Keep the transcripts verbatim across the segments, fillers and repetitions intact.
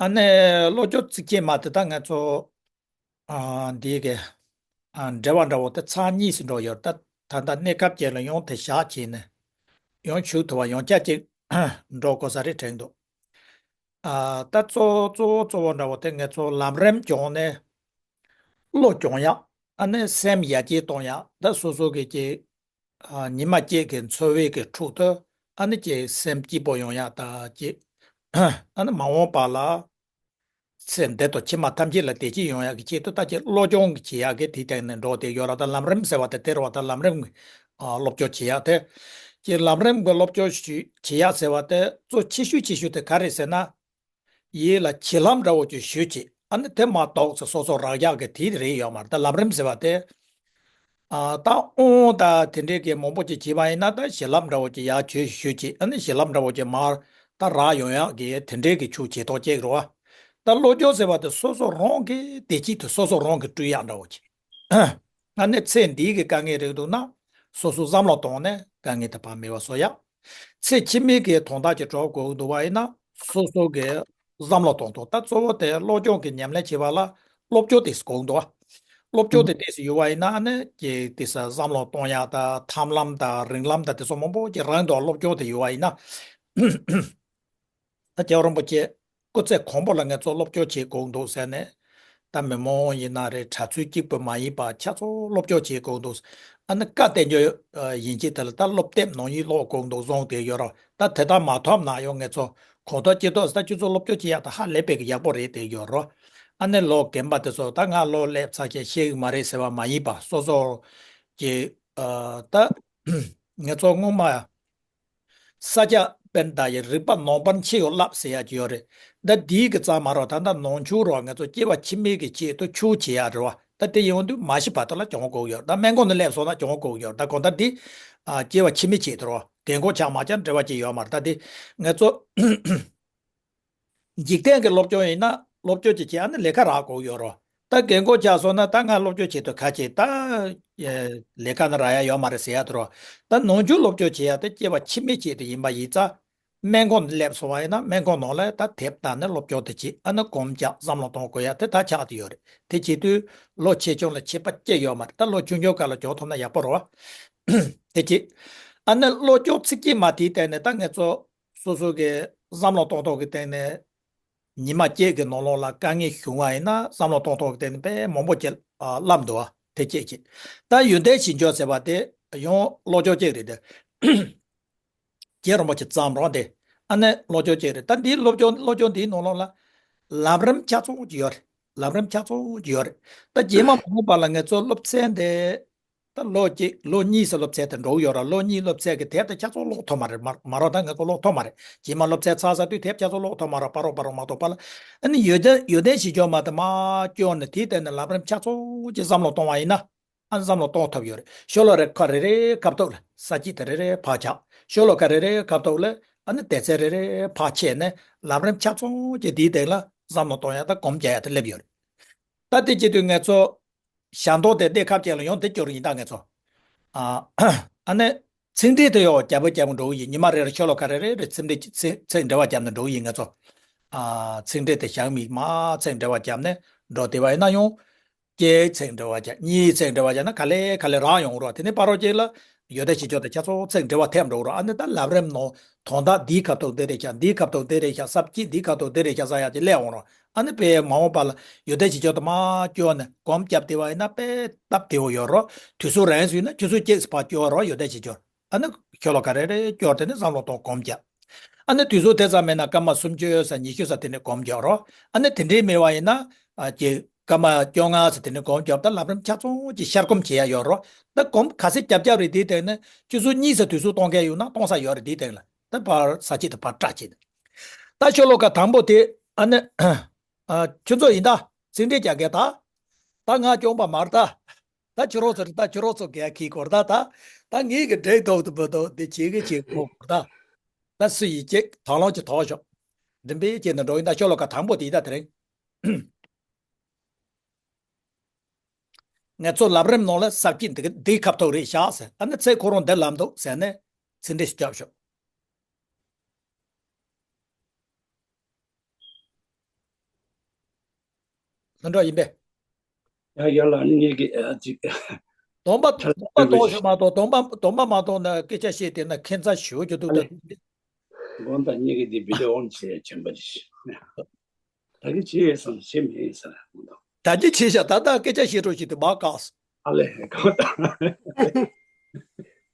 ཨ་ནི་བློ་སྦྱོང་ཚིགས་བཅད་མ་དེ་ད་ང་ཚོ་ཨ་འདི་གི་ཨ་འགྲེལ་པ་འདྲ་བོ་དེ་ཚར་གཉིས་སུ་འགྲོ་ཡོད། ད་ད་ལྟ་གནས་སྐབས་ཅིག་ལ་ཡང་དེ་བཞག་བྱས་ནས་ཡང་ཞུ་ཐུབ་པ་ཡང་བསྐྱར་ཅིག་འགྲོ་དགོས་ས་རེད་དྲན་འདུག་ཨ་ད་གཙོ་བོ་གཙོ་བོ་གཙོ་བོ་འདྲ་བོ་དེ་ང་ཚོ་ལམ་རིམ་སྦྱོང་ནས་བློ་སྦྱོང་ཡག་ཨ་ནི་སེམས་ཡར་རྒྱས་གཏོང་ཡག་ད་སོ་སོ་གི་ཅིག་ཨ་ཉི་མ་གཅིག་གི་འཚོ་བའི་གི་ཁྲོད་དུ་ཨ་ནི་ཅིག་སེམས་སྐྱིད་པོ་ཡོང་ཡག་ད་ཅིག་ཨ་ནི་མ་འོངས་པ་ལ་ཚེ་འདི་དང་ཕྱི་མ་ཐམས་ཅད་ལ་བདེ་སྐྱིད་ཡོང་ཡག་གི་ཆེད་དུ་ད་ཅིག་བློ་སྦྱོང་གི་བྱེད་ཡག་གི་དེའི་སྟེང་ནས་འགྲོ་བསྡད་ཡོད་ར། ད་ལམ་རིམ་ཟེར་བ་དེ་དེ་རེད་བ། ད་ལམ་རིམ་གི་ཨ་སློབ་སྦྱོང་བྱེད་ཡག་དེ་ཅིག་ལམ་རིམ་གི་སློབ་སྦྱོང་ཞུ་བྱེད་ཡག་ཟེར་བ་དེ་གཙོ་ཆེ་ཤོས་ཆེ་ཤོས་དེ་ག་རེད་ཟེར་ན། ཡིད་ལ་བྱིན་རླབས་འདྲ་བོ་ཅིག་ཞུ་བྱེད། ཨ་ནི་དེ་མ་གཏོགས་ཚེ་སོ་སོ་རག་ཡག་གི་དེ་རེད་ཡོད་མ་རེད། ད་ལམ་རིམ་ཟེར་བ་དེ། ཨ་ད་དབང་ད་དེ་འདྲའི་གི་མང་པོ་ཅིག་བྱེད་པ་ཡིན་ན་ད་བྱིན་རླབས་འདྲ་བོ་ཅིག་ཡར་བྱོས་ཞུ་བྱེད། ཨ་ནི་བྱིན་རླབས་འདྲ་བོ་ཅིག་མར་ད་རག་ཡོང་ཡག་གི་དེ་འདྲའི་གི་ཆོས་བྱེད་ཐོག་ཅིག་རེད་བ། ད་བློ་སྦྱོང་ཟེར་བ་དེ་སོ་སོ་རང་གི་བདེ་སྐྱིད་དེ་སོ་སོ་རང་གི་སྤྲོད་ཡག་འདྲ་བོ་ཅིག་ཨ་ནི་ཚེ་འདིའི་གི་དཀའ་ངལ་རིགས་འདུག་ན་སོ་སོ་བསམ་བློ་བཏང་ནས་དཀའ་ངལ་དེ་ཕར་མེད་པ་བཟོ་ཡག་ཚེ་ཕྱི་མའི་གི་དོན་དག་ཅིག་སྒྲུབ་དགོས་འདུག་པ་ཡིན་ན་སོ་སོ་གི་བསམ་བློ་གཏོང་ཐུབ། ད་གཙོ་བོ་དེ་བློ་སྦྱོང་གི་ཉམས་ལེན་བྱེད་པ་ལ་བློ་སྦྱོང་དེ་དགོས་འདུག་བ། བློ་སྦྱོང་དེ་དེ་སུ་ཡོད་པ་ཡིན་ན་ཨ་ནི་ཀྱི་དེ་ས་བསམ་བློ་གཏོང་ཡག་ད་ཐབས་ལམ་ད་རིང་ལམ་ད་དེ་ཚོ་མང་པོ་ཅིག་རང་དུ་བློ་སྦྱོང་དེ་ཡོད་པ་ཡིན་ན། ད་རྒྱལ་བ་རིན་པོ་ཆེ་སྐུ་ཚེ་གང་པོ་ལ་ང་ཚོ་སློབ་སྦྱོང་བྱེད་དགོས་འདུག་ཟེར་ནས། ད་མི་མང་ཡིན་ན་རེད། གྲྭ་ཚུལ་གཅིག་པུ་མ་ཡིན་པ་ཆ་ཚང་སློབ་སྦྱོང་བྱེད་དགོས་འདུག་ཨ་ནི་བཀའ་བསྟན་རྒྱུ་ཡིན་གྱི་དེ་ལ་ད་སློབ་དེབ་ནང་བཞིན་ཀློག་དགོས་འདུག་བཟུང་དེ་ཡོད་རོགས། ད་དེ་ལྟར་མ་ཐོབ་ན་ཡང་ང་ཚོ་གང་ཐོག་ཅི་ཐོག་ད་ཁྱོད་ཚོ་སློབ་སྦྱོང་བྱེད་ཡག་ད་ཧ་ལས་པའི་གི་ཡག་པོ་རེད་དེ་ཡོད་རོགས། ཨ་ནི་ལོ་རྒན་པ་དེ་ཚོ་ད་ང་ལོ་སླེབས་ཚར་ཀྱང་ཤེས་གི་མ་རེད་ཟེར་བ་མ་ཡིན་པ་སོ་སོ་གི་ད་ང་ཚོ་སྔོན་མ། ས་སྐྱ་པཎྜི་ཏ་ཡི་རིག་པ་ནང་པར་མཆེ་བ་བསླབ་ཟེར་ཡག་ཅིག་ཡོད་རེད། ད་འདིའི་གི་རྩ་མ་རོ་ད་ལྟ་ནང་ཆོས་རོ་ང་ཚོ་སྐྱེ་བ་ཕྱི་མའི་གི་ཆེད་དུ་ཆོས་བྱེད་ཡག་རེད་བ། ད་དེ་ཡོང་དུས་མ་ཤི་བར་དུ་ལ་གྱོང་གོག་ཡོད། ད་སྨན་ཁང་ནས་སླེབས་སོང་ན་གྱོང་གོག་ཡོད། ད་གང་ལྟར་འདི་ཨ་སྐྱེ་བ་ཕྱི་མའི་ཆེད་དུ་རོ་རྒན་གོག་ཆགས་མ་ཆགས་འབྲེལ་བ་ཅིག་ཡོད་མ་རེད། ད་དེ་ང་ཚོ། འཇིག་རྟེན་གྱི་སློབ་སྦྱོང་ཡིན་ན་སློབ་སྦྱོང་ཅིག་བྱས་ཨ་ནི་ལས་ཀ་རག་དགོས་ཡོད་རོ། ད་རྒན་གོག་ཆགས་སོང་ན་ད་ང་སློབ་སྦྱོང་བྱེད་དུས་ཁ་ཆེ་ད་ལས་ཀ་ནི་རག་ཡ་ཡོད་མ་རེད་ཟེར་ཡ་དེ་རོ། ད་ནང་ཆོས་སློབ་སྦྱོང་བྱེད་ཡ་དེ་སྐྱེ་བ་ཕྱི་མའི་ཆེད་དུ་ཡིན་པ་ཡིན་ཙང་སྨན་ཁང་ནས་སླེབས་སོང་བ་ཡིན་ན་སྨན་ཁང་ནང་ལ་ད་དེབ་བལྟས་ནས་སློབ་སྦྱོང་དེ་བྱེད་ཨ་ནི་གོམས་རྒྱག་བསམ་བློ་གཏོང་དགོས་ཡ་དེ་ད་ཆགས་བསྡད་ཡོད་རེད། དེ་བྱེད་དུས་ལོ་ཆེ་ཆུང་ལ་ཁྱད་པར་ཅི་ཡོད་མ་རེད། ད་ལོ་ཆུང་ཆུང་སྐབས་ལ་སྦྱོང་ཐུབ་ན་ཡག་པོ་རེད་བ། དེ་བྱེད། ཨ་ནི་བློ་སྦྱོང་ཚིག་གཅིག་མ་དེའི་སྟེང་ནས་ད་ང་ཚོ། སོ་སོ་གི་བསམ་བློ་གཏོང་ཐོག་གི་སྟེང་ནས་ཉི་མ་གཅིག་གི་ནང་ལོགས་ལ་དཀའ་ངལ་བྱུང་བ་ཡིན་ན་བསམ་བློ་གཏོང་ཐོག་གི་སྟེང་ནས་དཔེ་མང་པོ་ཅིག་ཨ་བསླབ་འདུག་བ་དེ་གཅིག་བྱེད། ད་ཡོན་ཏན་བཞི་འཇོག་ཟེར་བ་དེ་ཡང་བློ་སྦྱོང་གཅིག་རེད་དེ། རྗེ་རིན་པོ་ཆེ་བརྩམས་རོགས་དེ་ཨ་ནི་བློ་སྦྱོང་གཅིག་རེད། ད་འདིའི་བློ་སྦྱོང་བློ་སྦྱོང་འདིའི་ནང་ལོགས་ལ་ལམ་རིམ་ཆ་ཚང་ཅིག་ཡོད་རེད། ལམ་རིམ་ཆ་ཚང་ཅིག་ཡོད་རེད། ད་རྗེས་མ་མ་འོངས་པ་ལ་ང་ཚོ་སློབ་ཚན་དེ། ད་ལོ་གཅིག་ལོ་གཉིས་སུ་སློབ་ཚན་དེ་འགྲོ་གི་ཡོད་ར། ལོ་གཉིས་སློབ་ཚན་གྱི་དེབ་དེ་ཆ་ཚང་ཀློག་ཐུབ་མ་རེད། མ་མ་རོགས་ད་ང་ཚོ་ཀློག་ཐུབ་མ་རེད། རྗེས་མ་སློབ་ཚན་ཚར་ཚར་དུས་དེབ་ཆ་ཚང་ཀློག་ཐུབ་མ་རེད། པ་རོགས་པ་རོགས་མ་གཏོགས་པ་ལ། ཨ་ནི་ཡོན་ཏན་ཡོན་ཏན་བཞི་འཇོག་མ་དེ་མར་སྐྱོར་ནས་དེའི་སྟེང་ནས་ལམ་རིམ་ཆ་ཚང་གི་བསམ་བློ་གཏོང་བ་ཡིན་ན། ཨ་ནི་བསམ་བློ་གཏོང་ཐུབ་ཡོད་རེད། ཤོ་ལོ་རེ་ཁ་རེ་རེ་ཁ་ཐུག་ལ་ས་བཅད་དེ་རེ་རེ་ཕར་ཆག་ཤོ་ལོ་ཁ་རེ་རེ་ཁ་ཐུག་ལ་ཨ་ནི་དེབ་ཚན་རེ་རེ་ཕར་ཕྱེ་ནས་ལམ་རིམ་ཆ་ཚང་གི་དེའི་སྟེང་ལ་བསམ་བློ་གཏོང་ཡ་ད་གོམས་རྒྱག་ཡ་དེ་སླེབས་ཡོད་རེད། ད་དེ་བྱེད་དུས་ང་ཚོ་ཞལ་འདོན་དེ་གནས་སྐབས་ཅིག་ལ་ཡང་དེ་སྐྱོར་ཡིན། ད་ང་ཚོ་ཨ་ཨ་ནི་ཚིག་འགྲེལ་དེ་ཡང་རྒྱབ་པ་རྒྱབ་འགྲོ་གི་ཡིན། ཉི་མ་རེ་ལ་ཤོ་ལོ་ཀ་རེ་རེ་རེ་ཚིག་འགྲེལ་ཚིག་ཚིག་འགྲེལ་པ་བརྒྱབ་ནས་འགྲོ་གི་ཡིན། ང་ཚོ་ཨ་ཚིག་འགྲེལ་དེ་ཞག་མིག་མ་ཚིག་འགྲེལ་པ་བརྒྱབ་ནས་འགྲོ་བསྡད་པ་ཡིན་ན་ཡང་གཅིག་ཚིག་འགྲེལ་པ་བརྒྱབ། གཉིས་ཚིག་འགྲེལ་པ་བརྒྱབ་ན་ག་ལེ་ག་ལེ་རག་ཡོང་རོགས། དེ་ནས་ཕ་རོལ་ཅིག་ལ་ཡོན་ཏན་བཞི་འཇོག་དེ་ཆ་ཚང་ཚིག་འགྲེལ་པ་ཐེབས་འགྲོ་རོགས། ཨ་ནི་ད་ལམ་རིམ་ནང་དོན་དག་འདིའི་ཁ་ཐུག་འདི་རེད་ཤག་འདིའི་ཁ་ཐུག་འདི་རེད་ཤག་ས་བཅད་འདིའི་ཁ་ཐུག་འདི་རེད་ཤག་ཟེར་ཡ་ཅིག་སླེབས་འོང་རོགས། ཨ་ནི་དཔེ་མ་འོངས་པ་ལ་ཡོན་ཏན་བཞི་འཇོག་དེ་མར་སྐྱོར་ནས་གོམས་བརྒྱབ་བསྡད་པ་ཡིན་ན་དཔེ་སྟབས་བདེ་བོ་ཡོད་རོགས། དུས་ཚོད་རིང་སོང་ན་ཆུ་ཚོད་གཅིག་ཙམ་ཕར་སྐྱོར་རོགས། ཡོན་ཏན་བཞི་འཇོག་ཨ་ནི་ཤོ་ལོ་ཀ་རེ་རེ་སྐྱོར་དེ་ནས་བསམ་བློ་གཏོང་གོམས་བརྒྱབ། ཨ་ནི་དུས་ཚོད་དེ་ཙམ་མེད་ན་སྐར་མ་སུམ་ཅུ་ཙམ་ཉི་ཤུ་ཙམ་དེ་ནས་གོམས་བརྒྱབ་རོགས། ཨ་ནི་དེ་འདྲའི་མེད་པ་ཡིན་ན་ཨ་ཀྱི་སྐར་མ་བཅོ་ལྔ་ཙམ་དེ་ནས་གོམས་བརྒྱབ། ད་ལམ་རིམ་ཆ་ཚང་གི་ཤར་གོམས་བྱེད་ཡ་ཡོད་རོགས། ད་གོམས་ག་ཚད་བརྒྱབ་བརྒྱབ་རེད། དེའི་སྟེང་ནས་ཆུ་ཚོད་གཉིས་ཙམ་དུས་ཚོད་གཏོང་མཁན་ཡོད་ན་གཏོང་ས་ཡོད་རེད། དེའི་སྟེང་ལ་ད་ཕར་ས་བཅད་དེ་ཕར་བཀྲ་བྱས་ནས། ད་ཤོ་ལོ་ཀ་དང་པོ་དེ་ཨ་ནི་ཨ་ཁྱོད་ཚོ་ཡིན་ད་ཚིག་འགྲེལ་རྒྱག་མཁན་ད། ད་ང་སྐྱོན་པ་མ་རེད་ད། ད་ཁྱོད་རང་ཚོ་རེད། ད་ཁྱོད་རང་ཚོ་ག་གི་སྐོར་ད་ད། ད་ངེད་ཀྱི་འགྲིག་འདུག་འདུག་མི་འདུག་འདི་བྱེད་ཀྱི་བྱེད་དགོས་སྐོར་ད། ད་སུ་ཡིས་ཅིག་དང་བླངས་ཅིག་ཐོགས་ཤོག་འགྲིམ་པའི་ཅིག་ནས་འགྲོ་ཡིན། ད་ཤོ་ལོ་ཀ་དང་པོ་དེ་ད་དེ་རིང་། ང་ཚོ་ལམ་རིམ་ནང་ལ་ས་བཅད་འདི་འདིའི་ཁ་ཐུག་རེད་ཤག་ཟེར། ཨ་ནི་ཚེ་ཁོ་རང་འདི་ལབ་འདུག་ཟེར་ནས་ཚིག་འགྲེལ་ཞིག་རྒྱོབ་ཤོག་ལྷུན་གྲུབ་ཡིན་པས། ཡ་ཡ་ལ་ནི་ངེད་ཀྱི་ཨ་ཅིག་སྡོམ་པ་ཁྲ་སྡོམ་པ་ལ་གཏོང་ཤོག་མ་གཏོང་། སྡོམ་པ་སྡོམ་པ་མ་གཏོང་ན་སྐད་ཆ་བཤད་དེ་ན་ཁྱད་མཚར་ཞེ་པོ་ཅིག་འདུག་ད། དགོངས་དག་ངེད་ཀྱི་འདི་བི་ལེ་འོང་བྱས་ཆེན་པོ་ཅིག་ད་གི་བྱས་ཡོད་བསམ་བྱས་མེད་ཡིན་ས་རེད། ད་གི་བྱས་ཤག་ད་ལྟ་སྐད་ཆ་བཤད་རོགས་བྱེད་དུ་མ་བཀག་སོང་། ཨ་ལས་གང་ལྟར།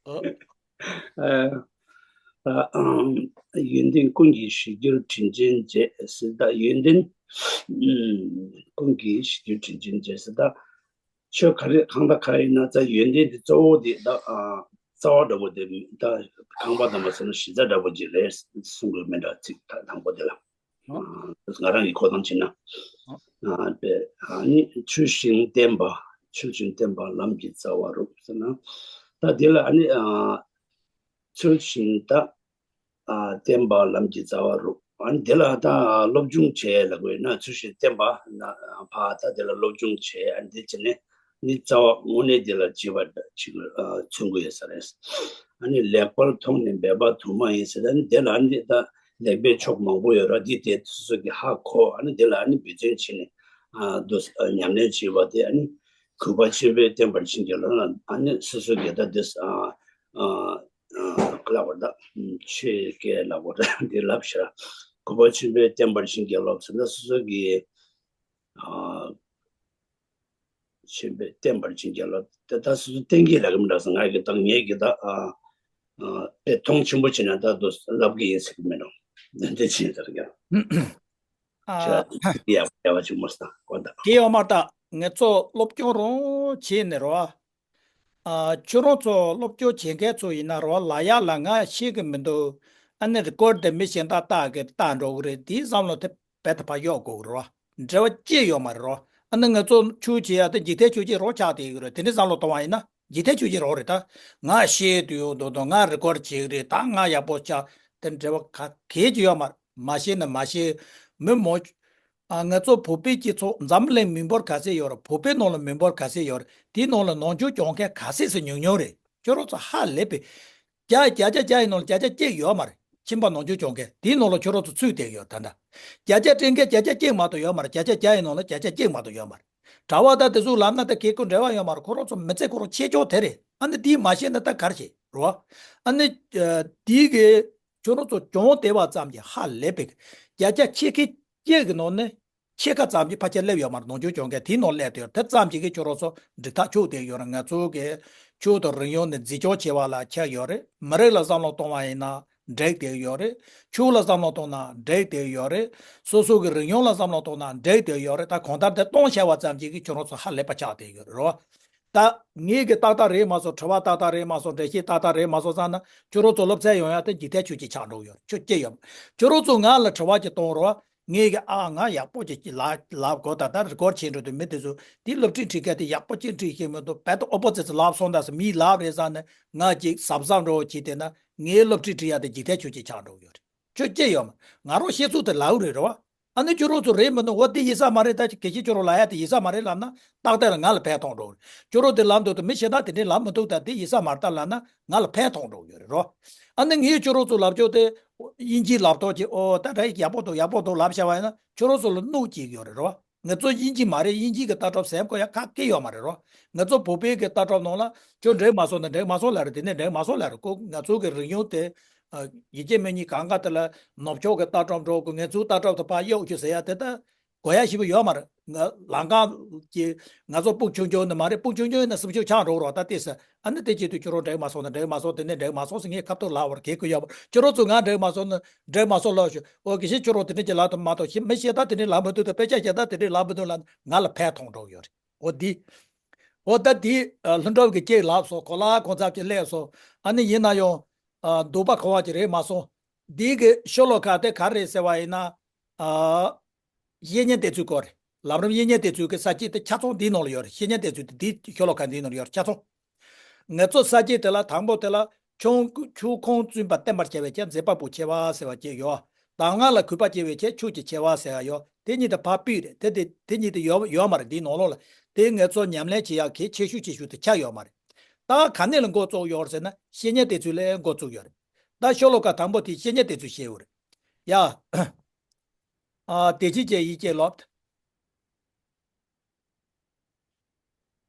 ཨ། ཨ། ཨ། ཡོན་ཏན་ཀུན་གྱི་གཞིར་གྱུར་དྲིན་ཅན་རྗེ་ཟེར། ད་ཡོན་ཏན་ཀུན་གྱི་གཞིར་གྱུར་དྲིན་ཅན་རྗེ་ཟེར། ད་ཆོས་ག་རེ་གང་དང་ག་ཡིན་ན་ད་ཡོན་ཏན་དེ་གཙོ་བོ་དེ་ད་ཨ་རྩ་བ་འདྲ་པོ་དེ་ད་ཁང་པ་དང་མ་ཟེར་ན་གཞི་རྩ་འདྲ་པོ་ཅིག་རེད་གསུང་དགོས་མེད་འདྲ། ཚིག་ད་དང་པོ་དེ་ལ། ཨ། ང་རང་གི་གོ་སྟངས་བྱས་ན། ཨ། ཨ། པས། ཨ་ནི་ཚུལ་བཞིན་བསྟེན་པ། ཚུལ་བཞིན་བསྟེན་པ་ལམ་གྱི་རྩ་བ་རུ་ཟེར་ན། ད་དེ་ལ་ཨ་ནི་ཨ་ཚུལ་བཞིན་ད་ཨ་བསྟེན་པ་ལམ་གྱི་རྩ་བ་རུ། ཨ་ནི་དེ་ལ་ད་སློབ་སྦྱོང་བྱས་ལ་དགོས་ན་ཚུལ་བཞིན་བསྟེན་པ་ན་ཕ་ད་དེ་ལ་སློབ་སྦྱོང་བྱས། ཨ་ནི་དེ་བྱས་ནས་ནི་རྩ་བ་དངོས་གནས་དེ་ལ་བྱེད་པ་ཅིག་ཨ་མཚོན་གྱི་ཡོད་ས་རེད། ཨ་ནི་ལེགས་པར་མཐོང་ནས་འབད་པ་དུ་མ་ཡིན་ཟེར། ཨ་ནི་དེ་ལ་ཨ་ནི་ད་ལེགས་པའི་ཕྱོགས་མང་པོ་ཡོད་ར། འདི་དེ་སོ་སོ་གི་ཧ་གོ། ཨ་ནི་དེ་ལ་ཨ་ནི་འབད་བརྩོན་བྱས་ནས་ཨ་འདུག་ཨ་ཉམས་ལེན་བྱེད་པ་དེ་ཨ་ནི་གུས་པ་ཆེན་པོས་བསྟེན་པར་བྱིན་གྱིས་རློབས་ལ། ཨ་ནི་སོ་སོ་གི་ད་འདུག་ཨ་ཨ་ཨ་ལབ་པ་ད་ཆོས་སྐད་ལབ་པ་ད་འདི་ལབ་ཤག་གུས་པ་ཆེན་པོས་བསྟེན་པར་བྱིན་གྱིས་རློབས་ཟེར་ན་སོ་སོ་གི་ཨ་ཆེན་པོས་བསྟེན་པར་བྱིན་གྱིས་རློབས། ད་ད་སོ་སོ་བསྟེན་གྱི་ལབ་ཀྱི་མི་འདུག་ཟེར། ང་གི་ད་ངེད་ཀྱི་ད་ཨ་ཨ་དེ་མཐོང་ཆེན་པོ་བྱས་ན་ད་དུ་ལབ་ཀྱི་ཡིན་ཟེར་གྱི་མི་འདུག་འདི་འདྲ་བྱས་ཟེར་གྱི་ཨ། ཡག་ཡག་པ་ཅིག་མོ་ས་གོ་ད། དེ་ཡོད་མ་ད་ངེད་ཚོ་སློབ་སྐྱོང་རང་བྱས་ནས་རོ། ཨ། ཁྱོད་རང་ཚོ་སློབ་སྐྱོར་བྱེད་མཁན་ཚོ་ཡིན་ན་རོ། ལབ་ཡག་ལ་ང་ཤེས་ཀྱི་མི་འདུག་ཨ་ནི་རི་ཀོར་དེ་མི་གཞན་དག་ལྟ་གི་ལྟ་འགྲོ་གི་རེད། དེའི་བསམ་བློ་དེ་རྦད་དེ་ཕར་གཡུག་དགོས་ཀྱི་རེད་བ། འབྲེལ་བ་ཅི་ཡོད་མ་རེད་རོ། ཨ་ནི་ང་ཚོ་ཆོས་བྱེད་ཡག་དེ་འཇིག་རྟེན་ཆོས་བྱེད་རོགས་ཆགས་བསྡད་ཀྱི་རེད། དེ་འདྲའི་བསམ་བློ་གཏོང་བ་ཡིན་ན་འཇིག་རྟེན་ཆོས་བྱེད་རོགས་རེད། ད་ང་ཤེས་དུས་ཡོད་མདོག་མདོག་ང་རི་ཀོར་བྱེད་ཀྱི་རེད། ད་ང་ཡག་པོ་ཆགས་དེ་འབྲེལ་བ་ག་གེ་ཅི་ཡོད་མ་རེད། མ་ཤེས་ན་མ་ཤེས། མི་མོ། ཨ། ང་ཚོ་བོད་པའི་སྤྱི་ཚོགས་འཛམ་གླིང་མི་འབོར་ག་ཚད་ཡོད་རེད། བོད་པའི་ནང་ལ་མི་འབོར་ག་ཚད་ཡོད་རེད། དེའི་ནང་ལ་ནང་ཆོས་སྦྱོང་མཁན་ག་ཚད་ཙམ་ཉུང་ཉུང་རེད། ཁྱོད་རང་ཚོ་ཧ་ལས་པས། བརྒྱ་བརྒྱ་ཆ་བརྒྱ་ཡི་ནང་ལ་བརྒྱ་ཆ་གཅིག་ཡོད་མ་རེད། ཁྱིམ་པ་ནང་ཆོས་སྦྱོང་མཁན་དེའི་ནང་ལ་ཁྱོད་རང་ཚོ་ཚུད་བསྡད་ཡོད། ད་ལྟ་བརྒྱ་ཆ་སྤྲད་མཁན་བརྒྱ་ཆ་གཅིག་མ་གཏོགས་ཡོད་མ་རེད། བརྒྱ་ཆ་བརྒྱ་ཡི་ནང་ལ་བརྒྱ་ཆ་གཅིག་མ་གཏོགས་ཡོད་མ་རེད། གྲྭ་པ་དང་དེ་ཚོ་ལབ་ན་ད་གེ་ཀོ་འབྲེལ་བ་ཡོད་མ་རེད། ཁོ་རང་ཚོ་མི་ཚེ་ཁོ་རང་ཆེ་ཆུང་དེ་རེད། ཨ་ནི་དེའི་མ་ཤེས་ན་ད་ག་རེ་བྱེད་རོ། ཨ་ནི་དེའི་གི་ཁྱོད་རང་ཚོ་སྦྱོང་བསྡད་པ་ཙམ་གྱིས་ཧ་ལས་པའི། བརྒྱ་ཆ་ཕྱེད་ཀ་གཅིག་གི་ནང་ནས་ཕྱེད་ཀ་ཙམ་གྱིས་ཕལ་ཆེར་སླེབས་ཡོད་མ་རེད། ནང་ཆོས་སྦྱོང་མཁན་དེའི་ནང་སླེབས་བསྡད་ཡོད་རེད། དེ་ཙམ་གྱིས་ཀྱི་ཁྱོད་རང་ཚོ་འགྲིག་ཐག་ཆོད་བསྡད་ཡོད་རེད། ང་ཚོ་གི་ཆོས་དང་རིག་གཞུང་ནི་འཛིན་སྐྱོང་བྱེད་པ་ལ་ཁྱབ་ཡོད་རེད། མི་རིགས་ལ་བསམ་བློ་གཏོང་བ་ཡིན་ན་འགྲིག་བསྡད་ཡོད་རེད། ཆོས་ལ་བསམ་བློ་གཏོང་ན་འགྲིག་བསྡད་ཡོད་རེད། སོ་སོ་གི་རིག་གཞུང་ལ་བསམ་བློ་གཏོང་ན་འགྲིག་བསྡད་ཡོད་རེད། ད་གང་ལྟར་དེ་གཏོང་བྱས་པ་ཙམ་གྱིས་ཀྱི་ཁྱོད་རང་ཚོ་ཧ་ལས་པ་ཆགས་བསྡད་ཡོད་རེད་རོ། ད་ངེད་ཀྱི་ཏག་ཏག་རེད་མ་སོང་། དྲི་བ་ཏག་ཏག་རེད་མ་སོང་། འགྲེལ་བཤད་ཏག་ཏག་རེད་མ་སོང་བསམ་ན་ཁྱོད་རང་ཚོ་སློབ་ཚན་ཡོང་ཡག་དེ་འཇིག་རྟེན་ཆོས་ཅིག་ཆགས་འགྲོ་གི་ཡོད་རེད། ཆོས་ཅི་ཡོད། ཁྱོད་རང་ཚོ་ང་ལ་དྲི་བ་ཅིག་གཏོང་རོགས། ངེད་ཀྱི་ཨ་ང་ཡག་པོ་ཅིག་ལབ་ལབ་དགོས། ད་ལྟ་རི་ཀོར་བྱེད་འགྲོ་དུས་མི་དེ་ཚོ་དེ་སློབ་ཁྲིད་ཁྲིད་མཁན་དེ་ཡག་པོ་ཅིག་ཁྲིད་ཤེས་མི་འདུག་རྦད་དེ་ཨོ་པོ་ཙི་ཙི་ལབ་སོང་ད་ཟེར་མིས་ལབ་རེད་བསམ་ནས་ང་ཅིག་གཟབ་གཟབ་འགྲོ་བྱེད་བསྡད་ན་ངའི་སློབ་ཁྲིད་ཁྲིད་ཡག་དེ་འཇིག་རྟེན་ཆོས་ཅིག་ཆགས་འགྲོ་གི་ཡོད་རེད། ཁྱོད་ཅི་ཡོད་མ། ང་རང་བཤད་ཚུལ་དེ་ལབ་རེད་རེད་བ། ཨ་ནི་ཁྱོད་རང་ཚོ་རེད་མི་འདུག་འོ་དེ་ཡིན་ས་མ་རེད། ད་གལ་སྲིད་ཁྱོད་རང་ལབ་ཡག་དེ་ཡིན་ས་མ་རེད་ལབ་ན་ཏག་ཏག་ལ་ང་ལ་ཕན་ཐོགས་འགྲོ་གི་རེད། ཁྱོད་རང་དེ་ལབ་འདུག་ད་མི་གཞན་དག་དེ་འདྲས་ལབ་མི་འདུག་ད་དེ་ཡིན་ས་མ་རེད་ད་ལབ་ན་ང་ལ་ཕན་ཐོགས་འགྲོ་གི་ཡོད་རེད་རོ། ཨ་ནི་ངས་ཁྱོད་རང་ཚོ་ལབ་ཕྱོགས་དེ་དབྱིན་ཇིའི་ལབ་སྟངས་ཀྱིས་ཨོ་ད་རེད་ཡག་པོ་འདུག་ཡག་པོ་འདུག་ལབ་བཞག་པ་ཡིན་ན་ཁྱོད་རང་ཚོ་ལ་གནོད་སྐྱེལ་གི་ཡོད་རེད་རོ། ང་ཚོ་དབྱིན་ཇི་མ་རེད། དབྱིན་ཇི་གི་ལྟ་གྲུབ་ཟེར་དགོས་ཡག་ག་གེ་ཡོད་མ་རེད་རོ། ང་ཚོ་བོད་པའི་གི་ལྟ་གྲུབ་ནང་ལ་ཁྱོད་འགྲིག་མ་སོང་ན་འགྲིག་མ་སོང་ལབ་རེད། དེ་ནས་འགྲིག་མ་སོང་ལབ་རེད། ཁོ་ང་ཚོ་གི་རིག་གཞུང་དེ་ཨ་ཡིད་ཆེས་མེད་མཁན་གང་ག་དེ་ལ་ནུབ་ཕྱོགས་ཀྱི་ལྟ་གྲུབ་འགྲོ་དགོས། ང་ཚོའི་ལྟ་གྲུབ་དེ་ཕར་གཡུག་རྒྱུ་ཟེར་ཡག་དེ་ད་དགོས་ཡག་ཞེ་པོ་ཡོད་མ་རེད། ང་ལམ་ཁ་གི་ང་ཚོ་སྤུ་ཆུང་ཆུང་ནི་མ་རེད། སྤུ་ཆུང་ཆུང་ཡིན་ན་སེམས་ཤུགས་ཆག་འགྲོ་རོགས། ད་ལྟས་ཟེར་ཨ་ནི་དེ་བྱེད་དུས་ཁྱོད་རང་འགྲིག་མ་སོང་ན་འགྲིག་མ་སོང་། དེ་ནས་འགྲིག་མ་སོང་ཟེར་ངས་ཁ་ཐུག་ལབ་པར་གེ་གི་ཡོད་མ་རེད། ཁྱོད་རང་ཚོ་ང་འགྲིག་མ་སོང་ན་འགྲིག་མ་སོང་ལབ་ཤོག་འོ་གི་ཤེས་ཁྱོད་རང་དེ་འདྲ་ཅིག་ལབ་དང་མ་གཏོགས་ཤེས་མི་ཤེས་ད་དེ་འདྲ་ལབ་མི་འདུག་ད་དཔེ་ཆ་ཤེས་ད་དེ་འདྲ་ལབ་མི་འདུག་ལབ་ང་ལ་ཕན་ཐོགས་འགྲོ་གི་ཡོད་རེད། འོ་འདི། འོ་ད་འདི་ལྷུན་གྲུབ་ཀྱིས་གཅིག་ལབ་སོང་། གོ་ལ་གོ་ཚབ་ཀྱིས་སླེབས་སོང་། ཨ་ནི་ཡིན་ན་ཡང་འདོད་པ་གང་བ་ཅིག་རེད་མ་སོང་། འདི་གི་ཤོ་ལོ་ཀ་དེ་ག་རེ་རེད་ཟེར་བ་ཡིན་ན། བཤེས་གཉེན་དེ་ཚོའི་སྐོར་རེད། ལམ་རིམ་བཤེས་གཉེན་དེ་ཚོའི་གི་ས་བཅད་དེ་ཆ་ཚང་འདིའི་ནང་ལ་ཡོད་རེད། བཤེས་གཉེན་དེ་ཚོའི་དེ་འདིའི་ཤོ་ལོ་ཀ་འདིའི་ནང་ལ་ཡོད་རེད། ཆ་ཚང་། ང་ཚོ་ས་བཅད་དེ་ལ་དང་པོ་དེ་ལ་ཆོས་ཆོས་ཁུངས་བཙུན་པ་བསྟེན་པར་བྱ་བའི་ཕྱིར་མཛད་པ་པོ་ཆེ་བ་ཟེར་བ་ཅིག་ཡོད། གདམས་ངག་ལ་གུས་པ་བསྐྱེད་པའི་ཕྱིར་ཆོས་ཀྱི་ཆེ་བ་ཟེར་བ་ཡོད། དེ་གཉིས་དེ་ཕར་ཕུད་རེད། དེ་དེ་དེ་གཉིས་དེ་ཡོད་ཡོད་མ་རེད། འདིའི་ནང་ལོགས་ལ་དེ་ང་ཚོ་ཉམས་ལེན་བྱེད་ཡག་གི་ཆེ་ཤོས་ཆེ་ཤོས་དེ་ཆགས་ཡོད་མ་རེད། ད་ག་ནས་ལ་འགོ་བཙུགས་ཡོད་རེད་ཟེར་ན་བཤེས་གཉེན་དེ་ཚོ་ལས་འགོ་བཙུགས་ཡོད་རེད། ད་ཤོ་ལོ་ཀ་དང་པོ་དེ་བཤེས་གཉེན་དེ་ཚོས་བཤད་ཡོད་རེད། ཡ། ཨ། དེ་ཅི་བྱས་ཡིད་ཀྱིས་རློབས།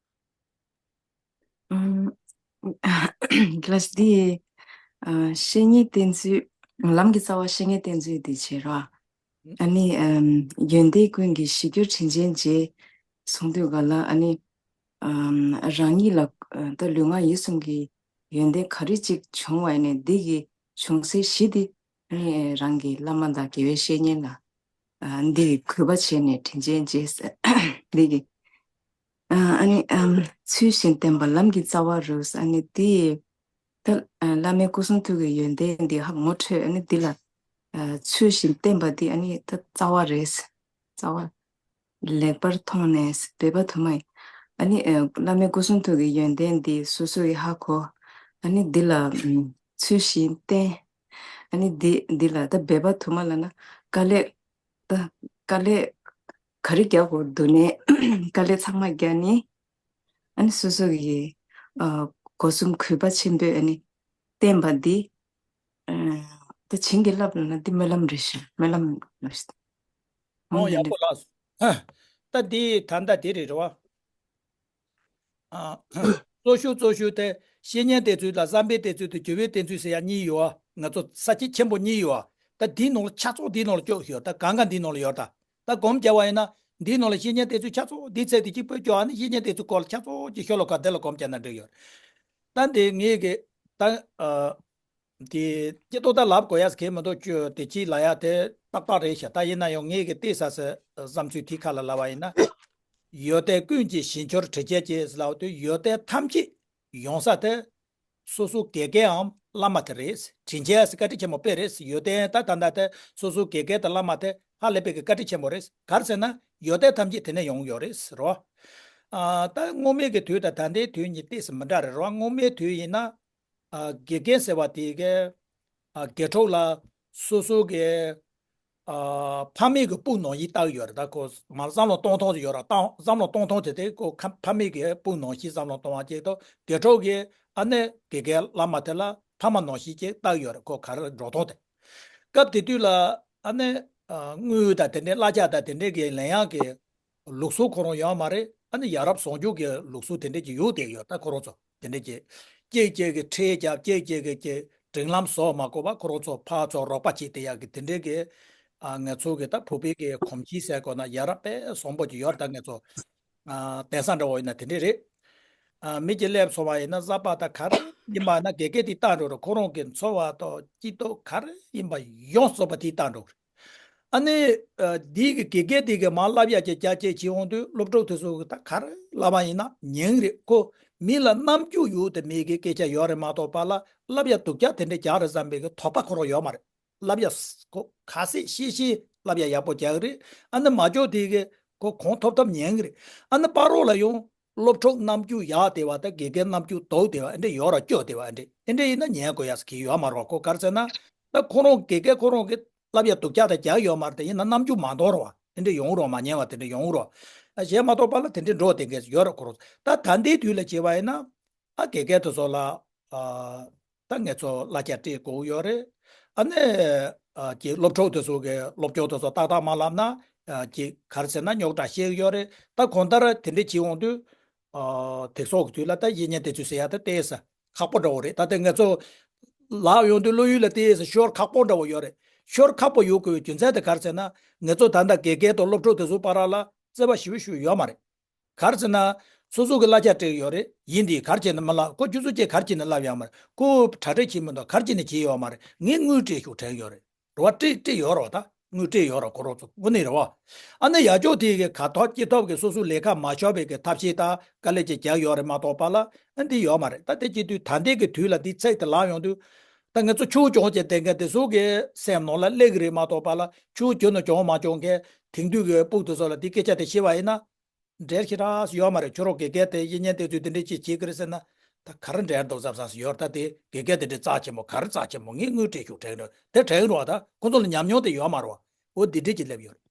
ཀླ་ཅིག་འདི། ཨ། བཤེས་གཉེན་བསྟེན་ཚུལ། ལམ་གྱི་རྩ་བ་བཤེས་གཉེན་བསྟེན་ཚུལ་འདི་བྱེད་རོགས། ཨ་ནི། ཨམ། ཡོན་ཏན་ཀུན་གྱི་གཞི་གྱུར་དྲིན་ཅན་རྗེ། གསུང་དུས་ག་ལ་ཨ་ནི། ཨམ། རང་ཉིད་ལ་ད་ལུས་ངག་ཡིད་གསུམ་གྱི་ཡོན་ཏན་ག་རེ་ཅིག་བྱུང་བ་ཡིན་ནའི་འདི་གི་བྱུང་ཚུལ་གཞི་འདི་ཨ་ནི་རང་གི་བླ་མ་དང་དགེ་བའི་བཤེས་གཉེན་ལ་ཨ་འདི་གི་གུས་པ་བྱས་ནས་དྲིན་ཅན་རྗེ་ཟེར་འདི་གི་ཨ་ནི། ཨམ། ཚུལ་བཞིན་བསྟེན་པ་ལམ་གྱི་རྩ་བ་རུ། ཨ་ནི་དེ་ད་བླ་མའི་སྐུ་གསུང་ཐུགས་ཀྱི་ཡོན་ཏན་འདི་ཧ་ངོ་འཕྲོད། ཨ་ནི་འདི་ལ་ཚུལ་བཞིན་བསྟེན་པ་འདི་ཨ་ནི་ད་རྩ་བ་རེད། རྩ་བ་ལེགས་པར་མཐོང་ནས་འབད་པ་དུ་མ་ཡིས། ཨ་ནི་བླ་མའི་སྐུ་གསུང་ཐུགས་ཀྱི་ཡོན་ཏན་འདི་སོ་སོ་ཡིས་ཧ་གོ། ཨ་ནི་འདི་ལ་ཚུལ་བཞིན་བསྟེན། ཨ་ནི་འདི་འདི་ལ་ད་འབད་པ་དུ་མ་ལབ་ན་དཀའ་ལས། ད་དཀའ་ལས་ག་རེ་རྒྱག་དགོས་འདུག་ནས་དཀའ་ལས་ཚང་མ་རྒྱག་ནས། ཨ་ནི་སོ་སོ་གི་ཨ་སྒོ་གསུམ་གུས་པ་ཆེན་པོས་ཨ་ནི་བསྟེན་པ་འདི། ཨ་ད་བྱིན་གྱིས་བརླབས་ལབ་ན་འདི་སྨོན་ལམ་རེད་ཤག་སྨོན་ལམ་རེད་ཤག་ཨོ་ཡག་པོ་ལགས་སོ། ད་འདི་ད་ལྟ་འདི་རེད་རེད་བ། ཨ། གཙོ་ཤོས་གཙོ་ཤོས་དེ་བཤེས་གཉེན་བསྟེན་ཚུལ་དང་བསམ་པའི་བསྟེན་ཚུལ་དང་སྦྱོར་བའི་བསྟེན་ཚུལ་ཟེར་ཡ་གཉིས་ཡོད་ཨ། ང་ཚོ་ས་བཅད་ཆེན་པོ་གཉིས་ཡོད་ཨ། ད་འདིའི་ནང་ལ་ཆ་ཚང་འདིའི་ནང་ལ་བཅུག་ཡོད། ད་གང་ག་འདིའི་ནང་ལ་ཡོད། ད་ད་སྒོམ་རྒྱག་པ་ཡིན་ན་འདིའི་ནང་ལ་བཤེས་གཉེན་བསྟེན་ཚུལ་ཆ་ཚང་འདི་ཚད་དེ་གཅིག་པོས་བཅུག་ཨ་ནི་བཤེས་གཉེན་བསྟེན་ཚུལ་སྐོར་ལ་ཆ་ཚང་གཅིག་ཤོ་ལོ་ཀ་དེ་ལ་སྒོམ་རྒྱག་ན་འགྲིག་ཡོད། ད་འདི་ངས་གི་ད་ཨ། དེ་སྐྱེ་ཏོག་ད་ལབ་དགོས་ཡ་གལ་མི་འདུག་ཅོ་དེ་ཅི་ལ་ཡ་དེ་ཏག་ཏག་རེད་ཤག་ད་ཡིན་ན་ཡང་ངས་གི་བལྟས་ས་སི་བསམ་ཚུལ་དེ་ཁ་ལ་ལབ་པ་ཡིན་ན། ཡོན་ཏན་ཀུན་གྱི་གཞི་གྱུར་དྲིན་ཅན་རྗེ་ལབ་དུས་ཡོན་ཏན་ཐམས་ཅད་ཡོང་ས་དེ་སོ་སོ་དགེ་རྒན་འམ་བླ་མ་དེ་རེད། དྲིན་ཅན་ཟེར་བཀའ་དྲིན་ཆེན་མོ་དཔེ་རེད། ཡོན་ཏན་ད་ད་ད་དེ་སོ་སོ་དགེ་རྒན་དང་བླ་མ་དེ་ཧ་ལས་པའི་གི་བཀའ་དྲིན་ཆེན་མོ་རེད། ག་རེ་ཟེར་ན་ཡོན་ཏན་ཐམས་ཅད་དེ་ནས་ཡོང་ཡོད་རེད་རོ། ཨ་ད་སྔོན་མའི་གི་དུས་དང་ད་ལྟའི་དུས་གཉིས་ཏོག་ཙམ་མི་འདྲ་རེད་རོ། སྔོན་མའི་དུས་ཡིན་ན། ཨ་དགེ་རྒན་ཟེར་བ་དེ་གའི་ཨ་དགེ་ཕྲུག་ལ་སོ་སོ་གི་ཨ་ཕ་མེས་ཀྱི་སྤུ་ནང་བཞིན་བལྟ་གི་ཡོད་རེད། ད་ཁོ་མར་བསམ་བློ་གཏོང་སྟངས་ཅིག་ཡོད་རེད། བཏང་བསམ་བློ་གཏོང་སྟངས་དེ་དེ་ཁོ་ཁ་ཕ་མེས་ཀྱི་སྤུ་ནང་བཞིན་བསམ་བློ་གཏོང་བ་ཅིག་དང་དགེ་ཕྲུག་གིས་ཨ་ནི་དགེ་རྒན་བླ་མ་དེ་ལ་ཕ་མ་ནང་བཞིན་ཅིག་བལྟ་གི་ཡོད་རེད། ཁོ་ག་རེ་འགྲོ་སྟངས་དེ། སྐབས་དེ་དུས་ལ་ཨ་ནི་ཨ་དངུལ་དང་དེ་འདྲའི་གླ་ཆ་དང་དེ་འདྲའི་གི་ལེན་ཡག་གི་ལུགས་སྲོལ་ཁོ་རང་ཡོད་མ་རེད། ཨ་ནི་ཡ་རབས་བཟང་སྤྱོད་ཀྱི་ལུགས་སྲོལ་དེ་འདྲས་ཀྱི་ཡོད་བསྡད་ཡོད། ད་ཁོ་རང་ཚོ་དེ་འདྲས་ཀྱི་གཅིག་གཅིག་གི་ཁྲལ་རྒྱབ། གཅིག་གཅིག་གི་ཀྱི་སྒྲིག་ལམ་བཟོ་མ་དགོས་པ་ཁོ་རང་ཚོ་ཕར་ཚུར་རོགས་པ་བྱེད་བསྡད་ཡག་གི་དེ་འདྲས་ཀྱི་ཨ་ང་ཚོ་གི་ད་བོད་པའི་གི་གོམས་གཤིས་ཟེར་དགོས་ན་ཡ་རབས་དཔེ་བཟང་པོ་ཅིག་ཡོད་རེད། ད་ང་ཚོ་ཨ་གདན་ས་འདྲ་བོ་ཡིན་ན་དེ་འདྲས་རེད། ཨ་མི་གཅིག་སླེབས་སོང་བ་ཡིན་ན་གཟའ་པ་ད་ག་རེ་ཡིན་པ་ན་དགེ་རྒན་དེ་བལྟ་འགྲོ་རེད། ཁོ་རང་གི་འཚོ་བ་དང་སྐྱིད་སྡུག་ག་རེ་ཡིན་པ་ཡོངས་རྫོགས་པ་དེ་བལྟ་འགྲོ་རེད། ཨ་ནི། ཨ་འདི་གི་དགེ་རྒན་དེ་གི་མར་བསླབ་ཡག་ཅིག་རྒྱ་སྐྱེད་བྱེད་འོང་དུས་སློབ་ཕྲུག་དེ་ཚོ་གི་ད་ག་རེ་བསླབ་པ་ཡིན་ན་ཉན་གི་རེད། ཁོ་མི་ལ་རྣམ་འགྱུར་ཡོད་དེ་མེད་གི་སྐད་ཆ་ཡོད་རེད་མ་གཏོགས་པ་ལ་བསླབ་ཡག་སྡུག་ཅག་དེ་འདྲ་རྒྱག་རེད་བསམ་པའི་གི་དོགས་པ་ཁོ་རང་ཡོད་མ་རེད། བསླབ་ཡག་ཁོ་ཁ་ཤས་ཤེས་ཤེས་བསླབ་ཡག་ཡག་པོ་རྒྱག་གི་རེད། ཨ་ནི་མ་འཇོག་དེ་གི་ཁོ་གང་ཐོབ་ཐབས་ཉན་གི་རེད། ཨ་ནི་ཕ་རོལ་ལ་ཡང་སློབ་ཕྲུག་རྣམ་འགྱུར་ཡག་དེ་བ་དང་དགེ་རྒན་རྣམ་འགྱུར་སྡུག་དེ་བ་ཨ་འདྲ་ཡོད་ར་སྐྱོ་དེ་བ་ཨ་འདྲ་ཨ་འདྲ་ཡིན་ན་ཉན་དགོས་ཡག་གི་ཡོད་མ་རེད་བ། ཁོ་ག་རེ་ཟེར་ན་ད་ཁོ་རང་དགེ་རྒན་ཁོ་རང་གི་བསླབ་ཡག་སྡུག་ཅག་དང་རྒྱག་ཡོད་མ་རེད། དེ་ཡིན་ན་རྣམ་འགྱུར་མ་འདོར་བ་དེ་འདྲ་ཡོང་རོགས་མ་ཉན་བ་དེ་འདྲ་ཡོང་རོགས། ཨ་གཞན་མ་གཏོགས་པ་ལ་དེ་འདྲ་འགྲོ་བསྡད་མཁན་ཡོད་རེད། ཁོ་རང་ད་ད་ལྟའི་དུས་ལ་བྱས་པ་ཡིན་ན་ཨ་དགེ་རྒན་དེ་ཚོ་ལ་ཨ་ད་ངེད་ཚོ་གླ་ཆ་སྤྲད་དགོས་ཡོད་རེད། ཨ་ནི་ཨ་ཀྱི་སློབ་ཕྲུག་དེ་ཚོ་གི་སློབ་སྦྱོང་དེ་ཚོ་ཏག་ཏག་མ་བསླབ་ན་ཨ་ཀྱི་ག་རེ་ཟེར་ན་རྙོག་དྲ་བཤད་ཀྱི་ཡོད་རེད། ད་གང་ལྟར་དེ་འདྲ་བྱེད་འོང་དུས་ཨ་དེ་ཚོ་གི་དུས་ལ་ད་གཞི་ཉེན་དེ་ཚོ་ཟེར་ཡ་ད་ཏོག་ཙམ་ཁག་པོ་འདྲ་བོ་རེད། ད་ལྟ་ང་ཚོ་ལབ་ཡོང་དུས་བློ་ཡུལ་ལ་ཏོག་ཙམ་ཤོར་ཁག་པོ་འདྲ་བོ་ཡོད་རེད། ཤོར་ཁག་པོ་ཡོད་དགོས་པའི་རྒྱུ་མཚན་དེ་ག་རེ་ཟེར་ན་ང་ཚོ་ད་ལྟ་དགེ་རྒན་དང་སློབ་ཕྲུག་དེ་ཚོ་བར་ལ་བརྩེ་བ་ཞེ་པོ་ཞིག་ཡོད་མ་རེད། ག་རེ་ཟེར་ན་སོ་སོ་གི་གླ་ཆ་སྤྲད་ཡོད་རེད། ཡིན་དེ་ག་རེ་བྱས་ནས་མི་ལབ། ཁོ་ཁྱོད་ཚོ་ཅིག་ག་རེ་བྱས་ནས་ལབ་ཡོད་མ་རེད། ཁོ་གྲ་སྒྲིག་བྱེད་མི་འདུག་ག་རེ་བྱས་ནས་བྱས་ཡོད་མ་རེད། ངས་དངུལ་སྤྲད་ཤོག་དྲན་ཡོད་རེད། རེད་བ། སྤྲད་སྤྲད་ཡོད་རེད་བ། ད་དངུལ་སྤྲད་ཡོད་རེད་ཁོ་རང་ཚོ་དངོས་གནས་རེད་བ། ཨ་ནི་ཡག་ཕྱོགས་དེ་གི་ག་ཐོག་ཅི་ཐོག་གི་སོ་སོའི་ལས་ཀ་མ་ཤོར་བའི་གི་ཐབས་ཤེས་དང་དཀའ་ལས་ཅིག་རྒྱག་ཡོད་རེད་མ་གཏོགས་པ་ལ་ཨ་འདི་ཡོད་མ་རེད། ད་དེ་བྱེད་དུས་ད་ལྟའི་གི་དུས་ལ་འདི་ཚད་དེ་ལངས་ཡོང་དུས་ད་ང་ཚོ་ཆུང་ཆུང་བྱས་བསྡད་མཁན་དེ་ཚོ་གི་སེམས་ནང་ལ་སླེབས་གི་རེད་མ་གཏོགས་པ་ལ་ཆུང་ཆུང་ནས་བྱུང་མ་བྱུང་མཁན་དེང་དུས་གི་སྤུ་དེ་ཚོ་ལ་འདི་སྐད་ཆ་དེ་བཤད་པ་ཡིན་ན། འབྲེལ་ཞེ་དྲག་ཡོད་མ་རེད། ཁྱོད་རང་དགེ་རྒན་དེ་དབྱིན་ཉན་དེ་ཚོས་དེ་འདྲས་ཅིག་བྱེད་ཀྱི་རེད་ཟེར་ན། ད་ག་རེ་འབྲེལ་འདུག་བསམ་བསམ་ཡོད་རེད། ད་དེ་དགེ་རྒན་དེ་འདྲས་རྩ་ཆེན་པོ་ག་རེ་རྩ་ཆེན་པོ་ངས་དངུལ་སྤྲད་ཤོག་དྲན་རེད་དེ་དྲན་རོགས། ད་ཁོ་ཚོ་ལ་ཉམས་མྱོང་དེ་ཡོད་མ་རེད་བ། འོ་འདི་འདྲས་ཅིག་སླེབས་ཡོད་རེད།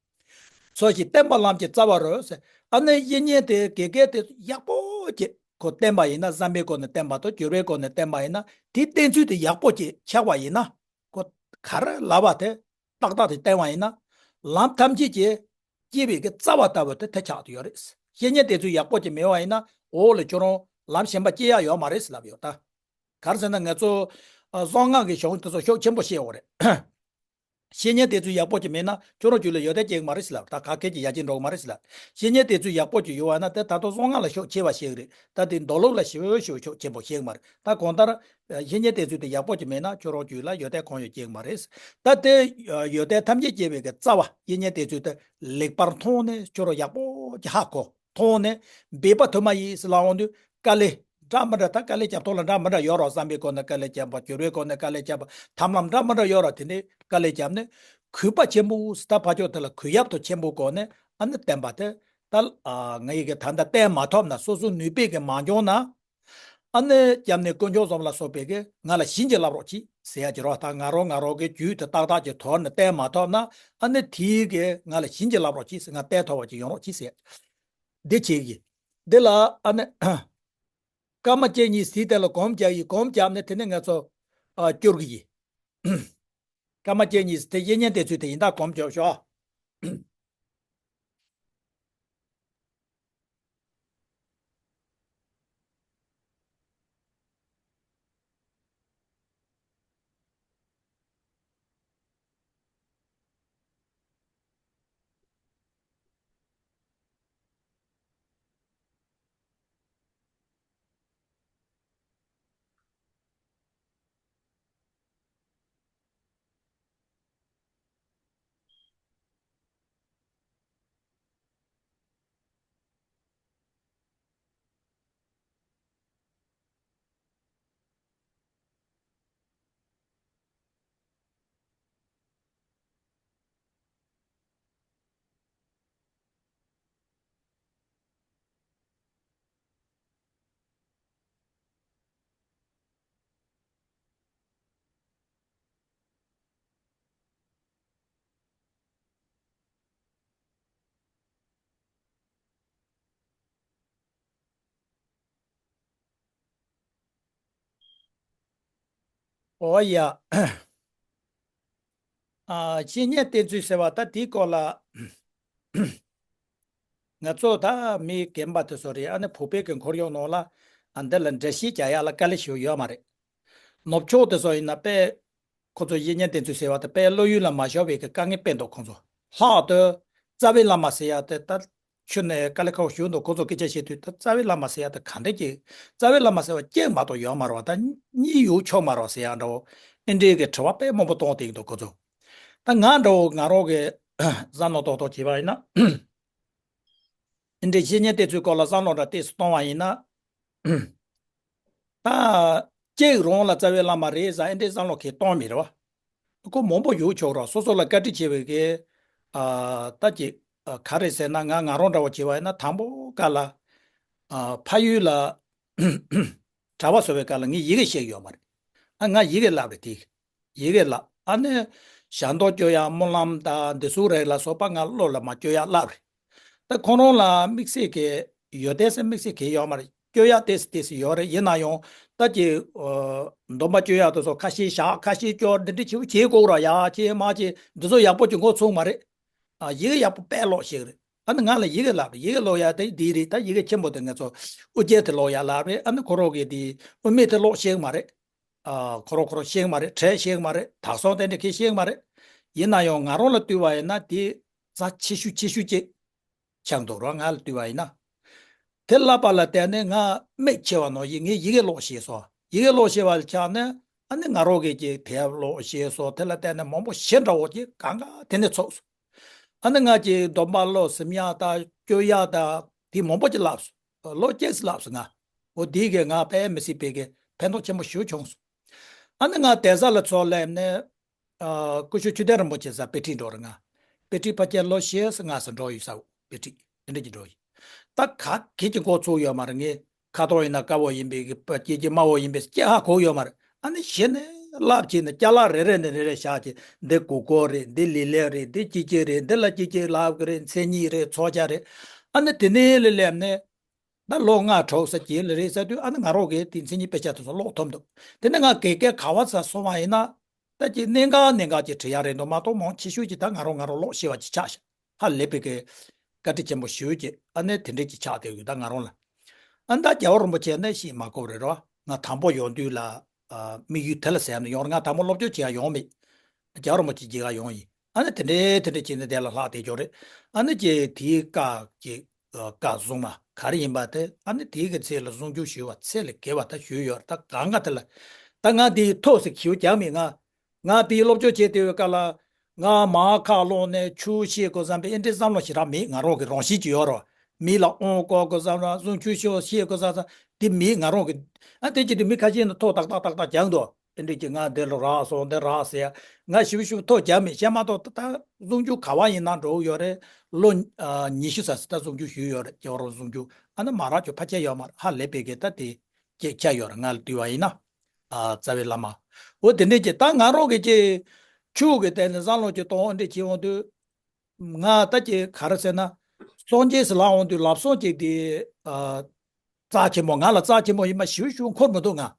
ཚོ་ཞིག་བསྟན་པ་ལམ་གྱི་རྩ་བ་རུ་ཟེར། ཨ་ནི་དབྱིན་ཉན་དེ་དགེ་རྒན་དེ་ཡག་པོ་ཅིག་ཁོ་བསྟན་པ་ཡིན་ན་བསམ་པའི་སྒོ་ནས་བསྟན་པ་དང་སྦྱོར་བའི་སྒོ་ནས་བསྟན་པ་ཡིན་ན་དེ་བསྟན་ཚུལ་དེ་ཡག་པོ་ཅིག་ཆགས་པ་ཡིན་ན། ཁོ་ག་རེ་ལབ་པ་དེ་ཏག་ཏག་དེ་བསྟན་པ་ཡིན་ན། ལམ་ཐམས་ཅད་ཀྱི་སྐྱེ་བའི་གི་རྩ་བ་ལྟ་བུ་དེ་དེ་ཆགས་ཏེ་ཡོད་རེད། བཤེས་གཉེན་དེ་ཚོས་ཡག་པོ་ཅིག་མེད་པ་ཡིན་ན་འོག་ལ་ཁྱོད་རང་ ལམ་གཞན་པ་སྐྱེ་ཡག་ཡོད་མ་རེད་ཟེར་ལབ་ཡོད་ད། ག་རེ་ཟེར་ན་ང་ཚོ་ཨ་གསང་སྔགས་ཀྱི་གཞུང་དེ་ཚོ་ཤུགས་ཆེན་པོ་བཤད་ཡོད་རེད། བཤེས་གཉེན་དེ་ཚོས་ཡག་པོ་ཅིག་མེད་ན་ཁྱོད་རང་རྒྱུད་ལ་ཡོན་ཏན་སྐྱེ་གི་མ་རེད་ཟེར་ལབ། ད་ག་གེ་ཅིག་ཡར་རྒྱས་འགྲོ་གི་མ་རེད་ཟེར་ལབ། བཤེས་གཉེན་དེ་ཚོས་ཡག་པོ་ཅིག་ཡོད་པ་ན་དེ་ད་དུང་གསང་སྔགས་ལ་ཤུགས་ཆེ་བ་ཞིག་རེད། ད་དེ་མདོ་ལུགས་ལ་ཞེ་པོ་ཞེ་པོ་ཤུགས་ཆེན་པོ་ཞིག་མ་རེད། ད་གང་ལྟར་བཤེས་གཉེན་དེ་ཚོས་དེ་ཡག་པོ་ཅིག་མེད་ན་ཁྱོད་རང་རྒྱུད་ལ་ཡོན་ཏན་གང་ཡང་སྐྱེ་གི་མ་རེད། ད་དེ་ཡོན་ཏན་ཐམས་ཅད་སྐྱེ་བའི་གི་རྩ་བ་བཤེས་གཉེན་དེ་ཚོས་དེ་ལེགས་པར་མཐོང་ནས་ཁྱོད་རང་ཡག་པོ་ཅིག་ཧ་གོ། མཐོང་ནས་སྦས་པ་དུ་མ་ཡིས་ལབ་འོང་དུས་དཀའ་ལས་འདྲ་མི་འདྲ། ད་དཀའ་ལས་རྒྱབ་ཐོག་ལ་འདྲ་མི་འདྲ་ཡོད་རོགས། བསམ་པའི་སྒོ་ནས་དཀའ་ལས་བརྒྱབ་པ། སྦྱོར་བའི་སྒོ་ནས་དཀའ་ལས་བརྒྱབ་པ། ཐབས་ལམ་འདྲ་མི་འདྲ་ཡོད་རོགས། དེ་ནས་དཀའ་ལས་བརྒྱབ་ནས་གུས་པ་ཆེན་པོ་ད་ཕར་ཕྱོགས་དེ་ལ་གུས་ཡབ་ཏུ་ཆེན་པོའི་སྒོ་ནས་ཨ་ནི་བསྟེན་པ་དེ་ད་ང་ཡི་གི་ད་ལྟ་བསྟེན་མ་ཐུབ་ན་སོ་སོ་ནུས་པའི་གི་མ་འབྱུང་ན། ཨ་ནི་སྐྱབས་གནས་དཀོན་མཆོག་གསུམ་ལ་སོགས་པའི་གི་ང་ལ་བྱིན་གྱིས་བརླབ་རོགས་གྱིས་ཟེར་ཡ་ཅིག་རོགས། ད་ང་རང་ང་རང་གི་རྒྱུད་དེ་ཏག་ཏག་ཅིག་དོར་ནས་བསྟེན་མ་ཐུབ་ན་ཨ་ནི་དེའི་གི་ང་ལ་བྱིན་གྱིས་བརླབ་རོགས་གྱིས་ཟེར། ང་བསྟེན་ཐུབ་པ་ཅིག་ཡོང་རོགས་གྱིས་ཟེར། འདི་བྱེད་ཀྱི། འདི་ལ་ཨ་ནི་སྐར་མ་བཅུ་གཉིས་ཟིན་དེ་ལ་གོམ་རྒྱག་ཡིན། གོམ་རྒྱབ་ནས་དེ་ནས་ང་ཚོ་ཨ་སྐྱོར་གི་ཡིན། སྐར་མ་བཅུ་གཉིས་དེ་བཤེས་གཉེན་དེ་ཚོས་དེ་ཡིན་ད་གོམ་རྒྱོབ་ཤོག། ཨོ་ཡ། ཨ་བཤེས་གཉེན་བསྟེན་ཚུལ་ཟེར་བ་ད་དེའི་སྐོར་ལ། ང་ཚོ་ད་མི་རྒན་པ་དེ་ཚོ་རེད། ཨ་ནི་བོད་པའི་གི་ཁོར་ཡུག་ནང་ལ་ཨ་འདི་ལ་འགྲེལ་བཤད་རྒྱག་ཡག་ལ་དཀའ་ལས་ཞིག་ཡོད་མ་རེད། ནུབ་ཕྱོགས་དེ་ཚོ་ཡིན་ན་དཔེ་ཁོ་ཚོ་བཤེས་གཉེན་བསྟེན་ཚུལ་ཟེར་བ་དེ་དཔེ་བློ་ཡུལ་ལ་མ་ཤོར་བའི་གི་དཀའ་ངལ་དཔེ་འདུག་ཁོ་ཚོ། ལྷག་ཏུ་རྩ་བའི་བླ་མ་ཟེར་ཡག་དེ་ད་ཁྱོན་ནས་དཀའ་ལས་ཁག་པོ་ཞིག་འདུག་ཁོ་ཚོ་སྐད་ཆ་བཤད་དུས་ད་རྩ་བའི་བླ་མ་ཟེར་ཡག་དེ་ག་འདྲ་ཅིག་རྩ་བའི་བླ་མ་ཟེར་བ་གཅིག་མ་གཏོགས་ཡོད་མ་རེད་པ། ད་གཉིས་ཡོད་ཆོག་མ་རེད་པ་ཟེར་ཡག་འདྲ་བོ་ཨེ་འདྲའི་གི་དྲི་བ་དཔེ་མང་པོ་གཏོང་བསྡད་ཀྱི་འདུག་ཁོ་ཚོ། ད་ང་འདྲ་བོ་ང་རང་གི་བསམ་བློ་ཏོག་ཏོག་བྱས་པ་ཡིན་ན། འདི་འདྲའི་བཤེས་གཉེན་དེ་ཚོའི་སྐོར་ལ་བསམ་བློ་འདྲ་ཏོག་ཙམ་གཏོང་བ་ཡིན་ན། ད་གཅིག་རང་ལ་རྩ་བའི་བླ་མ་རེད་ཟེར་ཨེ་འདྲའི་བསམ་བློ་གང་གཏོང་མི་རེད་པ། ཁོ་མང་པོ་ཡོད་ཆོག་རོགས། སོ་སོ་ལ་བཀའ་དྲིན་ཆེ་བའི་གི་ཨ་ད་ཅིག་ཨ་ག་རེ་ཟེར་ན་ང་ང་རང་འདྲ་བོ་བྱས་པ་ཡིན་ན་དང་པོ་ག་ལ་ཨ་ཕ་ཡུལ་ལ་གྲྭ་པ་བཟོ་བའི་སྐབས་ལ་ངས་ཡི་གེ་ཤེས་ཡོད་མ་རེད། ཨ་ང་ཡི་གེ་བསླབས་རེད་དེ། ཡི་གེ་ལ་ཨ་ནི་ཞལ་འདོན་སྐྱོར་ཡག་སྨོན་ལམ་དང་འདི་ཚོ་རེ་ལ་སོགས་པ་ང་བློ་ལ་མ་སྐྱོར་ཡག་བསླབས་རེད། ད་ཁོ་རང་ལ་དམིགས་བསལ་གྱི་ཡོན་ཏན་ཟེར་དམིགས་བསལ་གྱི་ཡོད་མ་རེད། སྐྱོར་ཡག་ཏོག་ཙམ་ཏོག་ཙམ་ཡོད་རེད། ཡིན་ན་ཡང་ད་ཀྱི་ཨ་སྡོམ་པ་སྐྱོར་ཡག་དེ་ཚོ་ཁ་ཤས་བཞག་ཁ་ཤས་སྐྱོར། འདི་འདྲ་བྱེད་བྱེད་དགོས་ར་ཡག་བྱེད་མ་བྱེད་འདི་ཚོ་ཡག་པོ་ཅིག་འགོ་ཚུགས་མ་རེད། ཨ་ཡི་གེ་ཡག་པོ་དཔེ་ཀློག་ཤེས་རེད། ཨ་ནི་ང་ལ་ཡི་གེ་བསླབས་རེད། ཡི་གེ་ཀློག་ཡག་དེ་འདི་རེད། ད་ཡི་གེ་ཆེན་པོ་དེ་ང་ཚོ་དབུ་རྒྱན་དེ་ཀློག་ཡག་བསླབས་རེད། ཨ་ནི་ཁོ་རང་གིས་དེ་དབུ་མེད་དེ་ཀློག་ཤེས་མ་རེད། ཨ་ཁོ་རང་ཁོ་རང་ཤེས་མ་རེད། བྲིས་ཤེས་མ་རེད། དག་སོང་དེ་འདྲ་གང་ཤེས་མ་རེད། ཡིན་ན་ཡང་ང་རང་ལ་ལྟོས་པ་ཡིན་ན་དེ་རྩ་ཆེ་ཤོས་ཆེ་ཤོས་ཅིག་ཆགས་འདུག་རོགས། ང་ལ་ལྟོས་པ་ཡིན་ན། དེ་བསླབས་པ་ལ་བརྟེན་ནས་ང་མིག་ཕྱེ་བ་ནང་བཞིན་ངས་ཡི་གེ་ཀློག་ཤེས་སོང་། ཡི་གེ་ཀློག་ཤེས་པ་ལ་ཆགས་ནས་ཨ་ནི་ང་རང་གིས་ཀྱི་དེབ་ཀློག་ཤེས་སོང་། དེ་ལ་བརྟེན་ནས་མང་པོ་ཞེ་འདྲ་བོ་ཅིག་གང་ག་དེ་ནས་ཚུགས་སོང་། ཨ་ནི་ང་ཀྱི་སྡོམ་པ་བློ་ཟིན་ཡག་དང་སྐྱོར་ཡག་དང་དེ་མང་པོ་ཅིག་བསླབས་སོང་། ལོ་གཅིག་བསླབས་སོང་ང་། འོ་དེ་གིས་ང་དཔེ་མི་སྲིད་པའི་གི་ཕན་ཐོགས་ཆེན་པོ་ཞེ་པོ་བྱུང་སོང་། ཨ་ནི་ང་གདན་ས་ལ་ཚུར་སླེབས་ནས། ཨ་སྐུ་ཞབས་ཆོས་ལྡན་རིན་པོ་ཆེ་ས་དཔེ་ཁྲིད་འགྲོ་རེད་ང་། དཔེ་ཁྲིད་ཕལ་ཆེར་ལོ་བཞི་ཙམ་ལྔ་ཙམ་འགྲོ་ཡོད་ས། དཔེ་ཁྲིད་དེ་འདྲ་ཅིག་འགྲོ་ཡིན། ད་ག་གེ་ཅིག་འགོ་ཚུགས་ཡོད་མ་རེད། ངས་ཁ་ཐོར་ཡིན་ན་དཀར་པོ་ཡིན་པའི་གི་པ་སྐྱེས་ཀྱི་དམར་པོ་ཡིན་པའི་སྐྱེ་ཧ་གོ་ཡོད་མ་རེད། ཨ་ནི་གཞི་ནས་བསླབ་བྱས་ནས་ཅ་ལག་རེ་རེ་ནས་རེ་རེ་བཞག་བྱས་འདི་གུར་གུར་རེད། འདི་ལི་ལི་རེད། འདི་ཅི་ཅི་རེད། འདི་ལ་ཅི་ཅི་ལབ་གི་རེད། མཚན་ཉིད་རེད། ཚོགས་བཅས་རེད། ཨ་ནི་དེ་ནས་ལས་སླེབས་ནས། ད་ལོ་ལྔ་དྲུག་ཙམ་རྗེས་ལ་རེད་ཟེར་དུས་ཨ་ནི་ང་རང་གིས་དེ་མཚན་ཉིད་དཔེ་ཆ་དེ་ཚོ་ཀློག་ཐུབ་འདུག་དེ་ནས་ང་དགེ་རྒན་ག་པར་ཙམ་སོང་བ་ཡིན་ན། ད་ཀྱི་གནད་འགག་གནད་འགག་ཅིག་འབྲི་ཡག་རེད་འདུག་མ་གཏོགས་མང་ཆེ་ཤོས་ཀྱིས་ད་ང་རང་ང་རང་ཀློག་ཤེས་པ་ཅིག་ཆགས་ཤག་ཧ་ལས་པའི་གི་བཀའ་དྲིན་ཆེན་པོ་ཞུ་རྒྱུ་ཨ་ནི་དེ་འདྲས་ཅིག་ཆགས་བསྡད་ཡོད་ད་ང་རང་ལ། ཨ་ནི་ད་རྒྱལ་བ་རིན་པོ་ཆེ་ནི་ཤེས་མ་དགོས་རེད་རོ། ང་དང་པོ་ཡོང་དུས་ལ་ཨ་དམིགས་ཡུལ་དེ་ལ་ཟེར་ནས་ཡོང་རེད། ང་དང་པོ་སློབ་སྦྱོང་བྱེད་ཡ་ཡོང་མེད། རྒྱལ་བ་རིན་པོ་ཆེ་མཇལ་ཡ་ཡོང་ཡིན། ཨ་ནི་དེ་འདྲའི་དེ་འདྲའི་བྱས་ནས་དེ་ལ་ལྷག་བསྡད་ཀྱོག་རེད། ཨ་ནི་ཀྱེ་དེའི་བཀའ་ཀྱེ་བཀའ་གསུང་མ་ག་རེ་ཡིན་པ་དེ་ཨ་ནི་དེའི་གི་ཚེ་ལ་གསུང་ཆོས་ཞུས་པ་ཚད་ལས་བརྒལ་བ་ད་ཞུས་ཡོད་རེད། ད་གང་ག་དེ་ལ་ད་ང་དེའི་ཐོག་སེ་གིའུ་རྒྱག་མེད། ང་ང་དེའི་སློབ་སྦྱོང་བྱེད་བསྡད་པའི་སྐབས་ལ་ང་མར་ཁ་ལོག་ནས་ཆོས་བཤད་དགོས་བསམ་པའི་ཨེ་འདྲའི་བསམ་བློ་ཞེ་དྲག་མེད། ང་རང་གི་རང་བཞིན་གྱིས་ཡོད་རེད། མི་ལ་དབང་བསྐུར་དགོས་བསམ་ར་གསུང་ཆོས་ཤོག་བཤད་དགོས་བསམ་ས་དེ་མེད། ང་རང་གི་ཨ་དེ་ཅི་དེ་མི་ཁ་ཤས་ནས་ཐོག་ཏག་ཏག་ཏག་ཏག་རྒྱག་འདུག་དེ་འདྲས་ཀྱི་ང་འདི་ལ་རག་སོང་འདི་རག་ཟེར་ཡ། ང་ཞིབ་ཞིབ་ཐོག་རྒྱག་མེད་བཤད་མ་གཏོགས། ད་ད་གསུང་ཆོས་ག་བ་ཡིན་ན་འགྲོ་གི་ཡོད་རེད། ལོ་ཨ་ཉི་ཤུ་ཙམ་ད་གསུང་ཆོས་ཞུས་ཡོད་རེད། རྒྱལ་བ་རིན་པོ་ཆེ་གསུང་ཆོས་ཨ་ནི་མ་རག་ཆོག་ཕལ་ཆེར་ཡོད་མ་རེད། ཧ་ལས་པའི་གི་ད་དེ་སྐད་ཆ་ཡོད་རེད། ང་ལ་དུས་བ་ཡིན་ན། ཨ་རྩ་བའི་བླ་མ། འོ་དེ་འདྲས་ཀྱི་ད་ང་རང་གི་ཀྱི་ཆོས་ཀྱི་སྟེང་ནས་བསམ་བློ་ཅིག་གཏོང་འདྲས་བྱེད་འོང་དུས། ང་ད་ཀྱི་ག་རེ་ཟེར་ན། སངས་རྒྱས་སུ་ལབ་འོང་དུས་ལབ་སོང་ཅིག་དེ། ཨ་རྩ་ཆེན་པོ་ང་ལ་རྩ་ཆེན་པོ་ཡིན་པ་ཞིབ་ཞིབ་འཁོར་མི་འདུག་ང་།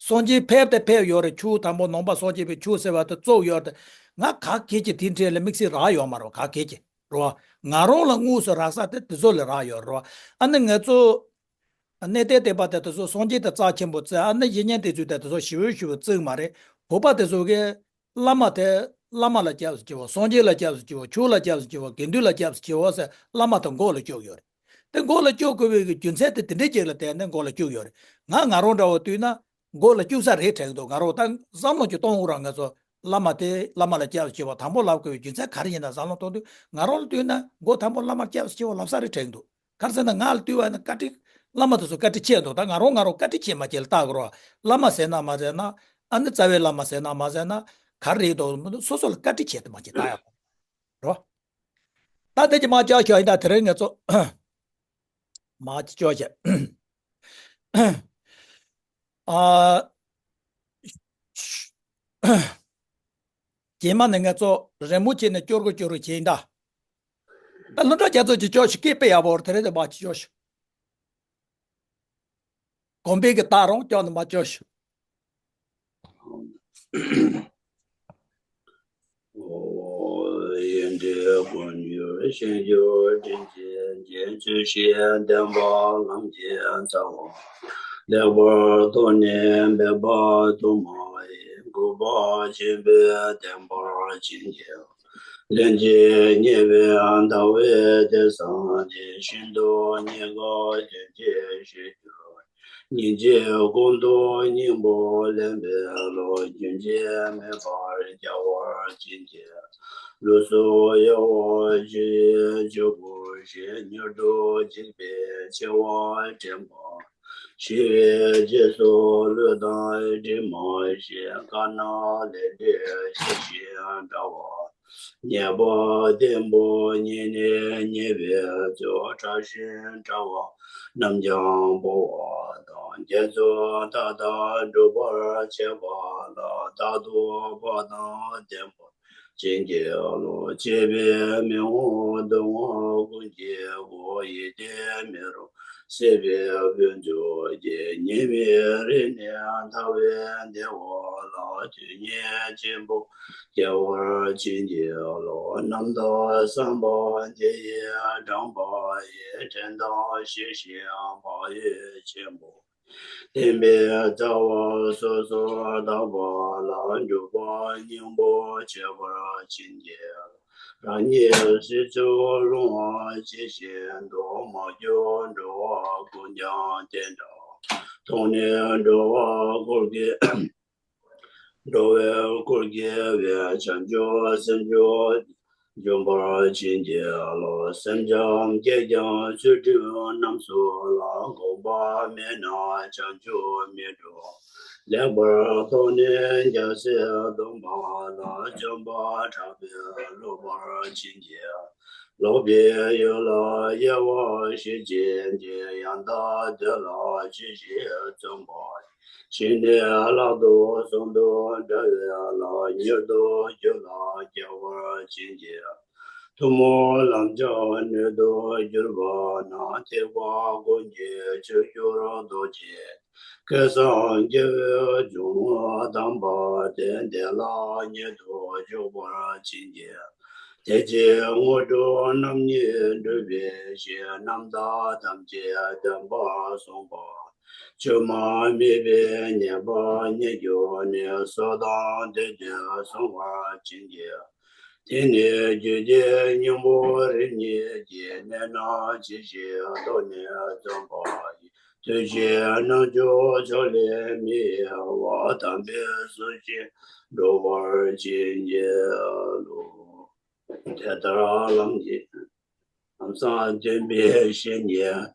སངས་རྒྱས་ཕེབས་དང་ཕེབས་ཡོད་རེད། ཆོས་དང་པོ་ནང་པ་སངས་རྒྱས་པའི་ཆོས་ཟེར་བ་དེ་བཙུགས་ཡོད་རེད། ང་ག་གེ་ཀྱི་དེ་འདྲས་ལ་དམིགས་བསལ་རག་ཡོད་མ་རེད། ག་གེ་ཀྱི་རེད་བ། ང་རང་ལ་དངོས་སུ་རག་ས་དེ་དེ་ཚོ་ལས་རག་ཡོད་རེད་བ། ཨ་ནི་ང་ཚོ་གནས་བརྟན་བསྟན་པ་དེ་དེ་ཚོ་སངས་རྒྱས་དེ་རྩ་ཆེན་པོ་བརྩི། ཨ་ནི་གཞན་གཉེན་དེ་ཚོས་དེ་དེ་ཚོ་ཞིབ་ཞིབ་བརྩི་གི་མ་རེད། བོད་པ་དེ་ཚོ་གིས་བླ་མ་དེ་བླ་མ་ལ་སྐྱབས་སུ་མཆིའོ། སངས་རྒྱས་ལ་སྐྱབས་སུ་མཆིའོ། ཆོས་ལ་སྐྱབས་སུ་མཆིའོ། དགེ་འདུན་ལ་སྐྱབས་སུ་མཆིའོ་ཟེར་བླ་མ་དེ་མགོ་ལ་བཅུག་ཡོད་རེད། དེ་མགོ་ལ་བཅུག་དགོས་པའི་གི་རྒྱུ་མཚན་དེ་དེ་འདྲའི་ཅིག་ལ་བརྟེན་ནས་མགོ་ལ་བཅུག་ཡོད་རེད། ང་ང་རང་འདྲ་བོ་བལྟས་ན་མགོ་ལ་བཅུག་ས་རེད་དྲན་འདུག་ང་རང་ད་བསམ་བློ་ཅིག་གཏོང་དགོས་ར། ང་ཚོ་བླ་མ་དེ་བླ་མ་ལ་སྐྱབས་སུ་མཆིའོ་དང་པོ་ལབ་དགོས་པའི་རྒྱུ་མཚན་ག་རེ་ཡིན་ན་བསམ་བློ་གཏོང་དུས་ང་རང་ལ་ལྟོས་ན་མགོ་དང་པོ་བླ་མ་ལ་སྐྱབས་སུ་མཆིའོ་ལབ་ས་རེད་དྲན་འདུག་ག་རེ་ཟེར་ན་ང་ལ་ལྟོས་པ་ན་བཀའ་དྲིན་བླ་མ་དེ་ཚོ་བཀའ་དྲིན་ཆེ་འདུག་ད་ང་རང་ང་རང་བཀའ་དྲིན་ཆེ་མ་ཆེ་ལ་བལྟ་དགོས་ར། བླ་མ་ཟེར་ན་མ་ཟེར་ན། ཨ་ནི་རྩ་བའི་བླ་མ་ཟེར་ན་མ་ཟེར་ན་ག་རེ་རེད་འདུག་སོ་སོ་ལ་བཀའ་དྲིན་ཆེ་དེ་མ་ཆེ་ལྟ་ཡག་རོ། ད་དེ་ཅི་མ་ཅོ་ཤོག་ཡིན། ད་དེ་རིང་ང་ཚོ་མ་ཅི་ཅོ་ཤོག་ཨ། རྗེས་མ་ནས་ང་ཚོ་རི་མོ་བྱས་ནས་སྐྱོར་དགོས་སྐྱོར་རུ་བྱེད་ཡིན་ད། ད་སློབ་གྲྭ་རྒྱ་མཚོ་ཅིག་སྐྱོར་ཤོག་སྐད་དཔེ་ཡག་པོ་རེད། དེ་རིང་དེ་མ་ཅི་ཅོ་ཤོག་གོམ་པའི་གི་རྟགས་རང་སྐྱོར་ནས་མ་ཅོ་ཤོག་ཡོན་ཏན་ཀུན་གྱི་ཞིང་གཤེགས་དྲིན་ཅན་རྗེ། ཆོས་བཤད་བདེན་པ་ལམ་གྱི་རྩ་བ། ལེགས་པར་རྟོགས་ནས་སྦས་པ་དུ་མ་ཡིས། གུས་པས་མཁྱེན་པའི་བསྟན་པར་བྱིན་གྱིས་རློབས། ལན་གཅིག་རྙེད་པའི་ཟླ་བའི་དེད་དཔོན་དེ། ཤིན་ཏུ་རྙེད་དཀའ་ཞིང་ཆེས་ཞེས་གྱུར། སྙིང་རྗེ་ཀུན་ཏུ་སྙིང་པོ་ལེན་པའི་བློ། རྒྱུན་ཆད་མེད་པར་རྒྱས་པར་བྱིན་གྱིས་རློབས། ལུས་སྲོག་གཡོ་བ་ཆུ་ཡིས་ཆོས་སྐུར་བཞེངས། མྱུར་དུ་འཇིག་པའི་འཆི་བ་དྲན་པ། ཤི་བའི་རྗེས་སུ་བློས་བཏང་དྲི་མ་ཞིག་དཀར་ནག་ལས་འབྲས་ཤེས་བཞིན་འབྲེལ་བ། ཉེས་པ་ལྟད་མོ་ཉིད་ནི་ཉེས་པའི་ཚོགས། ཕྲ་ཞིང་ཕྲ་བ་རྣམས་ཀྱང་སྤོང་བ་དང་། རྒྱ་མཚོ་མཐའ་དག་སྒྲོལ་བར་བྱེད་པ་ལ། རྟག་ཏུ་བག་དང་ལྡན་པར་བྱིན་གྱིས་རློབས། བཅས་པའི་མི་འོང་སྡུག་བསྔལ་ཀུན་གྱི་སྒོ། ཡིད་བརྟན་མེ་རུ་བསྲེགས་པའི་དཔལ་འབྱོར་གྱིས། ཉེས་པའི་རིམས་ནད་ཐར་བའི་བདེ་བ་ལ། དུས་ངན་ཆེན་པོ་སྐྱེ་བར་བྱིན་གྱིས་རློབས། རྣམ་དག་བསམ་པ་དེ་ཡིས་དྲངས་པ་ཡི། དྲན་དང་ཤེས་བཞིན་བག་ཡོད་ཆེན་པོ། བསྟན་པའི་རྩ་བ་སོ་སོར་དག་པ་ལ། འཇུག་པ་སྙིང་པོར་བྱེད་པར་བྱིན་གྱིས་རློབས། རང་ཉིད་སྲིད་མཚོར་ལྷུང་བ་ཇི་བཞིན་དུ། མ་གྱུར་འགྲོ་བ་ཀུན་ཀྱང་དེ་འདྲ། མཐོང་ནས་འགྲོ་བ་ཀུན་གྱི་འགྲོ་བའི་སྐུར་གྱུར་པའི། བྱང་ཆུབ་སེམས་མཆོག་འབྱོངས་པར་བྱིན་གྱིས་རློབས། སེམས་ཙམ་བསྐྱེད་ཀྱང་ཚུལ་ཁྲིམས་རྣམས་སུ་ལ། གོམས་པ་མེད་ན་བྱང་ཆུབ་མི་འགྲུབ། ལེགས་པར་རྟོགས་ནས་རྒྱལ་སྲས་སྡོམ་པ་ལ། བརྩོན་པ་དྲག་པོས་སློབ་པར་བྱིན་གྱིས་རློབས། ལོག་པའི་ཡུལ་ལ་དབྱེ་བ་ཕྱེ་བྱེད་ཅིང་། ཡང་དག་དེ་ལ་ཇི་ཞིག་བརྩོན་པ་ཡིས། ཕྱི་ནས་ལྷག་ཏུ་གསུམ་དུ་འགྲོ་བའི་ལམ། མྱུར་དུ་རྒྱུད་ལ་སྐྱེ་བར་བྱིན་གྱིས་རློབས། ཐུན་མོང་ལམ་གྱི་སྣོད་དུ་གྱུར་པ་ན། ཐེག་པ་ཀུན་གྱི་ཆོས་སྒྱུར་རྡོ་རྗེ། སྐལ་བཟང་རྒྱལ་པོས་འབྱུང་བ་དམ་པ་དེ། དེ་ལ་ཉིད་དུ་འཇུག་པར་བྱིན་གྱིས། དེ་ཕྱིར་དངོས་གྲུབ་རྣམ་གཉིས་སྒྲུབ་པའི་ཕྱིར། རྣམ་དག་ཐམས་ཅད་བདེན་པར་གསུངས་པ། ཆོས་མ་དམིགས་པའི་ཉེས་པ་ཉེས་གྱུར་ནས། སྲོག་དང་བསྡོས་ཏེ་གསོལ་བ་བྱིན་གྱིས། དེ་ནས་རྒྱུད་སྡེ་སྙིང་པོ་རིམ་གཉིས་ཀྱི། གནད་རྣམས་ཇི་བཞིན་རྟོགས་ནས་འཛོམས་པ་ཡི། དུས་གཅིག་རྣལ་འབྱོར་ཕྱོགས་ལས་མི་གཡེལ་བར། དམ་པའི་ཚུལ་བཞིན་འགྲོ་བར་བྱིན་གྱིས་རློབས། དེ་ལྟར་ལམ་གྱི་ལམ་བཟང་སྟོན་པའི་བཤེས་གཉེན།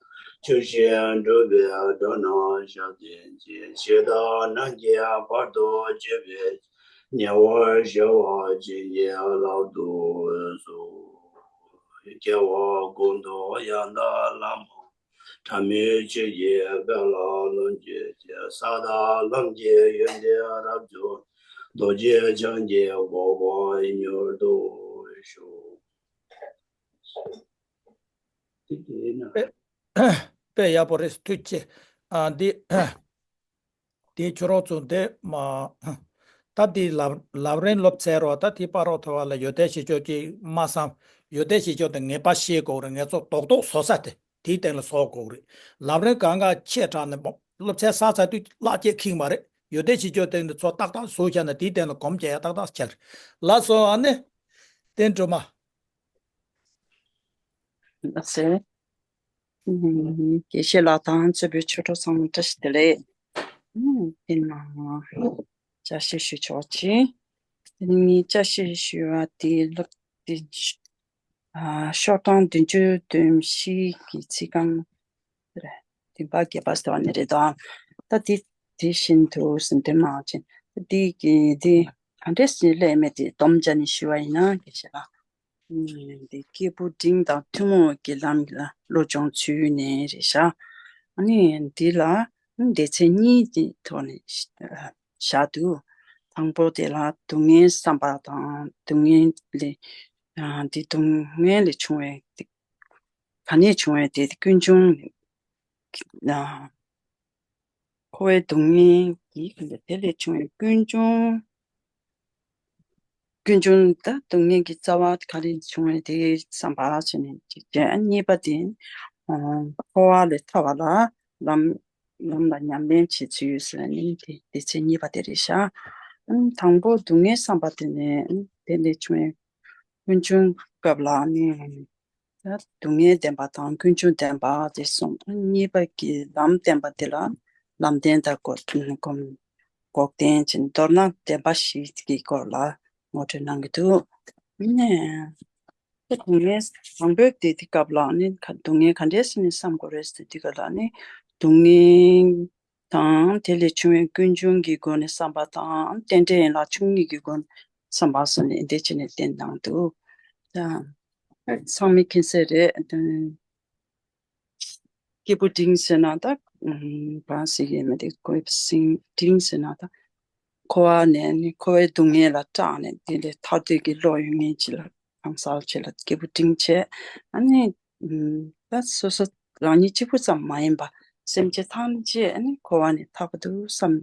ཆོས་བཞིན་སྒྲུབ་པའི་མགྲོན་རྣམས་ཞབས་བརྟན་ཅིང་། ཕྱི་དང་ནང་གི་བར་དུ་གཅོད་པའི། ཉེ་བར་ཞི་བར་བྱིན་གྱིས་བརླབ་ཏུ་གསོལ། སྐྱེ་བ་ཀུན་ཏུ་ཡང་དག་ལམ་ཕྲ་མོའི་ཆོས་ཀྱི་དཔལ་ལ་ལོངས་སྤྱོད་ཅིང་། ས་དང་ལམ་གྱི་ཡོན་ཏན་རབ་རྫོགས། རྡོ་རྗེ་འཆང་གི་གོ་འཕང་མྱུར་དུ་ཤོག་དཔེ་ཡག་པོ་རེད། ཐུགས་རྗེ་ཆེ། ཨ་འདི། དེའི་ཆོས་རོགས་ཚོ་འདི་མ། ད་འདི་ལབ་ལབ་རིན་སློབ་ཚན་རོགས། ད་དེ་པར་རོགས་ཐོ་བ་ལ་ཡོན་ཏན་བཞི་སྤྱོད་ཀྱི་མ་བསམ། ཡོན་ཏན་བཞི་སྤྱོད་དེ་ངེས་པ་ཤེས་དགོས་རེད། ངེས་ཚོ་རྡོག་རྡོག་བཟོ་ས་དེ་དེའི་སྟེང་ལ་བཟོ་དགོས་རེད། ལབ་རིན་གང་ག་ཆེ་དྲགས་ནས་སློབ་ཚན་བསགས་ཚར་དུས་བརླག་སྐྱེད་ཁེངས་པ་རེད། ཡོན་ཏན་བཞི་སྤྱོད་སྟེང་དུ་ཚོ་ཏག་ཏག་བཟོ་བཞག་ན་དེའི་སྟེང་ལ་གོམས་རྒྱག་ཡ་ཏག་ཏག་ཆགས་རེད། ལགས་སོ། ཨ་ནི་བསྟན་སྒྲོལ་མ། ལགས་སེ། ཨུམ། དགེ་བཤེས་ལགས་དང་གཙོས་པའི་ཆོས་གྲོགས་ཚང་མ་བཀྲ་ཤིས་བདེ་ལེགས། ཨུམ། དེ་ནང་བཅར་ཤེས་ཞུ་ཆོག་ཅིང་། དེ་ནི་བཅར་ཤེས་ཞུ་བ་དེ་སློབ་དེ་ཨ་ཤོག་གྲངས་བདུན་ཅུ་དོན་བཞི་གི་ཚིག་རྐང་བདུན་པ་བརྒྱད་པ་ཟེར་བ་ནི་རེད་དོ། ད་དེ་དེ་བཞིན་དུ་ཟིན་དོན་མང་ཅིང་། ད་དེ་གི་དེ་ག་འདྲས་སེ་སླེབས་མེད་དེ་སྡོམ་བྱ་ནས་ཞུ་བ་ཡིན་ན། དགེ་བཤེས་ལགས། འདི་སྐྱེས་བུ་འབྲིང་དང་ཐུན་མོང་གི་ལམ་ལ་བློ་སྦྱོང་ཚུལ་ནས་རེད་ཤག་ཨ་ནི་འདི་ལ་སྡེ་ཚན་གཉིས་ཀྱི་ཐོག་ནས་བཞག་འདུག་དང་པོ་དེ་ལ་སྡུག་བསྔལ་བསམ་པ་དང་། སྡུག་བསྔལ་ལས་འདི་སྡུག་བསྔལ་ལས་བྱུང་བའི་ག་ནས་བྱུང་བའི་དེ་ཀུན་འབྱུང་། འཁོར་བའི་སྡུག་བསྔལ་གྱི་དེ་ལས་བྱུང་བའི་ཀུན་འབྱུང་། ཀུན་འབྱུང་ད་སྡུག་བསྔལ་གྱི་རྩ་བ་ག་རེ་བྱུང་བའི་དེ་བསམ་པ་བྱས་ནས་གཅིག་བྱས། གཉིས་པ་དེ་འཁོར་བ་ལས་ཐར་བ་ལ་ལམ་ལམ་ལ་ཉམས་ལེན་བྱེད་ཚུལ་ཟེར་ནས་དེ་སྡེ་ཚན་གཉིས་པ་དེ་རེད་ཤག་དང་པོ་སྡུག་བསྔལ་བསམ་པ་དེ་ནས་དེ་ལས་བྱུང་བའི་ཀུན་འབྱུང་སྐབས་ལ་ནི། ད་སྡུག་བསྔལ་བདེན་པ་དང་ཀུན་འབྱུང་བདེན་པ་དེ་གསུངས། གཉིས་པ་གི་ལམ་བདེན་པ་དེ་ལ་ལམ་བདེན་དང་འགོག་འགོག་བདེན་བྱས་ནས། མདོར་ན་བདེན་པ་བཞི་གི་སྐོར་ལ་ངོ་སྤྲོད་གནང་གི་འདུག་ནས་ད་སྡུག་བསྔལ་དང་པོའི་དེ་དེ་སྐབས་ལ་ནི་སྡུག་བསྔལ་ག་འདྲས་ཟེར་ནས་བསམ་དགོས་རེད་ཟེར་དུས་སྐབས་ལ་ནི་སྡུག་བསྔལ་དང་དེ་ལས་བྱུང་བའི་ཀུན་འབྱུང་གི་སྒོ་ནས་བསམ་པ་དང་། རྟེན་འབྲེལ་ཡན་ལག་བཅུ་གཉིས་ཀྱི་སྒོ་ནས་བསམ་པ་ཟེར་ནས་འདི་བྱས་ནས་བསྟན་གནང་འདུག་ད་ཚང་མས་མཁྱེན་གསལ་རེད། སྐྱེས་བུ་འབྲིང་ཟེར་ན་ད་གང་ཟེར་གྱི་མེད་དེ། སྐྱེས་བུ་འབྲིང་ཟེར་ན་ད་འཁོར་བ་ནས་ནི་འཁོར་བའི་སྡུག་བསྔལ་ལ་སྐྲག་ནས་དེ་ལས་ཐར་འདོད་ཀྱི་བློ་ཡོད་མཁན་ཅིག་ལ། གང་ཟག་ཆེ་ལ་སྐྱེས་བུ་འབྲིང་བྱས། ཨ་ནི་ད་སོ་སོ་རང་ཉིད་གཅིག་པུ་ཙམ་མ་ཡིན་པ་སེམས་ཅན་ཐམས་ཅད་ཨ་ནི་འཁོར་བ་ནས་ཐར་དགོས་འདུག་བསམ་ནས་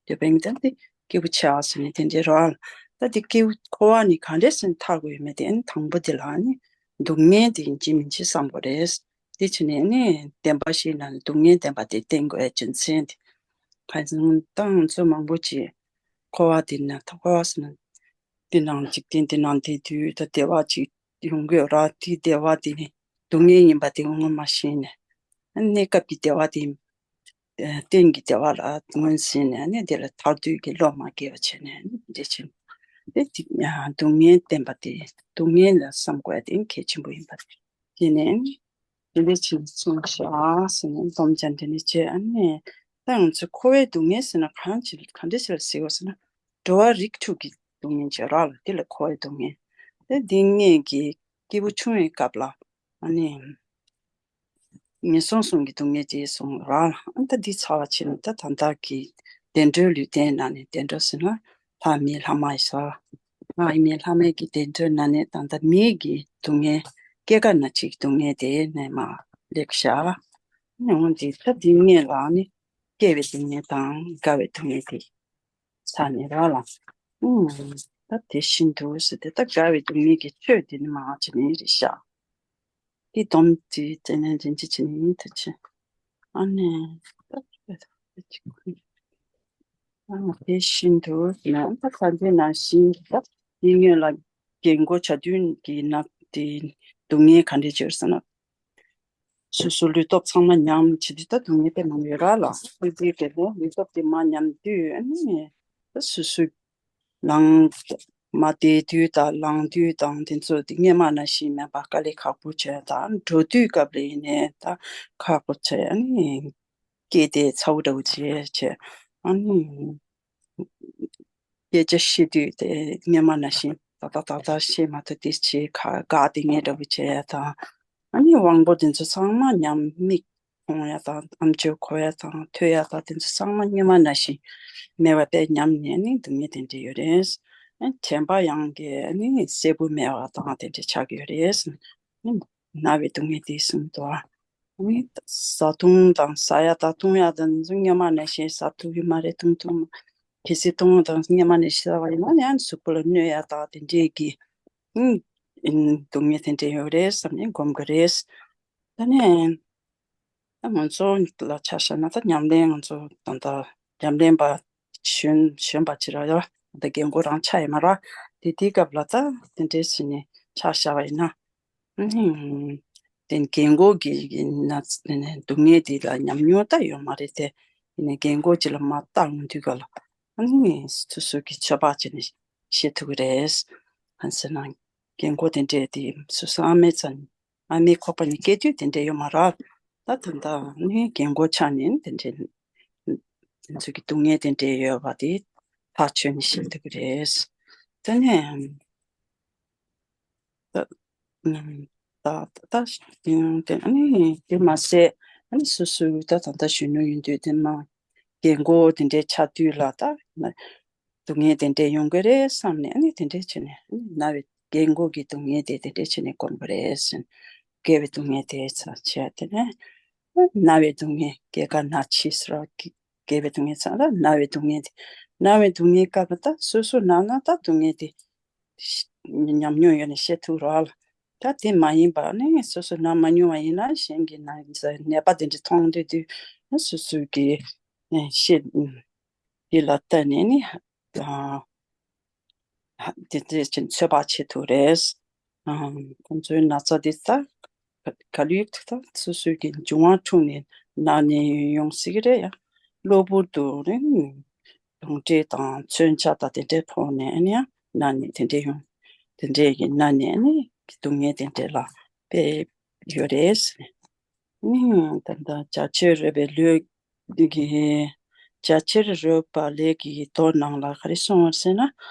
འདོད་པའི་ད་དེ་སྐྱེས་བུ་ཆེ་བ་ཟེར་ནས་དེ་འདྲའི་རོ། ད་དེ་སྐྱེས་བུ་འཁོར་བ་ནས་ག་འདྲས་ཟེར་ནས་ཐར་དགོས་ཡོད་མེད་དེ། ཨ་ནི་དང་པོ་དེ་ལ་ཨ་ནི་སྡུག་བསྔལ་དེ་ཡིན་གཅིག་མིན་གཅིག་བསམ་དགོས་རེད། དེ་བྱས་ནས་ཨ་ནི་བདེན་པ་བཞིའི་ནང་ནས་སྡུག་བསྔལ་བདེན་པ་དེ་བསྟེན་དགོས་ཡ་རྒྱུ་མཚན་དེ། གང་ཟེར་ན་ད་ང་ཚོ་མང་པོ་ཅིག་འཁོར་བ་དེ་ན་ད་འཁོར་བ་ཟེར་ན། དེ་ནང་འཇིག་རྟེན་དེ་ནང་བསྡད་དུས་ད་བདེ་བ་ཅིག་ཡོང་གི་ཡོད་ར། དེ་བདེ་བ་དེ་ནི་སྡུག་བསྔལ་ཡིན་པ་དེ་ངོ་མ་ཤེས་ནས། གནས་སྐབས་ཀྱི་བདེ་བ་དེ་གཏན་གྱི་བདེ་བ་ལ་ངོས་ཟིན་ནས་ནི་དེ་ལ་ཐར་འདོད་ཀྱི་བློ་མ་སྐྱེས་པ་བྱས་ནས་ནི་འདི་བྱས་ནས། དེ་དེ་སྡུག་བསྔལ་བསྟེན་པ་དེ་སྡུག་བསྔལ་ལ་བསམ་དགོས་ཡ་དེ་གལ་ཆེན་པོ་ཡིན་པ་དེ་ནས་ནི། དེ་འདྲ་བྱས་ནས་གསུངས་བཞག་ཟེར་ནས་སྡོམ་བྱ་འདི་ནས་བྱས། ཨ་ནི་ད་ང་ཚོས་འཁོར་བའི་སྡུག་བསྔལ་ཟེར་ན་གང་ཅི་ག་འདྲ་ཞིག་ལ་ཟེར་བ་ཟེར་ན། འགྲོ་བ་རིགས་དྲུག་གི་སྡུག་བསྔལ་བྱེད་ར་ལ་དེ་ལ་འཁོར་བའི་སྡུག་བསྔལ། དེ་འདི་སྔས་ཀྱི་སྐྱེས་བུ་ཆུང་བའི་སྐབས་ལ་ཨ་ནི་ངན་སོང་གསུམ་གྱི་སྡུག་བསྔལ་དེ་གསུངས་ར་ལ། ཨ་ད་འདི་ཚར་བ་ཕྱིན་ད་ད་ལྟ་གི་བདེ་འགྲོའི་ལུས་རྟེན་ནང་ནས་བདེ་འགྲོ་ཟེར་ན་ལྷ་མི་ལྷ་མ་ཡི་ས། ལྷ་མི་ལྷ་མ་ཡི་གི་བདེ་འགྲོའི་ནང་ནས་ད་ལྟ་མི་གི་སྡུག་བསྔལ་སྐྱེ་རྒ་ན་འཆིའི་སྡུག་བསྔལ་དེ་ནས་མར་ལེགས་བཞག་ནས་འོང་དེ་ད་འདི་སྔས་ལ་ནི་སྐྱེ་བའི་སྡུག་བསྔལ་དང་རྒ་བའི་སྡུག་བསྔལ་དེ། ས་ནི་ར་ལ། ཨུམ། ད་དེ་བཞིན་དུ་ཟེར་ཏེ་ད་དགའ་བའི་སྡུག་བསྔལ་གྱི་ཆོས་དེ་ནི་མང་ཆེ་ནི་རེད་ཤག་དེ་སྡོམ་དེ་བཙལ་ནས་འཛིན་གྱི་བྱེད་ནི་ཡིན་ད་ཆེ། ཨ་ནི་ད་དེ་བཞིན་དུ་ན་ད་ག་འདི་ནང་བཞིན་ད་དེ་སྔོན་ལ་རྒན་གོག་བྱ་དུས་ཀྱི་ན་དེ་སྡུག་བསྔལ་ག་འདྲས་བྱོས་ཟེར་ན། སོ་སོ་ལུས་སྟོབས་ཚང་མ་ཉམས་བྱེད་དུས་ད་སྡུག་བསྔལ་དཔེ་མང་ཡོད་ར་ལ། ཁོ་ཚོའི་གི་ནི་ལུས་སྟོབས་དེ་མར་ཉམས་དུས་ཨ་ནི་ད་སོ་སོ་ལངས་མ་བསྡད་དུས་དང་ལངས་དུས་དང་དེ་ཚོ་དེ་སྔོན་མ་ནང་བཞིན་མེད་པ་དཀའ་ལས་ཁག་པོ་བྱས་དང་འགྲོ་དུས་སྐབས་ལ་ཡིན་ནའི་ད་ཁག་པོ་བྱས་ཨ་ནི་སྐེ་དེ་ཚ་བོ་འདྲ་བོ་བྱས་བྱས་ཨ་ནི། སྐད་ཆ་བཤད་དུས་དེ་སྔོན་མ་ནང་བཞིན་ཏག་ཏག་ཏག་ཏག་བཤད་མ་ཐུབ་དེ་བྱས་ཁ་དགའ་དེ་ངས་འདྲ་བོ་བྱས་ཡ་དང་། ཨ་ནི་དབང་པོ་དེ་ཚོ་ཚང་མ་ཉམས། མིག་མཐོང་ཡ་དང་ཨམ་ཅོག་གོ་ཡ་དང་ཐོས་ཡ་དང་དེ་ཚོ་ཚང་མ་སྔོན་མ་ནང་བཞིན་མེད་པ་དཔེ་ཉམས་ནས་ནི་སྡུག་བསྔལ་དེ་འདྲ་ཡོད་རེད། ཨ་དྲན་པ་ཡང་གི་ཨ་ནི་གསལ་པོ་མེད་པ་དང་དེ་འདྲ་ཆགས་ཀྱི་ཡོད་རེད། ཨ་ནི་ན་བའི་སྡུག་བསྔལ་དེ་གསུམ་དུ། ཨ་ནི་བཟའ་བཏུང་དང་ཟ་ཡ་དང་བཏུང་ཡ་དང་སྔོན་མ་ནང་བཞིན་ཟ་ཐུབ་ཀྱི་མ་རེད། བཏུང་ཐུབ་མ། གལ་སྲིད་བཏུང་བ་དང་སྔོན་མ་ནང་བཞིན་ཟ་བ་ཡིན་ན་ཡང་གཟུགས་པོ་ལ་གནོད་ཡ་དང་དེ་འདྲས་ཀྱི་ཨུམ། སྡུག་བསྔལ་དེ་འདྲས་ཡོད་རེད་བསམ་ནས་སྒོམ་གྱི་རེད། ད་ནས་ད་ང་ཚོ་ལ་ཆ་བཞག་ན་ད་ཉམས་ལེན་ང་ཚོ་ད་ལྟ་ཉམས་ལེན་པ་གཞོན་གཞོན་པ་ཅིག་ར་ཡ་ད་རྒན་གོག་རང་ཆགས་ཡོད་མ་ར། དེ་དེའི་སྐབས་ལ་ད་དེ་འདྲས་བྱས་ནས་ཆ་བཞག་པ་ཡིན་ན། ཨ་ནི། དེ་རྒན་གོག་གི་ན་སྡུག་བསྔལ་དེ་ལ་ཉམས་མྱོང་ད་ཡོད་མ་རེད་དེ། ཡིན་ནའི་རྒན་གོག་ཅིག་ལ་མར་བལྟ་ཡོང་དུས་ག་ལ། ཨ་ནི་སོ་སོ་གི་ཚོད་དཔག་བྱས་ནས་ཤེས་ཐུབ་ཀྱི་རེད། གང་ཟེར་ན། རྒན་གོག་དེ་འདྲས་དེ་སོ་སོ་ཨ་མའི་རྩ་ནས་ཨ་མའི་ཁོག་པ་ནས་སྐྱེས་དུས་དེ་འདྲས་ཡོད་མ་རེད། ད་ད་ལྟ་ནི་རྒན་གོག་ཆགས་ནས་དེ་འདྲས། དེ་ཚོ་གི་སྡུག་བསྔལ་དེ་འདྲས་ཡོད་པ་དེ་ཐག་ཆོད་ནས་ཤེས་ཐུབ་ཀྱི་རེད། དེ་ནས། ད་ད་ད་དེ་ཨ་ནི་དེ་མ་ཟད་ཨ་ནི་སོ་སོའི་ད་ད་ལྟ་གཞོན་ནུ་ཡིན་དུས་དེ་མ་རྒན་གོག་དེ་འདྲའི་ཆགས་དུས་ལ་ད་སྡུག་བསྔལ་དེ་འདྲའི་ཡོང་གི་རེད་བསམ་ནས་ཨ་ནི་དེ་འདྲའི་བྱས་ནས་ཨ་ནི་ན་བའི་རྒན་གོག་གི་སྡུག་བསྔལ་དེ་དེ་འདྲའི་བྱས་ནས་སྒོམ་གི་རེད་ཟེར། རྒས་པའི་སྡུག་བསྔལ་དེ་ཚ་བྱས་དེ་ནས་ན་བའི་སྡུག་བསྔལ་རྒས་དཀའ་ན་འཆི་ཟེར་བ་གི་རྒས་པའི་སྡུག་བསྔལ་ཚང་ལ་ན་བའི་སྡུག་བསྔལ་དེ། ན་བའི་སྡུག་བསྔལ་སྐབས་ལ་ད་སོ་སོ་ན་ན་ད་སྡུག་བསྔལ་དེ་ཉམས་མྱོང་ཡོད་ནས་ཤེས་ཐུབ་རོགས་ལ། ད་དེ་མ་ཡིན་པ་ནི་སོ་སོ་ན་མ་མྱོང་བ་ཡིན་ན་གཞན་གྱི་ན་ནད་པ་དེ་འདྲ་མཐོང་དུས་དུས་སོ་སོ་གི་ཤེས་དེ་ལ་བལྟས་ནས་ནི་དེ་འདྲ་ཚོད་དཔག་བྱེད་ཐུབ་རེད། ཁོང་ཚོའི་ན་ཚ་དེ་ད་ག་ལུས་ད་སོ་སོའི་གི་འབྱུང་བ་འཁྲུགས་ནས་ན་ནས་ཡོང་སྲིད་ཀྱི་རེད་ཡ། གློ་བུར་དུ་ནི་གདོན་འདྲེ་དང་མཚོན་ཆ་དང་དེ་འདྲའི་ཕོག་ནས་ཨ་ནི་ན་ནས་དེ་འདྲའི་ཡོང་། དེ་འདྲའི་གི་ན་ནས་ཨ་ནི་སྡུག་བསྔལ་དེ་འདྲའི་ལ་དཔེ་ཡོད་རེད། ཨ་ནི་ད་ལྟ་བྱ་བྱེད་རོལ་པའི་ལུས་འདི་གི་བྱ་བྱེད་རོལ་པ་ལས་ཀྱི་མདོ་ནང་ལ་ག་རེ་གསུངས་པ་ཟེར་ན།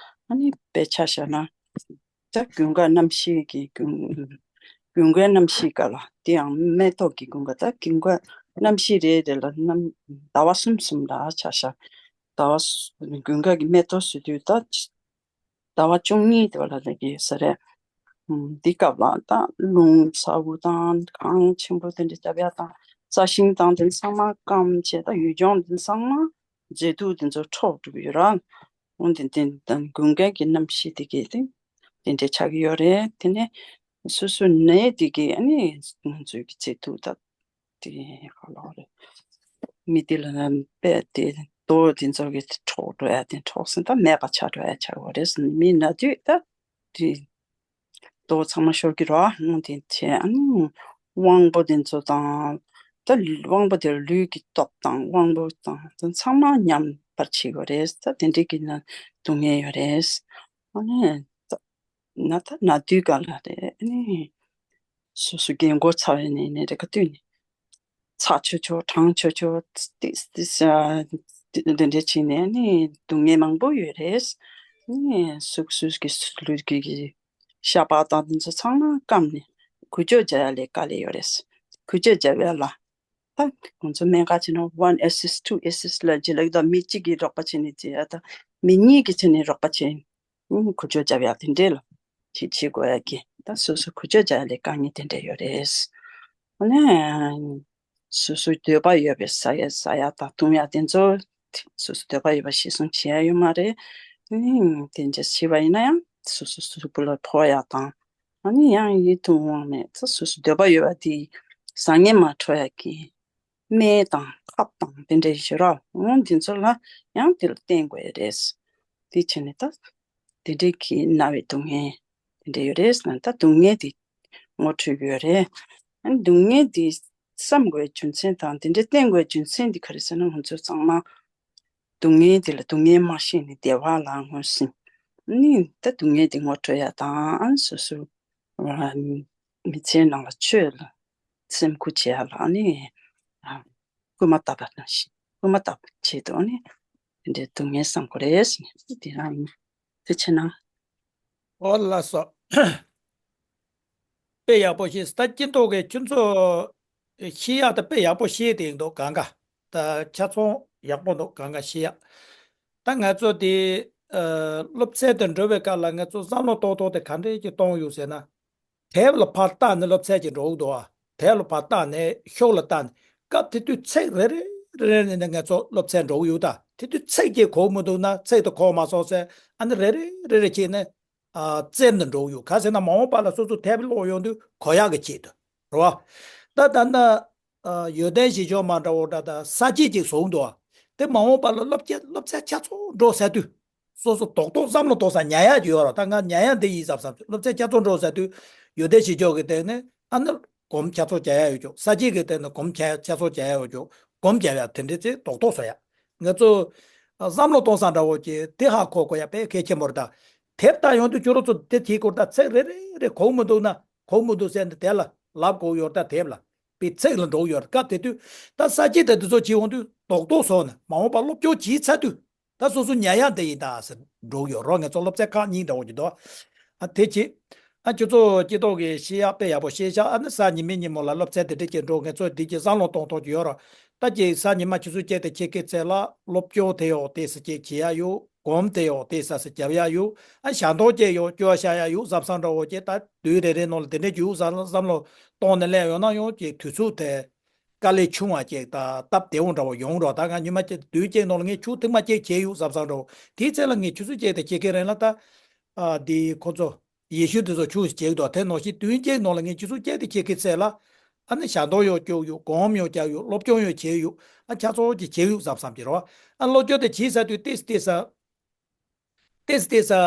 ཨ་ནི་དཔེ་ཆ་བཞག་ན། ད་ཀུན་དགའ་རྣམ་ཤེས་ཀྱི་ཀུན་ཀུན་དགའི་རྣམ་ཤེས་ག་ལ་དེ་ཡང་མེ་ཏོག་གི་ཀུན་དགའ་ད་ཀུན་དགའ་རྣམ་ཤེས་རེ་རེ་ལ་རྣམ་ཟླ་བ་གསུམ་གསུམ་ལ་ཆ་བཞག་ཟླ་བ་ཀུན་དགའ་གི་མེ་ཏོག་ཟེར་དུས་ད་ཟླ་བ་བཅུ་གཉིས་དེ་བ་ལ་ལས་ཀྱི་ས་རེད། འདི་སྐབས་ལ་ད་རླུང་ཚ་བོ་དང་གངས་ཆེན་པོ་དེ་འདྲ་རྒྱབ་ཡ་དང་ས་ཞིང་དང་དེ་ཚང་མ་སྐམ་བྱས་ད་ཡུལ་ལྗོངས་དེ་ཚང་མ་མཛེས་སྡུག་དེ་ཚོ་འཕྲོག་འགྲོ་གི་ཡོད་ར། འོན་ཏེ་དེ་དང་ཀུན་དགའ་གི་རྣམ་ཤེས་དེ་གས་དེ་དེ་འདྲ་ཆགས་ཀྱི་ཡོད་རེད། དེ་ནས་སོ་སོ་ནད་དེ་གས་ཨ་ནི་ང་ཚོའི་གི་མཛེས་སྡུག་ད་དེ་ག་ལ་རེད། མི་དེ་ལ་ན་དཔེ་དེ་རྡོ་དེ་ཚོ་གི་འཕྲོག་འགྲོ་ཡ་དེ་འཕྲོག་ཟིན་ད་མེད་པ་ཆགས་འགྲོ་ཡ་ཆགས་ཡོད་རེད། མི་ན་དུས་ད་དེ་རྡོ་ཚང་མ་ཤོར་གི་རོ། ཨ་ནི་དེ་བྱས་ཨ་ནི་དབང་པོ་དེ་ཚོ་དང་ད་དབང་པོ་དེ་ལུས་ཀྱི་སྟོབས་དང་དབང་པོ་དང་དེ་ཚང་མ་ཉམས་པར་བྱེད་ཀྱི་ཡོད་རེད། ད་དེ་འདྲའི་གི་ན་སྡུག་བསྔལ་ཡོད་རེད། ཨ་ནི་ད་ན་ད་ན་དུས་ག་ལ་རེད། ཨ་ནི་སོ་སོ་རྒན་གོག་ཚ་བའི་ནས་ནས་རེ་ཁ་དུས་ནས། ཚ་ཆོ་ཆོ་གྲང་ཆོ་ཆོ་ཏི་ཏི་ཨ་འདི་འདྲ་བྱས་ནས་ནི་སྡུག་བསྔལ་མང་པོ་ཡོད་རེད། ནི་སུག་སུག་གི་ལུས་ཀྱི་ཤ་པགས་དང་འདི་ཚོ་ཚང་མ་སྐམ་ནས་ཁུ་བྱུག་རྒྱག་ཡ་ལས་དཀའ་ལས་ཡོད་རེད། ཁུ་བྱུག་རྒྱག་ཡ་ལ་ད་ཁོང་ཚོ་སྨན་ཁང་ཕྱིན་ན་one assist two assist ལ་ཇི་ལགས་ད་མི་གཅིག་གིས་རོགས་པ་བྱས་ནས་བྱེད་ཡ་ད་མི་གཉིས་ཀྱིས་བྱས་ནས་རོགས་པ་བྱས། ཨུམ། ཁུ་བྱུག་རྒྱབ་ཡག་དེ་འདྲས་ལ་ཅིག་བྱེད་དགོས་ཡག་གི་ད་སོ་སོ་ཁུ་བྱུག་རྒྱག་ཡག་ལས་དཀའ་ངལ་དེ་འདྲས་ཡོད་རེད། ཨ་ནི་སོ་སོའི་འདོད་པ་ཡོད་པའི་ཟ་ཡག་ཟ་ཡག་དང་བཏུང་ཡག་དེ་ཚོ་སོ་སོའི་འདོད་པ་ཡོད་པ་གཞིར་བཟུང་བྱེད་ཡག་ཡོད་མ་རེད། ཨ་ནི་དེ་འདྲ་བྱས་པ་ཡིན་ན་ཡང་སོ་སོ་གཟུགས་པོ་ལ་ཕོག་ཡ་དང་། ཨ་ནི་ཡང་ཡིད་དུ་འོང་བ་མེད་ཚེ་སོ་སོ་འདོད་པ་ཡོད་པ་དེ་བཟང་ངན་མ་འཕྲོད་ཡ་གི་སྨན་དང་ཁབ་དང་དེ་འདྲ་ཡོད་ར། འོ་འདི་ཚོ་ལ་ཡང་དེ་ལ་བསྟེན་དགོས་ཡ་རེད། དེ་བྱས་ནས་ད་དེ་འདྲའི་གི་ན་བའི་སྡུག་བསྔལ་དེ་འདྲ་ཡོད་རེད་ཟེར་ན། ད་སྡུག་བསྔལ་དེ་ངོ་འཕྲོད་ཡོད་རེད། ཨ་ནི་སྡུག་བསྔལ་དེ་བསམ་དགོས་རྒྱུ་མཚན་དང་དེ་འདྲའི་བསྟེན་དགོས་རྒྱུ་མཚན་དེ་ག་རེ་ཟེར་ན། ང་ཚོ་ཚང་མ་སྡུག་བསྔལ་དེ་ལ་སྡུག་བསྔལ་མ་ཤེས་ནས་བདེ་བ་ལ་ངོས་ཟིན། ཨ་ནི་ད་སྡུག་བསྔལ་དེ་ངོ་འཕྲོད་ཡ་དང་། ཨ་ནི་སོ་སོ་མི་ཚེའི་ནང་ལ་ཆོས་ལ་སེམས་ཁུར་བྱེད་ཡ་ལ་ཨ་ནི་སྐུལ་མ་བཏབ་པ་ནང་བཞིན། སྐུལ་མ་བཏབ་པའི་ཆེད་དུ་ཨ་ནི་དེ་འདྲའི་སྡུག་བསྔལ་བསམ་དགོས་རེད་ཟེར་ནས་དེ་རང་ཡིན། དེ་བྱས་ན། ཨོ་ལགས་སོ། དཔེ་ཡག་པོ་ཤེས། ད་སྤྱི་ཚོགས་ཀྱི་ཁྱོད་ཚོ་ཤེས་ཡག་ད་དཔེ་ཡག་པོ་ཤེས་དེ་འདུག་གང་ག་ད་ཆ་ཚང་ཡག་པོ་འདུག་གང་ག་ཤེས་ཡག་ད་ང་ཚོ་དེ་ཨ་སློབ་ཚན་དུ་འགྲོ་བའི་སྐབས་ལ་ང་ཚོ་བསམ་བློ་གཏོང་ཐོག་དེ་ག་འདྲས་ཀྱི་གཏོང་ཡོད་ཟེར་ན། དེབ་ལ་ཕར་བལྟས་ནས་སློབ་ཚན་གྱི་འགྲོ་གི་འདུག་ཨ། དེབ་ལ་ཕར་བལྟས་ནས་ཤོག་ལ་བལྟས་ནས། སྐབས་དེ་དུས་ཚིག་རེ་རེ་རེ་རེ་ནས་ང་ཚོ་སློབ་ཚན་འགྲོ་གི་ཡོད། ད་དེ་དུས་ཚིག་གཅིག་གོ་མི་འདུག་ན་ཚིག་དེ་གོ་མ་སོང་ཟེར། ཨ་ནི་རེ་རེ་རེ་རེ་བྱས་ནས་ཨ་རྩེར་ནས་འགྲོ་གི་ཡོད། ག་ཟེར་ན་མ་འོངས་པ་ལ་སོ་སོ་དེབ་ཀློག་ཡོང་དུས་གོ་ཡག་གི་ཆེད་དུ་རེད་བ། ད་ད་ལྟ་ཨ་ཡོན་ཏན་གཞིར་བཞག་མ་འདྲ་བོ་འདྲ་ད་ས་བཅད་ཅིག་བཟུང་འདུག་ཨ། དེ་མ་འོངས་པ་ལ་སློབ་ཚན་སློབ་ཚན་ཆ་ཚང་འགྲོ་ཟེར་དུས། སོ་སོ་རྡོག་རྡོག་བསམ་བློ་གཏོང་ས་ཉར་ཡག་ཅིག་ཡོད་རེད། ད་ང་ཉར་ཡག་འདི་ཡིན་བསམ་བསམ། སློབ་ཚན་ཆ་ཚང་འགྲོ་ཟེར་དུས་ཡོན་ཏན་གཞིར་བཞག་གི་སྟེང་ནས་ཨ་ནི་སྒོམ་ཆ་ཚང་བྱ་ཡག་ཡོད་ཅོག་ས་བཅད་ཀྱི་སྟེང་ནས་སྒོམ་ཆ་ཆ་ཚང་བྱ་ཡག་ཡོད་ཅོག་སྒོམ་བྱ་ཡག་དེ་འདྲའི་ཚེ་རྡོག་རྡོག་བཟོ་ཡག་ང་ཚོ་ཨ་བསམ་བློ་གཏོང་ས་འདྲ་བོ་ཅིག་དེ་ཧ་གོ་དགོས་ཡག་དཔེ་གལ་ཆེན་པོ་རེད། ད་དེབ་ལྟ་ཡོང་དུས་ཁྱོད་རང་ཚོ་དེ་བྱེད་དགོས། ད་ཚིག་རེ་རེ་རེ་གོ་མི་འདུག་ན་གོ་མི་འདུག་ཟེར་ནས་དེ་ལ་ལབ་དགོས་ཡོད། ད་དེབ་ལ་པའི་ཚིག་ལ་འགྲོ་ཡོད། སྐབས་དེ་དུས་ད་ས་བཅད་དེ་འདི་ཚོ་བྱེད་འོང་དུས་རྡོག་རྡོག་བཟོ་ནས་མ་འོངས་པ་སློབ་སྦྱོང་བྱས་ཚར་དུས། ད་སོ་སོ་ཉར་ཡག་འདི་ཡིན་ད་ཟེར་འགྲོ་གི་ཡོད་རོགས། ངེད་ཚོ་སློབ་ཚན་ཁག་གཉིས་འདྲ་བོ་ཅིག་འདུག་ཨ་དེ་བྱེད། ཨ་ཁྱོད་ཚོ་སྤྱི་ཚོགས་ཀྱི་ཤེས་ཡག་དཔེ་ཡག་པོ་ཤེས་ཤག་ཨ་ནི་གཟའ་ཉི་མའི་ཉིན་མོ་ལ་སློབ་ཚན་དེ་འདྲ་ཅིག་འགྲོ། ངེད་ཚོ་འདི་ཅིག་བསམ་བློ་གཏོང་ཐུབ་ཀྱི་ཡོད་རོགས། ད་ཅིག་གཟའ་ཉི་མ་ཆུ་ཚོད་བཅུ་དང་ཕྱེད་ཀའི་ཚད་ལ་སློབ་སྦྱོང་དེ་ཡོག་དེ་ས་ཅིག་བྱེད་ཡག་ཡོད། སྒོམ་དེ་ཡོག་དེ་ས་ས་རྒྱབ་ཡག་ཡོད། ཨ་ཞལ་འདོན་ཅིག་ཡོག་སྐྱོར་བཞག་ཡག་ཡོད་བསམ་བསམ་འདྲ་བོ་ཅིག་ད་དུས་རེ་རེ་ནང་ལ་དེ་འདྲ་ཅིག་ཡོད་བསམ་བསམ་བློ་གཏོང་ནས་སླེབས་ཡོང་ན་ཡང་ཅིག་དུས་ཚོད་དེ། དཀའ་ལས་ཆུང་བ་ཅིག་དང་སྟབས་བདེ་བོ་འདྲ་བོ་ཡོང་རོགས། ད་ང་ཉི་མ་གཅིག་དུས་གཅིག་ནང་ལ་ངས་ཆུ་ཐིགས་མ་གཅིག་བྱས་ཡོད་བསམ་བསམ་འདྲ་བོ། དེའི་ཚེ་ལ་ངས་ཆུ་ཚོད་གཅིག་དང་ཕྱེད་ཀའི་རིང་ལ་ད་ཨ་འདི་ཁོ་ཚོ་ཡེ་ཤུ་དེ་ཚོ་ཆུ་བྱེད་འདུག་དེ་ནང་བཞིན་དུས་གཅིག་ནང་ལ་ངས་ཆུ་ཚོད་གཅིག་དང་ཕྱེད་ཀའི་ཚེ་ལ་ཨ་ནི་ཞལ་འདོན་ཡོག་སྐྱོར་ཡོད། སྒོམ་ཡོག་རྒྱག་ཡོད། སློབ་སྦྱོང་ཡོག་བྱས་ཡོད། ཨ་ཆ་ཚང་གཅིག་བྱས་ཡོད་བསམ་བསམ་གྱི་རོ། ཨ་སློབ་སྦྱོང་དེ་བྱས་ཚར་དུས་ཏེས་ཏེས་ཨ། ཏེས་ཏེས་ཨ།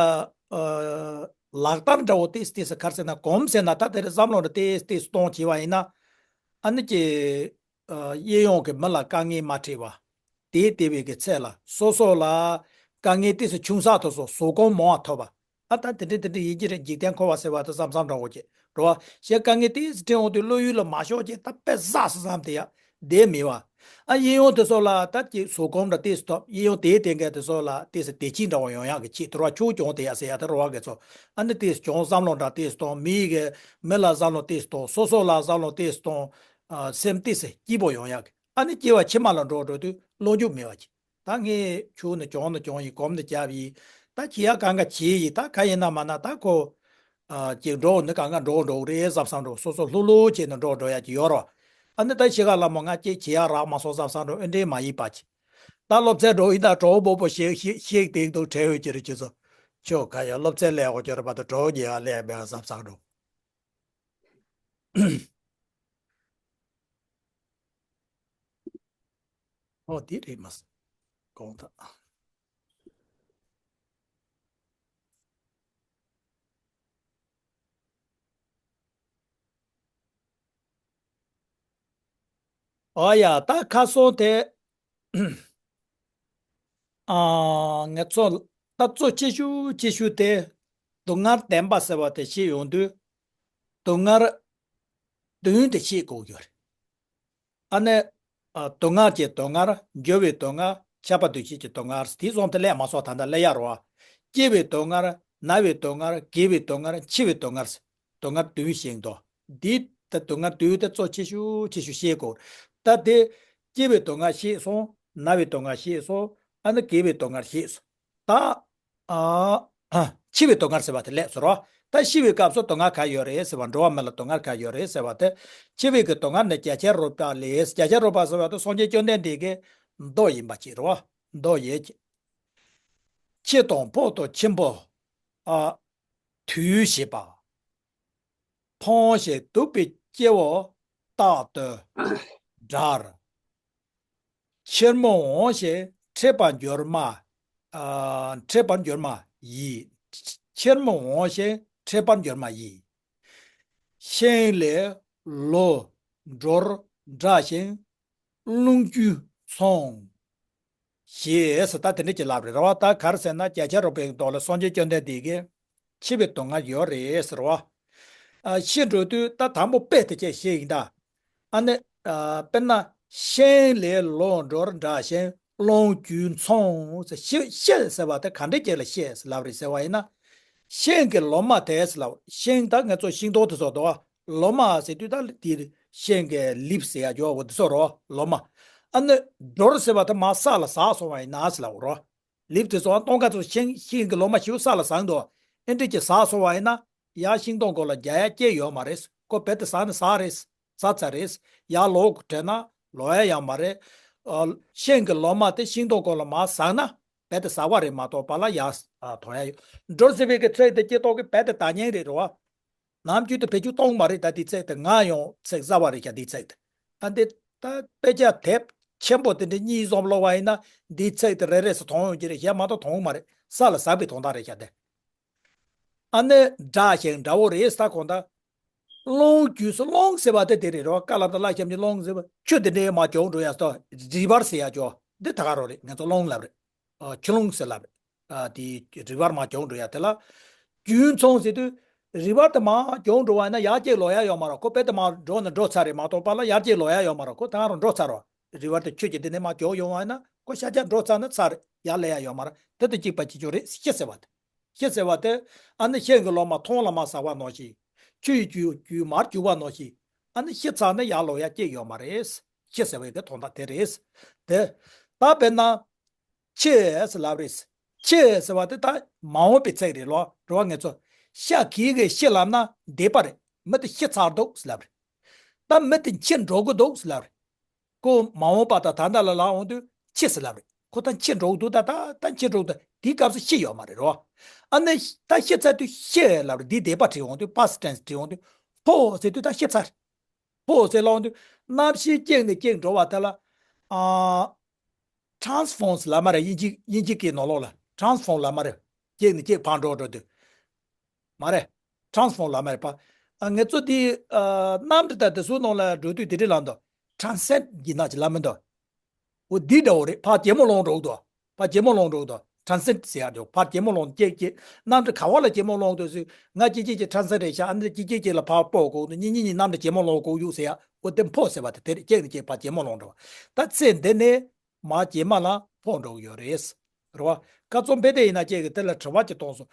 ལག་བསྟར་འདྲ་བོ་ཏེས་ཏེས་ག་རེ་ཟེར་ན་སྒོམ་ཟེར་ན་ད་དེ་རེ་བསམ་བློ་འདྲ་ཏེས་ཏེས་གཏོང་བྱས་པ་ཡིན་ན། ཨ་ནི་ཀྱི་ཨ་གཡས་གཡོན་གྱི་མི་ལ་དཀའ་ངལ་མ་འཕྲད་པ། དེའི་དེ་བའི་གི་ཚད་ལ་སོ་སོ་ལ་དཀའ་ངལ་ཏེས་ཆུང་ས་དེ་ཚོ་གཟུགས་སྒོམ་མང་བ་ཐོབ་པ། ཨ་ད་དེ་འདྲ་དེ་འདྲ་ཡིན་གྱི་རེད། འཇིག་རྟེན་འཁོར་བ་ཟེར་བ་དེ་བསམ་བསམ་འདྲ་བོ་ཅིག་རེད་བ། གཞན་དཀའ་ངལ་ཏེས་འཕྲད་འོང་དུས་བློ་ཡུལ་ལ་མ་ཤོར་ཅིག་ད་དཔེ་བཟང་ས་བསམ་དེ་ཡ། བསྡད་མེད་པ། ཨ་གཡས་གཡོན་དེ་ཚོ་ལ་ད་ཅིག་གཟུགས་སྒོམ་འདྲ་ཏོག་ཙམ་ཐོབ། གཡས་གཡོན་དེའི་སྟེང་གི་དེ་ཚོ་ལ་ཏོག་ཙམ་བདེ་སྐྱིད་འདྲ་བོ་ཡོང་ཡག་གི་ཆེད་དུ་རོ། ཆུང་ཆུང་དེ་ཡ་ཟེར་ཡ་དེ་རོ་བ་གི་ཚོ། ཨ་ནི་ཏོག་ཙམ་བྱུང་བསམ་བློ་འདྲ་ཏོག་ཙམ་གཏོང་། མི་ཡི་གི་མི་ལ་བསམ་བློ་ཏོག་ཙམ་གཏོང་། སོ་སོ་ལ་བསམ་བློ་ཏོག་ཙམ་གཏོང་། ཨ་སེམས་ཏོག་ཙམ་སྐྱིད་པོ་ཡོང་ཡག་གི། ཨ་ནི་སྐྱེ་བ་ཕྱི་མ་ལ་འགྲོ་འགྲོ་དུས་བློ་འགྱོད་མེད་པ་ཅིག་ད་ངས་ཆུ་ནི་གྱོང་ནི་གྱོང་ཡིན། སྒོམ་ནི་རྒྱབ་ཡིན། ད་བྱེད་ཡག་གང་ག་བྱེད་ཡིན། ད་ག་ཡིན་ན་མ་ན་ད་ཁོ། ཨ་ཅིག་འགྲོ་ནི་གང་ག་འགྲོ་འགྲོ་གི་རེད་བསམ་བསམ་འགྲོ། སོ་སོ་ལྷུག་ལྷུག་བྱས་ནས་འགྲོ་འགྲོ་ཡག་ཅིག་ཡོད་རོ། ཨ་ནི་ད་ཤི་ཁ་ལ་མོ་ང་ཅིག་བྱེད་ཡག་རག་མ་སོང་བསམ་བསམ་འགྲོ། ཨེ་འདྲའི་མ་ཡིན་པ་ཅིག་ད་སློབ་ཚན་འགྲོ་ཡིན་ད་གྲོགས་པོ་པོ་ཞིག་ཞིག་ཞིག་དེང་དུ་བྲལ་ཡོད་ཀྱི་རེད། ཁྱེད་ཚོ་ཁྱོད་ག་ཡ་སློབ་ཚན་ལས་འོ་ཀྱོ་རེད་པ། ད་གྲོགས་ཉེ་ཡ་ལས་མེད་བསམ་བསམ་འགྲོ། ཨོ་དེ་རེད་མ་སོང་། གོང་དག་ཨོ་ཡ་ད་ཁ་སང་དེ། ཨ་ང་ཚོ་ད་གཙོ་ཆེ་ཤོས་ཆེ་ཤོས་དེ་སྡུག་བསྔལ་བདེན་པ་ཟེར་བ་དེ་ཤེས་ཡོང་དུས། སྡུག་བསྔལ་བདུན་དེ་ཤེས་དགོས་ཡོད་རེད། ཨ་ནི། ཨ་སྡུག་བསྔལ་གྱི་སྡུག་བསྔལ། འགྱུར་བའི་སྡུག་བསྔལ། ཁྱབ་པ་འདུ་བྱེད་ཀྱི་སྡུག་བསྔལ། དེའི་གསུམ་དེ་ལས་མ་སོགས་ད་ལྟ་ལས་ཡ་རོ། སྐྱེ་བའི་སྡུག་བསྔལ། ན་བའི་སྡུག་བསྔལ། རྒས་པའི་སྡུག་བསྔལ། འཆི་བའི་སྡུག་བསྔལ། སྡུག་བསྔལ་བདུན་ཞིག་འདུག་འདི་ད་སྡུག་བསྔལ་བདུན་དེ་གཙོ་ཆེ་ཤོས་ཆེ་ཤོས་ཤེས་དགོས། ད་དེ་སྐྱེ་བའི་སྡུག་བསྔལ་ཤེས་སོང་། ན་བའི་སྡུག་བསྔལ་ཤེས་སོང་། ཨ་ནི་རྒས་པའི་སྡུག་བསྔལ་ཤེས་སོང་། ད། ཨ། ཨ། འཆི་བའི་སྡུག་བསྔལ་ཟེར་བ་དེ་སླེབས་སོང་རོ། ད་ཤི་བའི་སྐབས་སུ་སྡུག་བསྔལ་ག་ཡོད་རེད་ཟེར་བ། འགྲོ་བ་མི་ལ་སྡུག་བསྔལ་ག་ཡོད་རེད་ཟེར་བ་དེ། འཆི་བའི་གི་སྡུག་བསྔལ་ནི་བརྒྱ་བྱིན་རོ་བཏགས་ལས། བརྒྱ་བྱིན་རོ་བཏགས་ཟེར་བ་དེ་སངས་རྒྱས་བཅོམ་ལྡན་འདས་ཀྱི་མདོ་ཡིན་པ་ཅིག་རོ། མདོ་ཡོད་ཅིག་ཕྱི་དང་ཕོ་དང་ཆེན་པོ། ཨ། དུས་ཞེས་པ། ཕོངས་ཤིང་སྡུག་པའི་སྐྱེ་བོ་རྟག་ཏུ་དགྲར། ཕྱིར་མི་འོང་ཞིང་འཕྲད་པར་འགྱུར་མ། ཨ། འཕྲད་པར་འགྱུར་མ་ཡིས། ཕྱིར་མི་འོང་ཞིང་འཕྲད་པར་འགྱུར་མ་ཡིས། ཤིང་ལས་ལོག་འགྲོར་འདྲ་ཞིང་རླུང་རྒྱུས་མཚུངས། ཞེས་ད་དེ་འདྲ་ཅིག་ལབ་རེད་རོ། ད་ག་རེ་ཟེར་ན་བརྒྱ་ཆ་རོབ་པའི་མདོ་ལ་སངས་རྒྱས་བཅོམ་ལྡན་འདས་ཀྱིས་ཕྱི་པའི་སྡུག་བསྔལ་ཡོད་རེད་ཟེར་བ། ཨ། ཤི་འགྲོ་དུས་ད་དང་པོ་དཔེ་དེ་ཅིག་བཤད་ཡིན་ད། ཨ་ནི། ཨ། དཔེར་ན་ཤིང་ལས་ལོག་འགྲོར་འདྲ་ཞིང་རླུང་རྒྱུས་མཚུངས། ཤི་ཤི་ཟེར་བ་དེ་ག་འདྲ་ཅིག་ལ་ཤི་ཟེར་ལབ་རེད་ཟེར་བ་ཡིན་ན། ཤིང་གི་ལོ་མ་དེ་ཟེར་ལབ། ཤིང་ད་ང་ཚོ་ཤིང་སྡོང་དེ་ཚོ་འདུག་བ། ལོ་མ་ཟེར་དུས་ད་དེ་ཤིང་གི་ལིབ་ཟེར་ཡ་ཡོད་བ་དེ་ཚོ་རོ། ལོ་མ། ཨ་ནི་འགྲོར་ཟེར་བ་དེ་མར་ས་ལ་ཟག་སོང་བ་ཡིན་ན་ཟེར་ལབ་རོ། ལིབ་དེ་ཚོ་སྟོང་ཁ་ཚོ་ཤིང་ཤིང་གི་ལོ་མ་ཞིག་ས་ལ་ཟག་འདུག་ཨེ་འདྲ་ཅིག་ཟག་སོང་བ་ཡིན་ན། ཡར་ཤིང་སྡོང་སྐོར་ལ་རྒྱག་ཡ་ཅིག་ཡོད་མ་རེད། ཁོ་རྦད་དེ་ཟག་ནི་ཟག་རེད། ཟག་ཚར་རེད། ཡར་ལོག་དྲན་ན་ལོག་ཡ་ཡོད་མ་རེད། ཨ། ཤིང་གི་ལོ་མ་དེ་ཤིང་སྡོང་སྐོར་ལ་མར་ཟག་ན་རྦད་དེ་ཟག་པ་རེད་མ་གཏོགས་ཕར་ལ་ཡར། ཨ། ཐོན་ཡ་ཡོད། འགྲོར་ཟེར་བའི་གི་ཚིག་དེ་སྤྱིར་བཏང་གི་རྦད་དེ་བརྡ་རྙིང་རེད་རོ། ནམ་རྒྱུན་དུ་བེད་སྤྱོད་གཏོང་མ་རེད། ད་འདིའི་ཚིག་དེ་ང་ཡང་ཚིག་གསར་པ་རེད་ཤག་འདིའི་ཚིག་དེ། ཨ། འདི་ད་དཔེ་ཆ་དེབ་ཆེན་པོ་དེ་འདྲ་གཉིས་ཙམ་ཀློག་པ་ཡིན་ན་འདིའི་ཚིག་དེ་རེ་རེ་སུ་མཐོང་ཡོང་གི་རེད། གཞན་མ་གཏོགས་མཐོང་མ་རེད། ས་ལ་ཟག་པའི་དོན་དག་རེད་ཤག་དེ། ཨ་ནི་འདྲ་ཞིང་འདྲ་བོ་རེད་ཟེར་གོང་ད། རླུང་རྒྱུས་སུ། རླུང་ཟེར་བ་དེ་དེ་རེད་རོ། ཀ་ལ་ད་ལ་ཞབས་ཀྱུ་རླུང་ཟེར་བ། ཆུ་དེ་འདྲའི་མར་རྒྱུག་འགྲོ་ཡ་ད་རི་བར་ཟེར་ཡ་ཅོ། འདི་ད་ག་རང་རེད། ང་ཚོ་རླུང་ལབ་རེད། ཨ། ཆུ་རླུང་ཟེར་ལབ་རེད། ཨ། དེ་རི་བར་མར་རྒྱུག་འགྲོ་ཡ་དེ་ལ། རྒྱུས་མཚུངས་ཟེར་དུས། རི་བར་དེ་མར་རྒྱུག་འགྲོ་བ་ཡིན་ན་ཡར་གཅིག་ལོག་ཡ་ཡོད་མ་རེད། ཁོ་རྦད་དེ་མར་འགྲོ་ན་འགྲོ་ཚར་རེད་མ་གཏོགས་ཕར་ལ་ཡར་གཅིག་ལོག་ཡ་ཡོད་མ་རེད། ཁོ་ད་ག་རང་འགྲོ་ཚར་རོ། རི་བར་དེ་ཆུ་གི་འདི་ནས་མར་རྒྱུག་ཡོང་བ་ཡིན་ན་ཁོ་ཤར་རྒྱག་འགྲོ་ཚར་ན་ཚར་རེད། ཡར་སླེབས་ཡ་ཡོད་མ་རེད། དེ་དང་གཅིག་པ་གཅིག་རྐྱང་རེད། ཤི་ཟེར་བ་དེ། ཤི་ཟེར་བ་དེ། ཨ་ནི་ཤིང་གི་ལོ་མ་ཐོང་ལ་མར་ཟག་པ་ནང་བཞིན། ཆུ་ཡི་རྒྱུས་རྒྱུས་མར་རྒྱུག་པ་ནང་བཞིན། ཨ་ནི་ཤི་ཚར་ན་ཡར་ལོག་ཡ་གཅིག་ཡོད་མ་རེད། ཤི་ཟེར་བའི་གི་དོན་དག་དེ་རེད། དེ། ད་དཔེར་ན། ཕྱི་ཟེར་ལབ་རེད། ཕྱི་ཟེར་བ་དེ་ད་མ་འོངས་པའི་ཚིག་རེད་ལོ། རེད་བ། ང་ཚོ་ཤ་གི་གི་ཤི་ལབ་ན་འདས་པ་རེད། མི་དེ་ཤི་ཚར་འདུག་ཟེར་ལབ་རེད། ད་མི་དེ་འཆི་འགྲོ་གི་འདུག་ཟེར་ལབ་རེད། ཁོ་མ་འོངས་པ་དང་ད་ལྟ་ལ་ལབ་འོང་དུས་འཆི་ཟེར་ལབ་རེད། ཁོ་ད་འཆི་འགྲོ་གི་འདུག་ད་ད་ད་འཆི་འགྲོ་གི་འདུག་དེའི་སྐབས་སུ་ཤི་ཡོད་མ་རེད་རོ། ཨ་ནི་ད་ཤི་ཚར་དུས་ཤི་ལབ་རེད། འདི་འདས་པ་བྲིས་འོང་དུས། past tense བྲིས་འོང་དུས། ཕོ་ཟེར་དུས་ད་ཤི་ཚར། ཕོ་ཟེར་ལབ་འོང་དུས། གནམ་གཤིས་གཅིག་ནས་གཅིག་འགྲོ་བ་དེ་ལ། ཨ། transforms ལབ་མ་རེད། དབྱིན་ཇི་དབྱིན་ཇི་སྐད་ནང་ལོགས་ལ་transform ལབ་མ་རེད། གཅིག་ནས་གཅིག་ཕར་འགྲོ་འགྲོ་དུས། མ་རེད། transform ལབ་མ་རེད་པ། ཨ། ང་ཚོ་འདི། ཨ། གནམ་གྲུ་དང་དེ་ཚོའི་ནང་ལ་འགྲོ་དུས་དེ་འདྲ་ལབ་འདུག transcend གྱི་ནང་ཅིག་ལབ་མི་འདུག་འོ་འདི་འདྲ་བོ་རེད། ཕར་ཇེ་མོ་ལོང་འགྲོ་གི་འདུག་ཕར་ཇེ་མོ་ལོང་འགྲོ་གི་འདུག transcend ཟེར་ཡག་འདུག་ཕར་ཇེ་མོ་ལོང་། གཅིག་གཅིག་གནམ་གྲུ་ག་བ་ལ་ཇེ་མོ་ལོང་འདུག་ཟེར། ང་གཅིག་གཅིག་གཅིག་transcend རེད་ཤག་ཨ་ནི་གཅིག་གཅིག་གཅིག་ལ་ཕར་སྤོ་དགོས་འདུག་གཉིས་གཉིས་གཉིས་གནམ་གྲུ་ཇེ་མོ་ལོང་དགོས་ཡོད་ཟེར་ཡག་འོ་དེ་ཕོ་ཟེར་བ་དེ་དེ་རེད། གཅིག་ནས་གཅིག་ཕར་ཇེ་མོ་ལོང་འགྲོ་བ། ད་ཚེ་འདི་ནས་མར་རྗེས་མ་ལ་ཕོ་འགྲོ་གི་ཡོད་རེད། རེད་བ། ཁ་རྩང་དཔེ་དེ་ཡིན་ན་ཁྱེད་ཀྱིས་དེ་ལ་དྲི་བ་ཅིག་གཏོང་སོང་།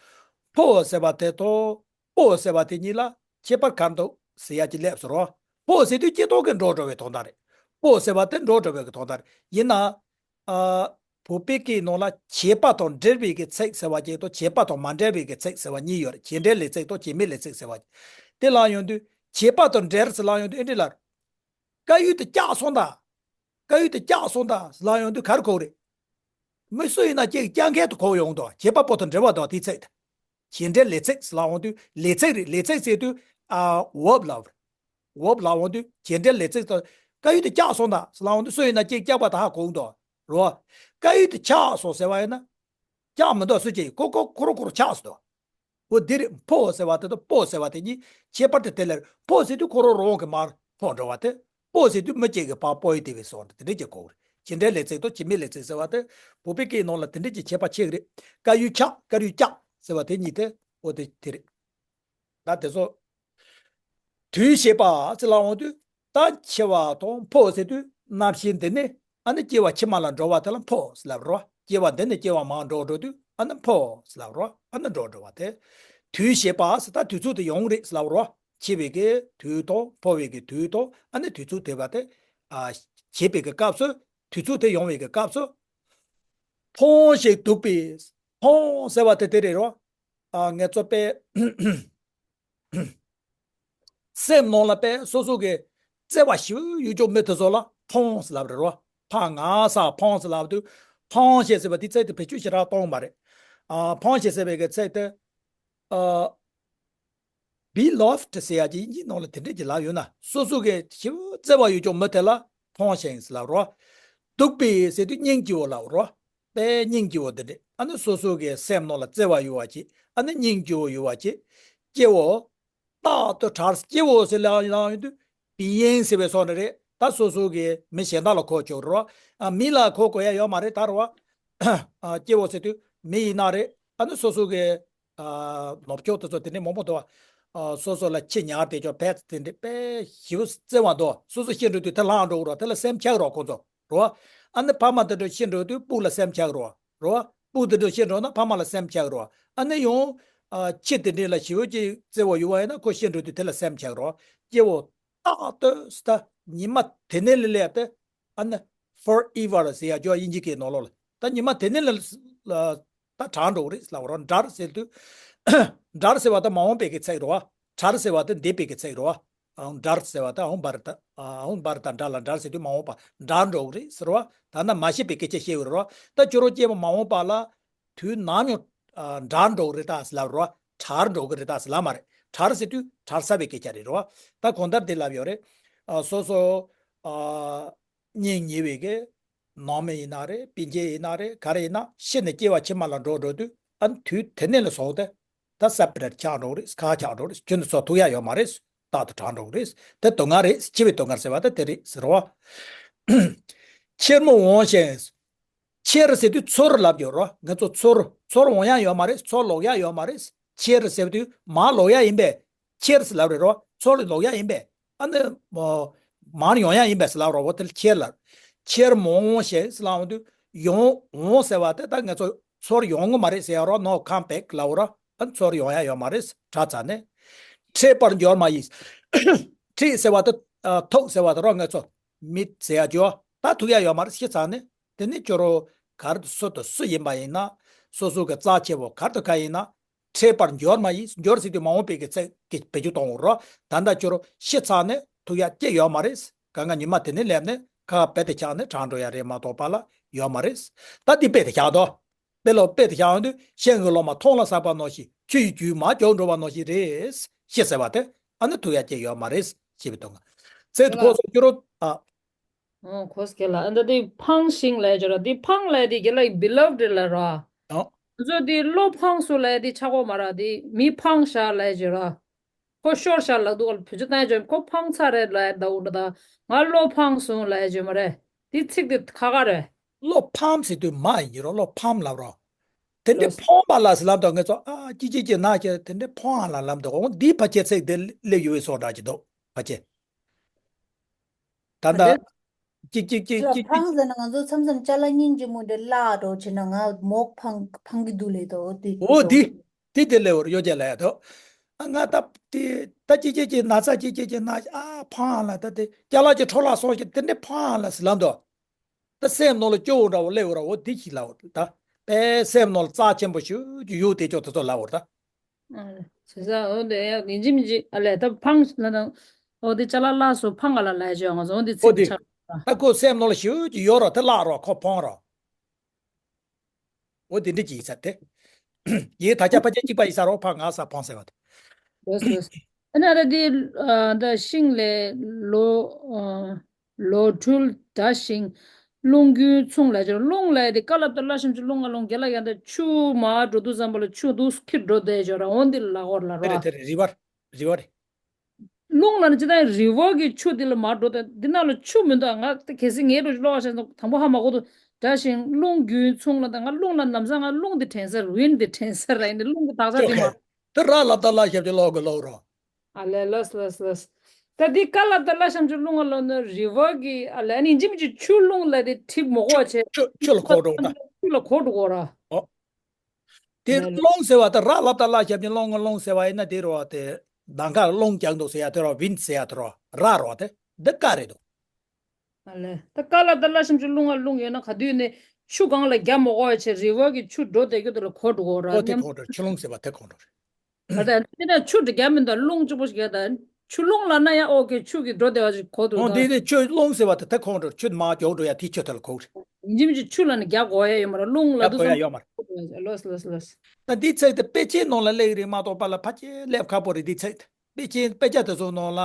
ཕོ་ཟེར་བ་དེ་དང་པོ་ཟེར་བ་དེ་གཉིས་ལ་ཁྱད་པར་ག་རེ་འདུག་ཟེར་ཡ་ཅིག་སླེབས་སོང་རོ། ཕོ་ཟེར་དུས་སྤྱིར་བཏང་གི་འགྲོ་འགྲོ་བའི་དོན་དག་རེད། ཕོ་ཟེར་བ་དེ་འགྲོ་འགྲོ་བའི་གི་དོན་དག་རེད། ཡིན་ན། ཨ། བོད་པའི་སྐད་ནང་ལ་བྱེད་པ་དང་འབྲེལ་བའི་གི་ཚིག་ཟེར་བ་ཅིག་དང་། བྱེད་པ་དང་མ་འབྲེལ་བའི་གི་ཚིག་ཟེར་བ་གཉིས་ཡོད་རེད། བྱེད་འབྲེལ་ལས་ཚིག་དང་བྱེད་མེད་ལས་ཚིག་ཟེར་བ་ཅིག་དེ་ལ་ཡོང་དུས་བྱེད་པ་དང་འབྲེལ་ཟེར་ལ་ཡོང་དུས་ཨེ་འདྲ་ལ། དཀར་ཡོལ་དེ་བཀྱགས་སོང་ད། དཀར་ཡོལ་དེ་བཀྱགས་སོང་ད་ལབ་ཡོང་དུས་ག་རེ་གོ་གི་རེད། མི་སུ་ཡིན་ན་ཅིག་བཀྱག་མཁན་དེ་གོ་ཡོང་དོ། བྱེད་པ་པོ་དང་འབྲེལ་བ་དང་དེའི་ཚིག་དེ། བྱེད་འབྲེལ་ལས་ཚིག་ལབ་ཡོང་དུས་ལས་ཚིག་རེད། ལས་ཚིག་ཟེར་དུས་ཨ་verb ལབ་རེད། verb ལབ་ཡོང་དུས་བྱེད་འབྲེལ་ལས་ཚིག་དང་། དཀར་ཡོལ་དེ་བཀྱགས་སོང་ད་ལབ་ཡོང་དུས་སུ་ཡིན་ན་ཅིག་བཀྱགས་པ་དེ་ཧ་གོ་འདུག་རོ། དཀར་ཡོལ་དེ་ཆག་སོང་ཟེར་བ་ཡིན་ན། བཀྱགས་མི་འདུག་སུ་ཅིག་ཁོ་ཁོ་ཁོ་རང་ཁོ་རང་ཆགས་སོང་འདུག་འོ་འདི་རེད། ཕོ་ཟེར་བ་དེ་དང་པོ་ཟེར་བ་དེ་གཉིས་ཁྱད་པར་དེ་དེ་ལ་རེད། ཕོ་ཟེར་དུས་ཁོ་རང་རང་གི་མར་ཕོ་འགྲོ་བ་དེ། པོ་ཟེར་དུས་མི་གཅིག་གི་ཕར་པོ་ཡི་དེ་བས་སོང་དེ་འདྲ་ཅིག་གོ་གི་རེད། བྱེད་འབྲེལ་ལས་ཚིག་དང་བྱེད་མེད་ལས་ཚིག་ཟེར་བ་དེ། བོད་པའི་སྐད་ནང་ལ་དེ་འདྲ་ཅིག་ཁྱད་པར་ཕྱེ་གི་རེད། དཀར་ཡོལ་ཆག་དཀར་ཡོལ་བཀྱགས་ཟེར་བ་དེ་གཉིས་དེ། འོ་དེ་དེ་རེད། ད་དེ་ཚོ། དུས་ཞེས་པ་ཟེར་ལབ་ཡོང་དུས། ད་འཆི་བ་དང་ཕོ་ཟེར་དུས་གནམ་གཤིས་འདི་ནས་ཨ་ནི་སྐྱེ་བ་ཕྱི་མ་ལ་འགྲོ་བ་དེ་ལ་ཕོ་ཟེར་ལབ་རོ། སྐྱེ་བ་འདི་ནས་སྐྱེ་བ་མར་འགྲོ་འགྲོ་དུས་ཨ་ནི་ཕོ་ཟེར་ལབ་རོ། ཨ་ནི་འགྲོ་འགྲོ་བ་དེ། དུས་ཞེས་པ་ཟེར་ད་དུས་ཚོད་དེ་ཡོང་རེད་ཟེར་ལབ་རོ། འཆི་བའི་གི་དུས་དང་ཕོ་བའི་གི་དུས་དང་ཨ་ནི་དུས་ཚོད་དེ་བ་དེ། ཨ། འཆི་བའི་གི་སྐབས་སུ། དུས་ཚོད་དེ་ཡོང་བའི་གི་སྐབས་སུ། ཕོངས་ཤིང་སྡུག་པའི། ཕོངས་ཟེར་བ་དེ་དེ་རེད་རོ། ཨ། ངེད་ཚོ་པས། སེམས་ནང་ལ་པས་སོ་སོ་གི་བརྩེ་བ་ཞེ་པོ་ཡོད་ཅོག་མི་དེ་ཚོ་ལ་ཕོངས་ཟེར་ལབ་རེད་རོ། ཕ་ང་ས་ཕོངས་ཟེར་ལབ་དུས་ཕོངས་ཤིང་ཟེར་བ་དེ་ཚིག་དེ་བེད་སྤྱོད་ཞེ་དྲག་གཏོང་མ་རེད། ཨ། ཕངས་ཤིང་ཟེར་བའི་གི་ཚིག་དེ། ཨ། be loved ཟེར་ཡ་གི་དབྱིན་ཇིའི་ནང་ལ་དེ་འདྲས་ཀྱི་ལབ་ཡོད་ན། སོ་སོ་གི་ཞེ་པོ་བརྩེ་བ་ཡོད་ཀྱང་མི་དེ་ལ་ཕངས་ཤིང་ཟེར་ལབ་རོ། སྡུག་པའི་ཟེར་དུས་སྙིང་རྗེ་བོ་ལབ་རོ། དཔེ་སྙིང་རྗེ་བོ་འདི་འདྲས། ཨ་ནི་སོ་སོ་གི་སེམས་ནང་ལ་བརྩེ་བ་ཡོད་པ་ཅིག་ཨ་ནི་སྙིང་རྗེ་བོ་ཡོད་པ་ཅིག་སྐྱེ་བོ། རྟག་ཏུ་གྲགས། སྐྱེ་བོ་ཟེར་ལབ་ཡང་ཡོང་དུས་བི་ཡིན་ཟེར་བའི་སོགས་ནི་རེད། ད་སོ་སོ་གི་མི་གཞན་དག་ལ་གོ་ཆོག་རོ། ཨ། མི་ལ་གོ་དགོས་ཡ་ཡོད་མ་རེད་ད་རོ། ཨ། སྐྱེ་བོ་ཟེར་དུས་མི་ཡིན་ན་རེད། ཨ་ནི་སོ་སོ་གི། ཨ། ནོར་ཕྱུག་དེ་ཚོ་དེ་འདྲས་མང་པོ་འདུག་ཨ། སོ་སོ་ལ་ཁྱི་ཉར་བསྡད་ཆོག་བེད་དེ་འདྲས་དཔེ་ཞེ་པོ་བརྩེ་བ་འདུག་སོ་སོ་ཤི་འགྲོ་དུས་དེ་ལྷག་འགྲོ་གི་རོ། དེ་ལ་སེམས་ཆགས་རོ་ཁོ་ཚོ། རོ། ཨ་ནི་ཕ་མ་དེ་འདྲ་ཤི་འགྲོ་དུས་སྤུ་ལ་སེམས་ཆགས་རོ། རོ། སྤུ་དེ་འདྲ་ཤི་འགྲོ་ན་ཕ་མ་ལ་སེམས་ཆགས་རོ། ཨ་ནི་ཡང་། ཨ། ཁྱི་དེ་འདྲ་ལ་ཞེ་པོ་ཅིག་བརྩེ་བ་ཡོད་པ་ཡིན་ན་ཁོ་ཤི་འགྲོ་དུས་དེ་ལ་སེམས་ཆགས་རོ། སྐྱེ་བོ་རྟག་ཏུ་ད་ཉི་མ་དེ་ནས་ལ་སླེབས་ཏེ། ཨ་ནི་forever ཟེར་ཡ་ཅོ་དབྱིན་ཇི་སྐད་ནང་ལོགས་ལ། ད་ཉི་མ་དེ་ནས་ལ་ལ་ད་གྲགས་འགྲོ་གི་རེད་ལབ་རོ། འདྲར་ཟེར་དུས། འདྲར་ཟེར་བ་ད་མ་འོངས་པའི་གི་ཚིག་རོ། གྲར་ཟེར་བ་ད་འདས་པའི་གི་ཚིག་རོ། ཨང་། འདྲར་ཟེར་བ་དང་ཨང་བར་དང་། ཨང་བར་དང་འདྲ་ལ་འདྲར་ཟེར་དུས་མ་འོངས་པ་འདྲར་འགྲོ་གི་རེད་ཟེར་བ། ད་ནི་མ་ཤེས་པའི་སྐད་ཆ་བཤད་ཡོད་རེད་བ། ད་ཁྱོད་རང་སྐྱེས་པ་མ་འོངས་པ་ལ་དུས་ནམ་ཡང་འདྲར་འགྲོ་གི་རེད་ད་ཟེར་ལབ་རེད་བ། གྲར་འགྲོ་གི་རེད་ད་ཟེར་ལབ་མ་རེད། གྲར་ཟེར་དུས་གྲར་ས་པའི་སྐད་ཆ་རེད་རེད་བ། ད་གང་ལྟར་འདི་ལབ་ཡོད་རེད། ཨ། སོ་སོ། ཨ། གཉེན་ཉེ་བའི་གི་ནང་མི་ཡིན་ན་རེད། སྤུན་མཆེད་ཡིན་ན་རེད། ག་རེ་ཡིན་ན་ཤི་ནས་སྐྱེ་བ་ཕྱི་མ་ལ་འགྲོ་འགྲོ་དུས། ཨ། དུས་དེ་ནས་ལ་བཟུང་སྟེ། ད་སེ་པ་རེ་ཊི་ཆགས་འགྲོ་གི་རེད། ཁ་ཆགས་འགྲོ་གི་རེད། ཁྱོད་ཚོ་ཐུག་ཡ་ཡོད་མ་རེད། རྟག་ཏུ་གྲགས་འགྲོ་གི་རེད། དེ་སྡུག་བསྔལ་རེད། འཆི་བའི་སྡུག་བསྔལ་ཟེར་བ་ད་དེ་རེད་ཟེར་བ། ཕྱིར་མི་འོང་ཞིང་། ཕྱིར་ཟེར་དུས་ཚུར་ལབ་ཡོད་རོ། ང་ཚོ་ཚུར་ཚུར་འོང་ཡ་ཡོད་མ་རེད། ཚུར་ལོག་ཡ་ཡོད་མ་རེད། ཕྱིར་ཟེར་དུས་མར་ལོག་ཡ་ཡིན་པས། ཕྱིར་ཟེར་ལབ་རེད་རོ། ཚུར་ལོག་ཡ་ཡིན་པས། ཨ་ནི་མོ། མར་ཡོང་ཡ་ཡིན་པས་ཟེར་ལབ་རོ། འོ་དེ་ལ་ཕྱིར་ལབ། ཕྱིར་མི་འོང་ཞིང་ཟེར་ལབ་འོང་དུས་ཡོང་འོང་ཟེར་བ་དེ་ད་ང་ཚོ་ཚུར་ཡོང་གི་མ་རེད་ཟེར་ཡ་རོ། No come back ལབ་རོ། ཨ། ཚུར་ཡོང་ཡ་ཡོད་མ་རེད། གྲགས་ཚར་ནས། འཕྲད་པར་འགྱུར་མ་ཡིན། འཕྲད་ཟེར་བ་དེ། ཨ། ཐུག་ཟེར་བ་དེ་རོ། ང་ཚོ་meet ཟེར་ཡ་ཅོ། ད་ཐུག་ཡ་ཡོད་མ་རེད། ཤི་ཚར་ནས། དེ་ནས་ཁྱོད་རང་ག་རེ་དུ་སུ་དང་སུ་ཡིན་པ་ཡིན་ན། སོ་སོ་གི་རྩ་ཆེ་བོ་ག་རེ་དུ་ག་ཡིན་ན། འཕྲད་པར་འགྱུར་མ་ཡིན། འགྱུར་ཟེར་དུས་མ་འོངས་པའི་གི་ཚིག་གི་བེད་སྤྱོད་གཏོང་འོང་རོ། ད་ལྟ་ཁྱོད་རང་ཤི་ཚར་ནས་ཐུག་ཡ་ཅི་ཡོད་མ་རེད། ག་ང་ཉི་མ་དེ་ནས་སླེབས་ནས་ཁ་དཔེ་དེ་ཆགས་ནས་གྲགས་འགྲོ་ཡ་རེད་མ་གཏོགས་པ་ལ་ཡོད་མ་རེད། ད་འདི་དཔེ་དེ་ཆགས་དོ། དཔེ་ལ་དཔེ་དེ་ཆགས་ཡོང་དུས་ཤིང་གི་ལོ་མ་ཐོག་ལ་ཟགས་པ་ནང་བཞིན་ཆུ་ཡི་རྒྱུན་མར་འཇོག་འགྲོ་བ་ནང་བཞིན་རེད། ཤི་ཟེར་བ་དེ་ཨ་ནི་ཐུག་ཡ་ཅི་ཡོད་མ་རེད་ཞེས་པའི་དོན་ལ། ཚིག་དེ་ཁོ་སོགས་སྐྱུ་རོ། ཨ། ཨོ། གོ་སྐལ་ལ་འདི་དེ་ཕངས་ཤིང་ལས་བརྗོད་ར། དེ་ཕངས་ལས་དེ་རྒྱ་ལ་beloved ལ་ར། ཨོ། ང་ཚོ་དེ་བློ་ཕངས་སོང་ལས་དེ་ཆགས་གོ་མ་ར། དེ་མི་ཕངས་ཤག་ལས་བརྗོད་ར། ཁོ་ཤོར་ཤག་ལག་དུ་བ་ལ་བུ་ཆུ་བཏང་བརྗོད། ཁོ་ཕངས་ཚར་རེད་ལ་ད་འུ་འདྲ་ད་ང་བློ་ཕངས་སོང་ལས་བརྗོད་མ་རེད། དེ་ཚིག་དེ་ཁ་ཁ་རེད། བློ་ཕམ་ཟེར་དུས་མ་ཡིན་གྱི་རོ། བློ་ཕམ་ལབ་རོ། དེ་འདྲའི་ལགས། ཕོངས་པ་ལ་ཟེར་ལབ་འདུག་ང་ཚོ། ཨ། ཅི་ཅི་ཅི་ན་ཅི་དེ་འདྲའི་ཕོངས་ལ་ལབ་འདུག་འོ་འདིའི་ཕལ་ཆེར་ཚིག་དེ་སླེབས་ཡོད་པའི་བཟོ་འདྲ་ཅིག་འདུག་ཕལ་ཆེར། ད་ལྟ། ཨ་ལས། ཅིག་ཅིག་ཅིག་ཅིག་ཅིག་ཕངས་ཟེར་ན་ང་ཚོ་མཚམས་མཚམས་ཅ་ལག་སྙིང་རྗེ་མོ་འདྲ་བརླག་འགྲོ་བྱས་ན་ང་མོག་ཕང་ཕང་གི་འདུག་ལས་དོ་དེ་འོ་དེ། དེ་དེ་ལས་འོར་ཡོད་ཀྱང་ལས་དོ། ཨ། ང་ད་དེ་ད་ཅི་ཅི་ཅི་ན་ཚ་ཅི་ཅི་ཅི་ན། ཨ། ཕང་ལ་ད་དེ་ཅ་ལག་ཅིག་འཕྲོ་བརླག་སོང་ཞིག་དེ་འདྲའི་ཕང་ལ་ཟེར་ལབ་འདུག་ད་སེམས་ནང་ལ་སྐྱོ་བོ་འདྲ་བོ་སླེབས་འོ་ར། འོ་དེ་ཞིག་ལབ་འོ། ད་དཔེ་སེམས་ནང་ལ་རྩ་ཆེན་པོ་ཞིག་ཅིག་ཡོད་དེ་ཅོག་དེ་ཚོ་ལབ་འོ་ད། ཨ་ལས། བྱས་ཙང་འོ་དེ་ཡང་ཡིན་གཅིག་མིན་གཅིག་ཨ་ལས་ད་ཕངས་ལ་དང་། འོ་དེ་ཅ་ལག་བརླག་སོང་ཕངས་ག་ལ་ལས་བྱོས་ང་ཚོ་འོ་དེ་འོ་ཚིག་དེ། ཆགས་ད་ཁོ་སེམས་ནང་ལ་ཞེ་པོ་ཅིག་ཡོད་ར། དེ་བརླག་ར་ཁོ་ཕོངས་ར། འོ་དེ་འདྲ་ཅིག་ཡིན་ས་དེ། ཡིན་ད་ཆ་ཕལ་ཆེར་གཅིག་པ་ཡིན་ས་རོ། ཕངས་ང་ས་ཕོངས་ཟེར་བ་དེ། ལགས་ལགས། ཨ་ནི་ཨ་ར་དེ་ཨ་ད་ཤིང་ལས་ལོ་ཨ་ལོ་འཁྲུལ་འདྲ་ཞིང་། རླུང་རྒྱུན་མཚུངས་ལས་བརྗོད་ར། རླུང་ལས་དེ་ཀ་ལ་བཏགས་ཀླ་གཤམ་གྱི་རླུང་ང་རླུང་། རྒྱ་ལ་ཡང་ད་ཆུ་མར་འགྲོ་དུས་ཙམ་པ་ལ་ཆུ་འདུག་འཁྱིལ་འགྲོ་བསྡད་བརྗོད་ར། འོ་འདི་ལ་གོ་ར་ལབ་ར། དེ་རེད་དེ་རེད། རི་བར་རི་བར་རེད། རླུང་ལ་ནི་ཅི་ལྟར་རི་བར་གྱི་ཆུ་འདི་ལ་མར་འགྲོ་དང་འདི་ནང་ལ་ཆུ་མི་འདུག་ང་ད་གལ་སྲིད་ངའི་འགྲོ་ལོག་ཤེས་དང་པོ་ཧ་མ་གོ་འདུག་འདྲ་ཞིང་རླུང་རྒྱུན་མཚུངས་ལ་ད་ང་རླུང་ལ་ནམ་སང་ང་རླུང་འདི་དྲན་ས་རེད། ཝིན་འདི་དྲན་ས་རེད། ཡིན་ནི་རླུང་གི་དག་ཆ་འདི་མ། ད་ར་ལབ་ད་ལ་ཞབས་ཀྱི་ལོག་གི་ལོག་རོ། ཨ་ལས་ལགས་ལགས་ལགས། ད་འདི་ཀ་ལ་བཏགས་ཀླ་གཤམ་གྱི་རླུང་ང་ལོ་ནི་རི་བར་གྱི་ཨ་ལས་ཨ་ནི་ཡིན་གཅིག་མིན་གཅིག་ཆུ་རླུང་ལ་དེ་འཁྲིག་མ་གོ་བ་བྱས། ཆུ་ཆུ་ལ་གོ་འགྲོ་ད། ཆུ་ལ་གོ་འགྲོ་གོ་ར། ཨོ། དེ་ལ་ལ། རླུང་ཟེར་བ་དེ་ར་ལབ་ད་ལ་ཞབས་ཀྱི་རླུང་རླུང་ཟེར་བ་ཡིན་ན་དེ་རོ་དེ། ནམ་མཁའ་རླུང་རྒྱག་འདུག་ཟེར་ཡ་དེ་རོ། ཝིན་ཟེར་ཡ་དེ་རོ། ར་རོ་དེ་འདི་ཀ་རེད་འདུག་ཨ་ལས། ད་ཀ་ལ་བཏགས་ཀླ་གཤམ་གྱི་རླུང་ང་རླུང་ཡོད་ན་ག་དུས་ནས་ཆུ་སྒང་ལ་རྒྱབ་མ་གོ་བ་བྱས་རི་བར་གྱི་ཆུ་འགྲོ་བསྡད་རྒྱུ་དེ་ལ་གོ་འགྲོ་གོ་ར། ཨོ་དེ་མཉམ། གོ་འགྲོ། ཆུ་རླུང་ཟེར་བ་དེ་གོ་འགྲོ་རེད། ད་ལྟ་འདི་ན་ཆུ་འདྲ་རྒྱབ་མི་འདུག་རླུང་གཅིག་པོ་ཞིག་རེད་ད། ཆུ་རླུང་ལབ་ན་ཡང་ཨོ་ཀེ་ཆུ་གི་འགྲོ་བདེ་བ་ཞིག་གོ་འདུག་ཨོ་ད། འདི་ནི་ཆུ་རླུང་ཟེར་བ་དེ་ད་གོ་འགྲོ། ཆུ་མར་མགྱོགས་འགྲོ་ཡ་དེ་ཆུ་དེ་ལ་གོ་རེད། ཡིན་གཅིག་མིན་གཅིག་ཆུ་ལབ་ན་རྒྱག་དགོས་ཡ་ཡོད་མ་རེད། རླུང་ལབ་རྒྱག་དུས་དགོས་ཡ་ཙམ་ཡོད་མ་རེད། ལོས་ལོས་ལོས། ད་འདི་ཚིག་དེ་དཔེ་ཆའི་ནང་ལ་སླེབས་རེད་མ་གཏོགས་པ་ལ་ཕལ་ཆེར་སླེབས་ཁག་པོ་རེད། འདི་ཚིག་དེ་དཔེ་ཆའི་དཔེ་ཆ་དེ་ཚོ་ནང་ལ་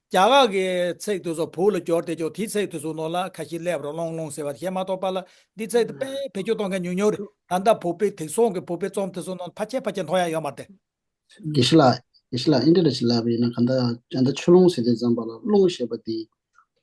རྒྱ་གར་གི་ཚིག་དེ་ཚོ་བོད་ལ་སྦྱོར་བསྡད་ཀྱོག་དེའི་ཚིག་དེ་ཚོ་ནང་ལ་ཁ་ཤས་སླེབས་རོགས། རླུང་རླུང་ཟེར་བ་དེ་བཤད་མ་གཏོགས་པ་ལ་འདི་ཚིག་དེ་དཔེ་བེད་སྤྱོད་གཏོང་མཁན་ཉུང་ཉུང་རེད། ད་ལྟ་བོད་པའི་དེང་སང་གི་བོད་པའི་རྩོམ་དེ་ཚོ་ནང་ཕལ་ཆེར་ཕལ་ཆེར་མཐོང་ཡ་ཡོད་མ་རེད་དེ། དགེ་བཤེས་ལགས། དགེ་བཤེས་ལགས། ཨིན་དྲི་ལ་ཞིག་ལབ་པ་ཡིན་ན་ག་འདྲ་ད་ལྟ་ཆུ་རླུང་ཟེར་དུས་ཙམ་པ་ལ་རླུང་ཞེས་པ་དེ་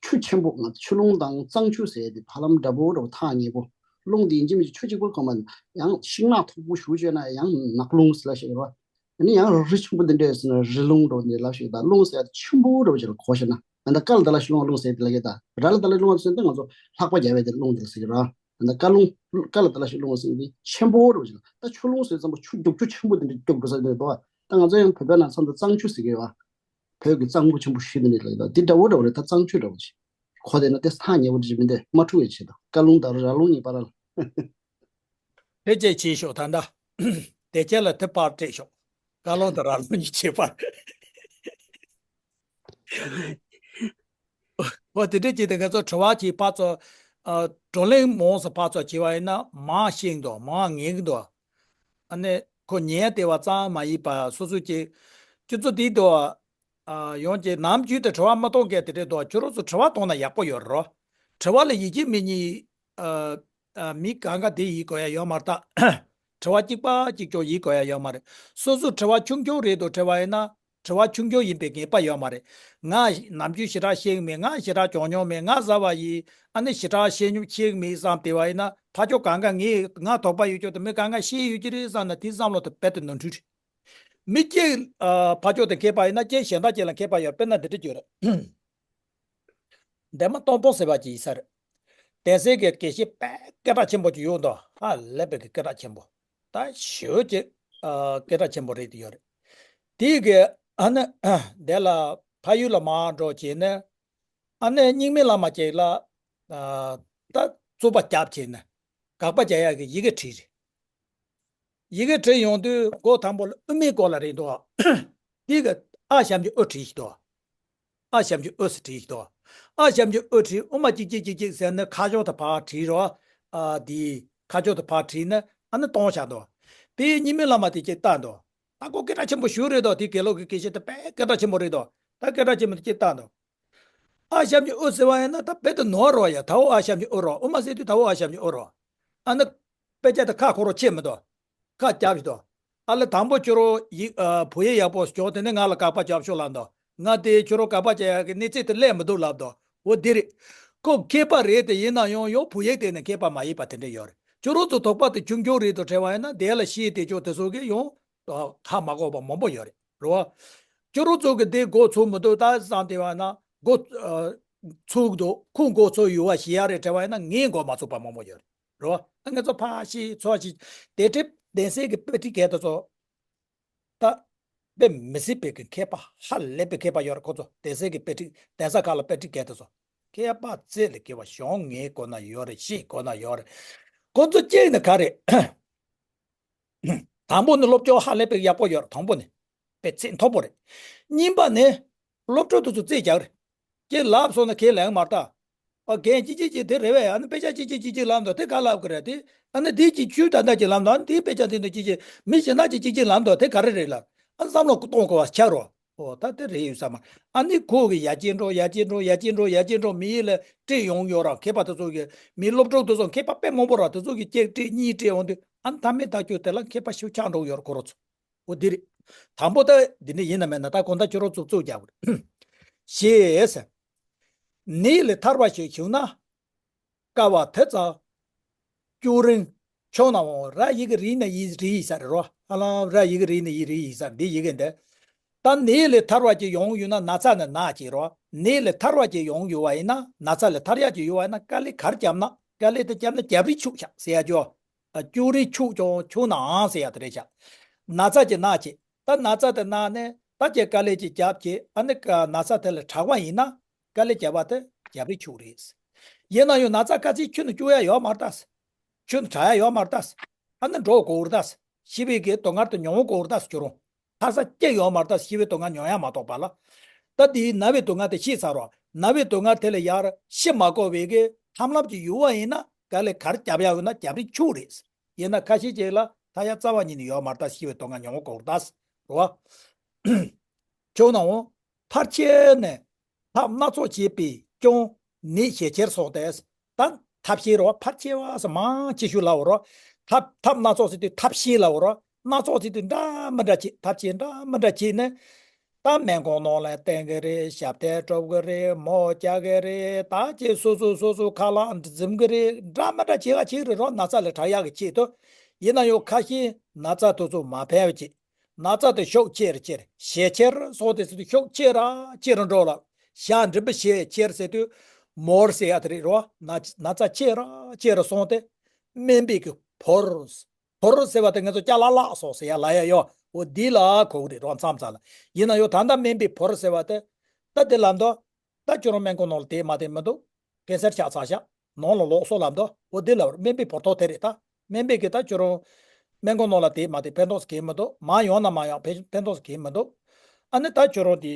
ཆུ་ཆེན་པོ་ང་ཆུ་རླུང་དང་གཙང་ཆུ་ཟེར་དེ་ཧ་ལམ་འདྲ་པོ་འདྲ་པོ་ཐག་ཉེ་པོ། རླུང་དེ་ཡིན་གཅིག་མིན་གཅིག་ཆུ་གཅིག་པོ་གོ་མ་ཡང་ཤིང་ནགས་མཐུག་པོ་ཞིག་བྱས་ན་ཡང་ནགས་རླུང་ཟེར་ལབ་ཤེས་ཀྱི་རེད་བ། ཨ་ནི་ཡང་རི་ཆེན་པོ་འདི་འདྲས་ཟེར་ན་རི་རླུང་འདྲ་པོ་འདི་ལབ་ཤེས་ཀྱི། ད་རླུང་ཟེར་ཡ་དེ་ཆེན་པོ་འདྲ་པོ་ཅིག་ལ་གོ་ཤེས་ན་ད་ལྟ་ཀ་ལ་ད་ལ་ཞིག་རླུང་རླུང་ཟེར་དེ་ལ་གི་ད་ར་ལ་ད་ལ་རླུང་ཟེར་ན་ད་ང་ཚོ་ལྷགས་པ་རྒྱག་པའི་དེ་རླུང་དེ་ལ་ཟེར་གྱི་རེད་བ། ད་ཀ་རླུང་། ཀ་ལ་ད་ལ་ཞིག་རླུང་ཟེར་དེ་ཆེན་པོ་འདྲ་པོ་ཅིག་ལ། ད་ཆུ་རླུང་ཟེར་ཙམ་པ་ཆུ་རྒྱུག་ཆུ་ཆེན་པོ་དེ་འདྲ་རྒྱུག་འགྲོ་ས་དེ་འདྲ་འདུག་བ། ད་ང་ཚོ་ཡང་བོད་པའི་ནང་མཚམས་དུ་གཙང་ཆུ་ཟེར་གྱི་ཡོད་བ། བོད་ཀྱི་གཙང་པོ་ཆེན་པོ་བཞི་དེ་འདྲ་ལ་ད་འདི་འདྲ་བོ་འདྲ་བོ་རེད། ད་གཙང་ཆུ་འདྲ་བོ་ཞིག་གོ་དེ་ན་དེ་ཐག་ཉེ་བོ་འདྲ་ཞིག་མི་འདུག་མ་འཁྲུག་པའི་ཆེད་དུ་ཀ་རླུང་དང་ར་རླུང་གཉིས་བར་ལ། དེ་ཅེས་བྱས་ཤོག་ད་ལྟ་དེ་ཅེས་ལ་དེ་པར་སྤྲད་ཤོག་ཀ་རླུང་དང་ར་རླུང་གཉིས་ཁྱད་པར། འོ་དེ་འདྲ་བྱས་ཏེ་ང་ཚོ་དྲི་བ་གྱི་ཕར་ཚུར། ཨ། བགྲོ་གླེང་མང་ཙམ་ཕར་ཚུར་བྱས་པ་ཡིན་ན་མང་ཤེས་འདུག་མང་ངེས་ཀྱི་འདུག་ཨ་ནི་ཁོ་ཉན་བདེ་བ་ཙམ་མ་ཡིན་པ་སོ་སོ་ཀྱི་སྤྱི་ཚོགས་འདི་དུ་ཨ་ཡོང་གི་ནམ་རྒྱུན་དུ་དྲི་བ་མི་གཏོང་མཁན་དེ་འདྲ་འདུག་ཁྱོད་རང་ཚོ་དྲི་བ་གཏོང་ན་ཡག་པོ་ཡོད་རེད། དྲི་བ་ལ་ཡིད་ཆེས་མེད་མཁན་ཨ་ཨ་མི་གང་ག་དེ་ཡིན་དགོས་ཡ་ཡོད་མ་རེད་ད། དྲི་བ་གཅིག་པ་གཅིག་རྐྱང་ཡིན་དགོས་ཡ་ཡོད་མ་རེད། སོ་སོ་དྲི་བ་ཆུང་ཆུང་རེད་འདུག་དྲི་བ་ཡིན་ན། དྲི་བ་ཆུང་ཆུང་ཡིན་པའི་ངེས་པ་ཡོད་མ་རེད། ང་ནམ་རྒྱུན་ཞེ་དྲག་ཤེས་ཀྱི་མེད། ང་ཞེ་དྲག་གྱོང་མྱོང་མེད། ང་བཟའ་བ་ཡིན། ཨ་ནི་ཞེ་དྲག་ཤེས་མྱོང་ཤེས་ཀྱི་མེད་བསམ་བསྡད་པ་ཡིན་ན། ཕར་ཕྱོགས་གང་ག་ངས་ང་དོགས་པ་ཡོད་ཀྱོག་དེ་མི་གང་ག་ཤེས་ཡོད་ཀྱི་རེད་བསམ་ན་དེ་བསམ་བློ་དེ་རྦད་དེ་ནོར་འཁྲུལ་རེད། མི་གཅིག་ཨ་ཕར་ཕྱོགས་དེ་མཁས་པ་ཡིན་ན་གཅིག་གཞན་དག་གཅིག་ལ་མཁས་པ་ཡོད། དཔེར་ན་འདི་འདྲ་ཅིག་ཡོད་རེད། འདན་མ་སྟོང་སྤོང་ཟེར་བ་ཅིག་ཡིན་ས་རེད། གདན་སའི་གི་དགེ་བཤེས་དཔེ་སྐད་གྲགས་ཆེན་པོ་ཅིག་ཡོད་འདུག་ཧ་ལས་པའི་གི་སྐད་གྲགས་ཆེན་པོ། ད་ཞེ་པོ་ཅིག་ཨ་སྐད་གྲགས་ཆེན་པོ་རེད་དེ་ཡོད་རེད། དེའི་གི་ཨ་ནི་དེ་ལ་ཕ་ཡུལ་ལ་མར་འགྲོ་བྱས་ནས་ཨ་ནི་རྙིང་མའི་བླ་མ་ཅིག་ལ་ཨ་ད་རྩོད་པ་རྒྱབ་བྱས་ནས་དགག་པ་རྒྱག་ཡག་གི་ཡི་གེ་བྲིས་རེད། ཡི་གེ་བྲིས་ཡོང་དུས་འགོ་དང་པོ་ལ་དབུ་མའི་སྐོར་ལ་རེད་འདུག་དེ་གི་ཨ་ཞབས་ཀྱུ་ཨུ་བྲིས་ཤིག་འདུག་ཨ་ཞབས་ཀྱུ་ཨུ་ཟེར་བྲིས་ཤིག་འདུག་ཨ་ཞབས་ཀྱུ་ཨུ་བྲིས། དབུ་མ་གཅིག་གཅིག་གཅིག་གཅིག་ཟེར་ནས་ཁ་ཕྱོགས་དེ་ཕར་བྲིས་རོགས། ཨ་དེ་ཁ་ཕྱོགས་དེ་ཕར་བྲིས་ནས་ཨ་ནི་གཏོང་བཞག་འདུག་དེ་རྙིང་མའི་བླ་མ་དེ་གཅིག་བལྟས་འདུག་ད་ཁོ་སྐད་གྲགས་ཆེན་པོ་ཞེ་པོ་རེད་འདུག་དེ་དགེ་ལུགས་ཀྱི་དགེ་བཤེས་དེ་དཔེ་སྐད་གྲགས་ཆེན་པོ་རེད་འདུག་ད་སྐད་གྲགས་ཆེན་པོ་དེ་གཅིག་བལྟས་འདུག་ཨ་ཞབས་ཀྱུ་ཨུ་ཟེར་བ་ཡིན་ན་ད་རྦད་དེ་ནོར་རོགས་ཡ། ད་འོ་ཨ་ཞབས་ཀྱུ་ཨུ་རོགས། དབུ་མ་ཟེར་དུས་ད་འོ་ཨ་ཞབས་ཀྱུ་ཨུ་རོགས། ཨ་ནི་དཔེ་ཆ་དེ་ཁ་འཁོར་རོགས་ཆེ་མི་འདུག་ཁ་རྒྱབ་ཞིག་འདུག་ཨ་ལེ་དང་པོ་ཁྱོད་རང་ཡིག་ཨ་བོད་ཡིག་ཡག་པོ་སྦྱོང་། དེ་ནས་ང་ལ་དགག་པ་རྒྱབ་ཤོག་ལབ་འདུག་ང་དེ་ཁྱོད་རང་དགག་པ་རྒྱག་ཡག་གི་གནས་ཚད་དེ་སླེབས་མི་འདུག་ལབ་འདུག་འོ་དེ་རེད། ཁོ་མཁས་པ་རེད་དེ་ཡིན་ན་ཡང་ཡང་བོད་ཡིག་དེ་ནས་མཁས་པ་མ་ཡིན་པ་དེ་འདྲ་ཡོད་རེད། ཁྱོད་རང་ཚོ་དོགས་པ་དེ་ཆུང་ཆུང་རེད་འདུག་དྲན་པ་ཡིན་ན་དེ་ལ་ཤེས་དེ་ཆོག་དེ་ཚོ་གི་ཡང་ཧ་མ་གོ་བ་མང་པོ་ཡོད་རེད། རེད་བ། ཁྱོད་རང་ཚོ་གི་དེ་མགོ་ཚོས་མི་འདུག་ད་བསམ་བསྡད་པ་ན་མགོ་ཨ་ཚོས་འདུག་ཁོ་མགོ་ཚོས་ཡོད་པ་ཞིག་ཡ་རེད་དྲན་པ་ཡིན་ན་ངའི་མགོ་མ་ཚོས་པ་མང་པོ་ཡོད་རེད། རེད་བ། ད་ང་ཚོ་ཕར་ཤེས་ཚུར་ཤེས་དེ་འདྲའི་གདན་སའི་གི་དཔེ་ཁྲིད་གལ་ཏེ་ཚོ་ད་དཔེ་མི་སྲིད་པའི་གི་མཁས་པ་ཧ་ལས་པའི་མཁས་པ་ཡོད་རེད། ཁོ་ཚོ་གདན་སའི་གི་དཔེ་ཁྲིད་གདན་ས་ཁག་ལ་དཔེ་ཁྲིད་གལ་ཏེ་ཚོ་མཁས་པ་རྩེ་ལས་མཁས་པ་གཞུང་ངའི་གོ་ན་ཡོད་རེད། ཤེས་གོ་ན་ཡོད་རེད། ཁོ་ཚོ་གཅིག་ནི་ག་རེད། དང་པོ་ནི་སློབ་སྦྱོང་ཧ་ལས་པའི་ཡག་པོ་ཡོད་རེད། དང་པོ་ནི་དཔེ་ཚད་མཐོ་པོ་རེད། གཉིས་པ་ནི་སློབ་ཕྲུག་དེ་ཚོ་རྩེ་རྒྱག་རེད། ཁྱེད་ལབ་སོང་ན་ཁས་ལེན་མ་རེད་ད། ཨ་རྒན་ཅི་ཅི་ཅི་དེ་རེད་བས། ཨ་ནི་དཔེ་ཆ་ཅི་ཅི་ཅི་ཅི་ལབ་འདུག་དེ་ག་ལབ་གི་རེད་དེ། ཨ་ནི་དེ་ཅི་ཆུ་ད་ལྟ་ཅི་ལབ་འདུག་ཨ་ནི་དེ་དཔེ་ཆ་དེ་འདུག་ཅི་ཅི་མི་གཞན་དག་ཅི་ཅི་ཅི་ལབ་འདུག་དེ་ག་རེ་རེད་ལབ། ཨ་བསམ་བློ་གཏོང་དགོས་པ་ཆགས་རོགས། ཨོ་ད་དེ་རེད་ཡོད་ས་མ་རེད། ཨ་ནི་ཁོ་གི་ཡར་རྒྱས་འགྲོ་ཡར་རྒྱས་འགྲོ་ཡར་རྒྱས་འགྲོ་ཡར་རྒྱས་འགྲོ་མི་ཡིན་ལ་སྤྲད་ཡོང་ཡོད་ར། མཁས་པ་དེ་ཚོ་གི་མི་སློབ་ཕྲུག་དེ་ཚོ་མཁས་པ་དཔེ་མང་པོ་ར་དེ་ཚོ་གི་གཅིག་སྤྲད་གཉིས་སྤྲད་འོང་དུས་ཨ་ནི་མཐའ་མའི་ཐག་གཅོད་དེ་ལ་མཁས་པ་ཤུགས་ཆག་འགྲོ་གི་ཡོད་ར་ཁོ་རང་ཚོ། འོ་འདི་རེད། དང་པོ་ད་འདི་འདྲ་ཡིན་ན་མེད་ན་ད་གོང་ད་ཁྱོད་རང་ཚོ་གཙོ་རྒྱག་དགོས་རེད། ཞེས་ཟེར། ནད་ལས་ཐར་བ་ཞིག་བྱུང་ན། དཀའ་བ་དེ་ཙམ། སྐྱོ་རིང་། ཁྱོད་ན་འོང་། ར་ཡི་གེ་རིང་ན་ཡི་རི་ཡི་ས་རེད་རོ། ཧ་ལམ་ར་ཡི་གེ་རིང་ན་ཡི་རི་ཡི་ས་འདི་ཡི་གེ་འདི། ད་ནད་ལས་ཐར་བ་ཅིག་ཡོང་ཡོད་ན། ན་ཚ་ནི་ན་ཅིག་རོ། ནད་ལས་ཐར་བ་ཅིག་ཡོང་ཡོད་པ་ཡིན་ན། ན་ཚ་ལས་ཐར་ཡག་ཅིག་ཡོད་པ་ཡིན་ན་དཀའ་ལས་ག་རེ་བརྒྱབ་ན། དཀའ་ལས་དེ་བརྒྱབ་ན་རྒྱབ་རི་འཁྱུག་ཤག་ཟེར་ཡ་ཅོ། ཨ་སྐྱོ་རི་འཁྱུག་ཀྱང་འཁྱུག་ནའང་ཟེར་ཡ་དེ་རེད་ཤག་ན་ཚ་ཅིག་ན་ཅིག་ད་ན་ཚ་དེ་ན་ནས་ད་ཅིག་དཀའ་ལས་ཅིག་བརྒྱབ་ཅིག་ཨ་ནི་ཀ་ན་ཚ་དེ་ལས་དྲག་པ་ཡིན་ན། དཀའ་ལས་བརྒྱབ་པ་དེ་རྒྱབ་རི་འཁྱུག་རེད། ཡིན་ན་ཡང་ན་ཚ་དཀའ་ཚེགས་ཁྱོན་ནས་སྐྱོ་ཡ་ཡོད་མ་རེད་ད། ཁྱོན་ནས་དྲག་ཡ་ཡོད་མ་རེད་ད། ཨ་ནི་འགྲོ་དགོས་རེད་ད། ཤི་བའི་གི་སྡུག་བསྔལ་དེ་མྱོང་དགོས་རེད་ད། ཁྱོད་རང་ཕ་ས་སྐྱེ་ཡོད་མ་རེད་ད། ཤི་བའི་སྡུག་བསྔལ་མྱོང་ཡ་མ་གཏོགས་པ་ལ། ད་དེའི་ན་བའི་སྡུག་བསྔལ་དེ་ཤེས་ཚར་རོ། ན་བའི་སྡུག་བསྔལ་དེ་ལ་ཡར་ཤི་མ་དགོས་པའི་གི་ཐབས་ལམ་ཅིག་ཡོད་པ་ཡིན་ན་ག་ལེ་གར་རྒྱབ་ཡག་ཡོད་ན་རྒྱབ་རིན་ཆུག་རེད། ཡིན་ན་ཁ་ཤས་ཅིག་ལ་ཐ་ཡ་རྩ་བ་ཉིད་ནས་ཡོད་མ་རེད། ད་ཤི་བའི་སྡུག་བསྔལ་མྱོང་དགོས་རེད་ད། རེད་བ། ཁྱོད་ནའོ། ཕར་ཆེར་ནས་ཐབས་སྣ་ཚོགས་བྱས་པས་ཀྱང་ནད་ཞེས་ཁྱེར་སོགས་ཏེ། ད་ཐབས་ཤེས་རོ། ཕར་ཆེར་བ་ཟེར་མང་ཆེ་ཤོས་ལབ་རོ། ཐབས་ཐབས་སྣ་ཚོགས་ཟེར་དུས་ཐབས་ཤེས་ལབ་རོ། སྣ་ཚོགས་ཟེར་དུས་འདྲ་མི་འདྲ་བྱེད། ཐབས་ཤེས་འདྲ་མི་འདྲ་བྱེད་ནས། ད་སྨན་ཁང་ནང་ལ་བསྟེན་གི་རེད། ཞབས་བརྟན་སྒྲུབ་གི་རེད། མོ་རྒྱག་གི་རེད། ད་ཅེས་སོ་སོ་སོ་སོ་ཁ་ལག་འཛིམ་གི་རེད། འདྲ་མི་འདྲ་བྱེད་ག་བྱེད་རེད་རོ། ན་ཚ་ལས་དྲག་ཡག་གི་ཆེད་དུ། ཡིན་ན་ཡང་ཁ་ཤས་ན་ཚ་དེ་ཚོ་མ་ཕན་པ་བྱེད། ན་ཚ་དེ་ཤུགས་ཆེ་རུ་ཆེ་རུ་ཞེ་ཆེར་སོང་སྟེ་ཟེར་དུས་ཤུགས་ཆེ་ར་ཆེ་རུ་འགྲོ་ལ། ཞག་འབྲིང་པོ་ཞེ་ཆེར་ཟེར་དུས་མོར་ཟེར་ཡ་དེ་རེད་རོ། ན་ན་ཚ་ཆེ་ར་ཆེ་རུ་སོང་སྟེ་སྨན་པའི་གི་ཕོར། ཕོར་ཟེར་བ་དེ་ང་ཚོ་ཅ་ལག་བརླག་སོང་ཟེར་ཡ་ལ་ཡ་ཡོ། འོ་འདི་ལ་གོ་གི་རེད་རོ། མཚམས་མཚམས་ལ། ཡིན་ན་ཡོ་ད་ལྟ་སྨན་པའི་ཕོར་ཟེར་བ་དེ། ད་དེ་ལ་འདོ། ད་ཁྱོད་རང་སྨན་ཁང་ནང་ལ་དེད་མ་དེད་མི་འདུག་ཀན་སར་ཆགས་ཚར་ཤག་ནང་ལ་ལོག་སོང་ལབ་འདུག་འོ་དེ་ལ་སྨན་པའི་ཕོར་ཐོག་དེ་རེད་ད། སྨན་པའི་གི་ད་ཁྱོད་རང་སྨན་ཁང་ནང་ལ་དེད་མ་དེད་ཕན་ཐོགས་སུ་གས་མི་འདུག་མ་ཡོང་ན་མ་ཡོང་ཕན་ཕན་ཐོགས་སུ་གས་མི་འདུག་ཨ་ནི་ད་ཁྱོད་རང་དེ་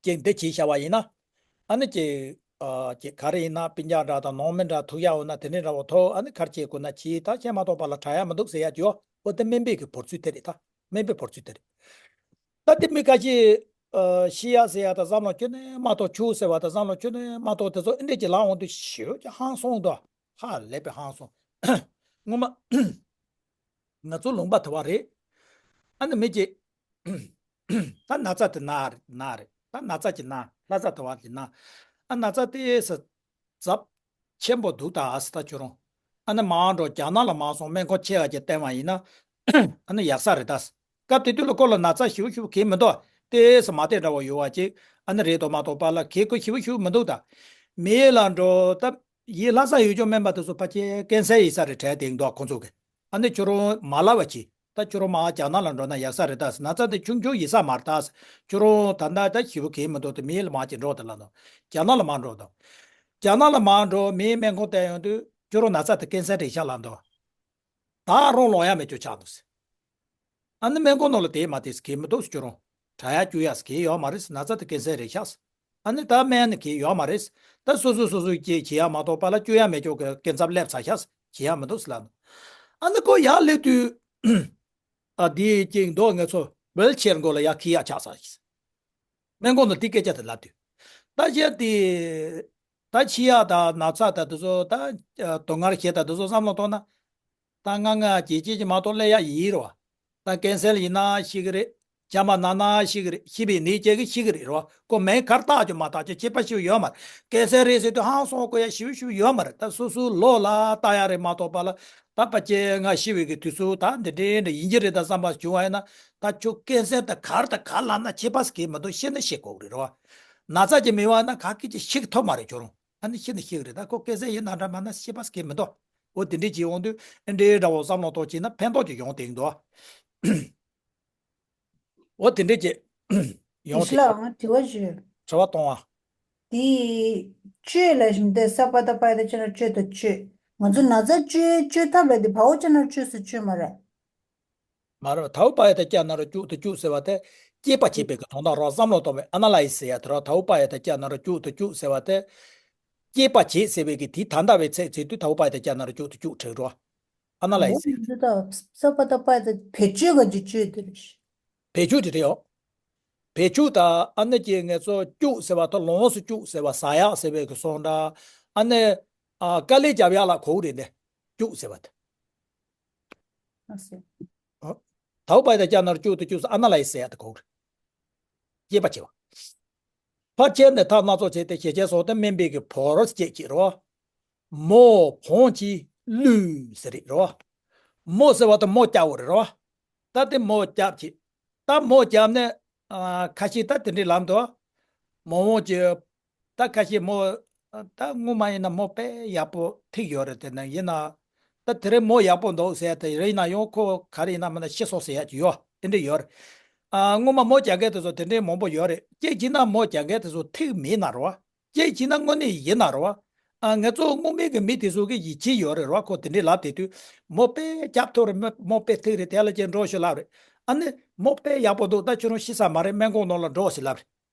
ཅིག་འདི་བྱས་བཞག་པ་ཡིན་ན། ཨ་ནི་ཅིག་ཨ་ཅིག་ག་རེ་ཡིན་ན་སྤུན་ཀྱག་འདྲ་དང་ནང་མི་འདྲ་ཐུག་ཡག་འོ་ན་དེ་འདྲའི་འདྲ་བོ་ཐོག་ཨ་ནི་ག་རེ་བྱེད་དགོས་ན་བྱེད། ད་ཤེས་མ་གཏོགས་པ་ལ་དྲག་ཡག་མི་འདུག་ཟེར་ཡག་ཅིག་ཡོ། འོ་དེ་སྨན་པའི་གི་ཕོར་ཚུལ་དེ་རེད་ད། སྨན་པའི་ཕོར་ཚུལ་དེ་རེད། ད་དེ་མི་ཁ་ཤས་ཨ་ཤི་ཡ་ཟེར་ཡ་ད་བསམ་བློ་ཁྱོན་ནས་མ་གཏོགས། ཆུ་ཟེར་བ་ད་བསམ་བློ་ཁྱོན་ནས་མ་གཏོགས། དེ་ཚོ་ཨེ་འདྲས་ཀྱི་ལངས་འོང་དུས་ཞེ་པོ་ཅིག་ཧང་སངས་འདུག་ཧ་ལས་པའི་ཧང་སངས། ངོ་མ་ང་ཚོ་ལུང་པ་དེ་བ་རེད། ཨ་ནི་མི་གཅིག་ད་ན་ཚ་དེ་ན་རེད་ན་རེད། ད་ན་ཚ་གྱི་ན་ལྷ་ཚ་དེ་བ་གྱི་ན། ཨ་ན་ཚ་དེ་ས་ཚབས་ཆེན་པོ་འདུག་ད་ཨ་སི་ད་ཁྱོད་རང་། ཨ་ནི་མང་འགྲོ་རྒྱ་ནག་ལ་མང་སོང་སྨན་ཁང་ཆེ་བ་ཅིག་བསྟེན་པ་ཡིན་ན། ཨ་ནི་ཡག་ས་རེད་ད། སྐབས་དེ་དུས་ལ་ཁོ་ལ་ན་ཚ་ཞེ་པོ་ཞེ་པོ་གས་མི་འདུག་དེ་སི་མ་དེ་འདྲ་བོ་ཡོད་བ་ཅིག་ཨ་ནི་རེད་དོ་མ་གཏོགས་པ་ལ་གས་ཁོ་ཞེ་པོ་ཞེ་པོ་མི་འདུག་ད། མི་ལ་འགྲོ་ད། ཡིད་ལྷ་ས་ཡུལ་ལྗོངས་སྨན་པ་དེ་ཚོ་ཕལ་ཆེར་ཀན་སར་ཡིན་ས་རེད་དྲན་དེ་འདུག་ཁོ་ཚོ་གི། ཨ་ནི་ཁྱོད་རང་མ་ལབ་པ་ཅིག་ད་ཁྱོད་རང་མ་རྒྱ་ནག་ལ་འགྲོ་ན་ཡག་ས་རེད་ད། ན་ཚ་དེ་ཆུང་ཆུང་ཡིན་ས་མ་རེད་ད། ཁྱོད་རང་ད་ལྟ་ད་ཞེ་པོ་གས་མི་འདུག་དེ་མི་ལ་མ་ཅིག་འགྲོ་དེ་ལ་འདུག་རྒྱ་ནག་ལ་མ་འགྲོ་དང་། རྒྱ་ནག་ལ་མ་འགྲོ་མིའི་སྨན་ཁང་བལྟས་ཡོང་དུས་ཁྱོད་རང་ན་ཚ་དེ་ཀན་སར་རེད་ཤག་ལབ་འདུག་ད་རང་ལོག་ཡ་མེད་ཅོ་ཆགས་འདུག་ཟེར། ཨ་ནི་སྨན་ཁང་ནང་ལ་དེ་མ་དེ་གས་མི་འདུག་ཟེར། ཁྱོད་རང་དྲག་ཡ་སྐྱུག་ཡ་གས་ཡོད་མ་རེད་ཟེར། ན་ཚ་དེ་ཀན་སར་རེད་ཤག་ཟེར། ཨ་ནི་ད་སྨན་ནི་གས་ཡོད་མ་རེད་ཟེར། ད་སོ་སོ་སོ་སོ་གས་བྱེད་ཡ་མ་གཏོགས་པ་ལ་སྐྱུག་ཡ་མེད་ཅོ་གི་ཀན་ཚབ་སླེབས་ཚར་ཤག་ཟེར། བྱེད་ཡ་མི་འདུག་ཟེར་ལབ་འདུག་ཨ་ནི་ཁོ་ཡར་སླེབས་དུས། ཨ་དེའི་ཅིག་མདོག་ངེད་ཚོ་ཝིལ་ཆེར་མགོ་ལ་ཡར་འཁྱེར་ཡག་ཆགས་ཚར་ཞིག་སྨན་ཁང་དུ་དེ་སྐད་ཆ་དེ་ལབ་དུས། ད་གཞན་དེ། ད་ཤི་ཡག་དང་ན་ཚ་དང་དེ་ཚོ་ད། སྡུག་བསྔལ་ཞེ་དྲག་དེ་ཚོ་བསམ་བློ་གཏོང་ན། ད་ང་ང་ཅིག་ཅིག་ཅིག་མ་གཏོགས་སླེབས་ཡག་ཡིན་རེད་བ། ད་ཀན་སར་ཡིན་ན་ཤི་གི་རེད། བྱམས་པ་ན་ན་ཤི་གི་རེད། ཤི་བའི་ནད་སྐྱེ་གི་ཤི་གི་རེད་རེད་བ། ཁོ་མིང་ག་རེ་བཏགས་ཀྱང་མ་བཏགས་ཀྱང་ཁྱད་པར་ཞིག་ཡོད་མ་རེད། ཀན་སར་རེད་ཟེར་དུས་ཧང་སང་དགོས་ཡ་ཞེ་པོ་ཞིག་ཡོད་མ་རེད། ད་སོ་སོའི་ལོ་ལ་བལྟ་ཡ་རེད་མ་གཏོགས་པ་ལ། ད་ཕལ་ཆེར་ང་ཤི་བའི་གི་དུས་ཚོད་ད་འདི་འདྲའི་འདྲ་ཡིན་གྱི་རེད་ད་བསམ་པ་བྱུང་བ་ཡིན་ན། ད་ཁྱོད་ཀན་སར་ད་གར་ད་གར་ལབ་ན་ཁྱད་པར་གས་མི་འདུག་ཤི་ན་ཤི་དགོས་གི་རེད་རེད་བ། ན་ཚ་ཅིག་མེད་པ་ན་ག་གི་ཅིག་ཤི་གི་ཐུབ་མ་རེད་ཁྱོད་རང་། ཨ་ནི་ཤི་ན་ཤི་གི་རེད། ད་ཁོ་ཀན་སར་ཡིན་ན་འདྲ་མ་ན་ཤི་བ་སྐད་མི་འདུག་འོ་དེ་འདྲས་ཅིག་འོང་དུས་ཨེ་འདྲའི་འདྲ་བོ་བསམ་བློ་གཏོང་བྱས་ན་ཕན་ཐོགས་ཅིག་ཡོང་དེ་འདུག་འོ་དེ་འདྲས་ཅིག་ཡོང་ཡིན་ཤི་དེ། ལ་ཨང་དྲི་བ་ཞུ། དྲི་བ་གཏོང་བ། དེ་བཅོས་ལ་ཞིམ་དེ་ས་པ་ད་པ་ཡ་ད་ཅ་ན་བཅོས་དང་བཅོས། ང་ཚོ་ན་ཚ་བཅོས་བཅོས་ཐབས་ལ་དེ་བ་འོ་ཅ་ན་བཅོས་སུ་བཅོས་མ་རེད། མ་རེད། ད་བ་པ་ཡ་ད་ཅ་ན་རོ་བཅུག་ཏུ་བཅུག་ཟེར་བ་དེ། སྐྱེད་པ་བྱེད་པའི་གི་དོན་དག་རོ། བསམ་བློ་གཏོང་བའི་ཨ་ན་ལ་ཡི་ཟེར་ཡ་དེ་རོ། ད་བ་པ་ཡ་ད་ཅ་ན་རོ་བཅུག་ཏུ་བཅུག་ཟེར་བ་དེ། སྐྱེད་པ་བྱེད་ཟེར་བའི་གི་དེ་ད་ལྟ་བའི་ཚད་ཚད་དུས་ད་བ་པ་ཡ་ད་ཅ་ན་རོ་བཅུག་ཏུ་བཅུག་དྲན་རོ། ཨ་ན་ལ་ཡི་ཟེར་ཡ་དེ། འདི་ད་ས་པ་ད་པ་ཡ་ད་བེད་སྤྱོད་ག་ཅིག་བཅོས་དེ་རེད། བེད་སྤྱོད་དེ་རེད་ཡོ། བེད་སྤྱོད་ད་ཨ་ནི་ཀྱི་ངེད་ཚོ་བཅུག་ཟེར་བ་ད་ལོངས་སུ་བཅུག་ཟེར་བ་ཟ་ཡག་ཟེར་བའི་གི་སོང་འདྲ། ཨ་ནི། ཨ་དཀའ་ལས་རྒྱབ་ཡག་ལ་གོ་གི་རེད་དེ། བཅུག་ཟེར་བ་དེ། ཨ་སེ། ཨ། ད་བ་པ་ཡ་ད་ཅ་ན་རོ་བཅུག་ཏུ་བཅུག་ཟེར་ཨ་ན་ལ་ཡི་ཟེར་ཡ་དེ་གོ་གི་རེད། སྐྱེད་པ་བྱེད་པ། ཕར་ཆེར་ནས་ཐབས་སྣ་ཚོགས་བྱས་ཏེ་ཞེས་བྱ་སོགས་ཏེ་སྨན་པའི་གི་ཕོར་སྐྱེད་ཀྱི་རོ། མོ་བོང་གི་གླུད་ཟེར་རེད་རོ། མོ་ཟེར་བ་དེ་མོ་རྒྱག་བོ་རེད་རོ། ད་དེ་མོ་རྒྱབ་ཀྱི། ད་མོ་རྒྱབ་ནས། ཨ་ཁ་ཤས་ད་དེ་འདྲའི་ལམ་དུ། མོ་བོང་གི། ད་ཁ་ཤས་མོ། ད་སྔོན་མ་ཡིན་ན་མོ་དཔེ་ཡག་པོ་ཐིག་ཡོད་རེད་དེ་ན་ཡིན་ན། ད་དེ་རིང་མོ་ཡག་པོ་འདུག་ཟེར་དེ་རེད་ན་ཡང་ཁོ་ག་རེ་ཡིན་ན་མིན་ན་ཤི་སོང་ཟེར་ཡག་ཅིག་ཡོད་དེ་འདྲ་ཡོད་རེད། ཨ་སྔོན་མ་མོ་རྒྱག་མཁན་དེ་ཚོ་དེ་འདྲའི་མང་པོ་ཡོད་རེད། སྐྱེས་ཀྱི་ན་མོ་རྒྱག་མཁན་དེ་ཚོ་ཐིག་མིན་ན་རོ། སྐྱེས་ཀྱི་ན་དངོས་གནས་ཡིན་ན་རོ། ཨ་ང་ཚོ་སྔོན་མའི་གི་མི་དེ་ཚོ་གི་ཡིད་ཆེས་ཡོད་རེད་རོ། ཁོ་དེ་འདྲའི་ལབ་དེ་དུས་མོ་དཔེ་རྒྱབ་ཐུབ་རེད། མོ་མོ་དཔེ་ཐིག་རེད། དེ་ལ་ཅན་འགྲོ་ཤོག་ལབ་རེད། ཨ་ནི་མོ་དཔེ་ཡག་པོ་འདུག་ད་ཁྱོད་རང་ཤི་ས་མ་རེད། སྨན་ཁང་ནང་ལ་འགྲོ་ཟེར་ལབ་རེད།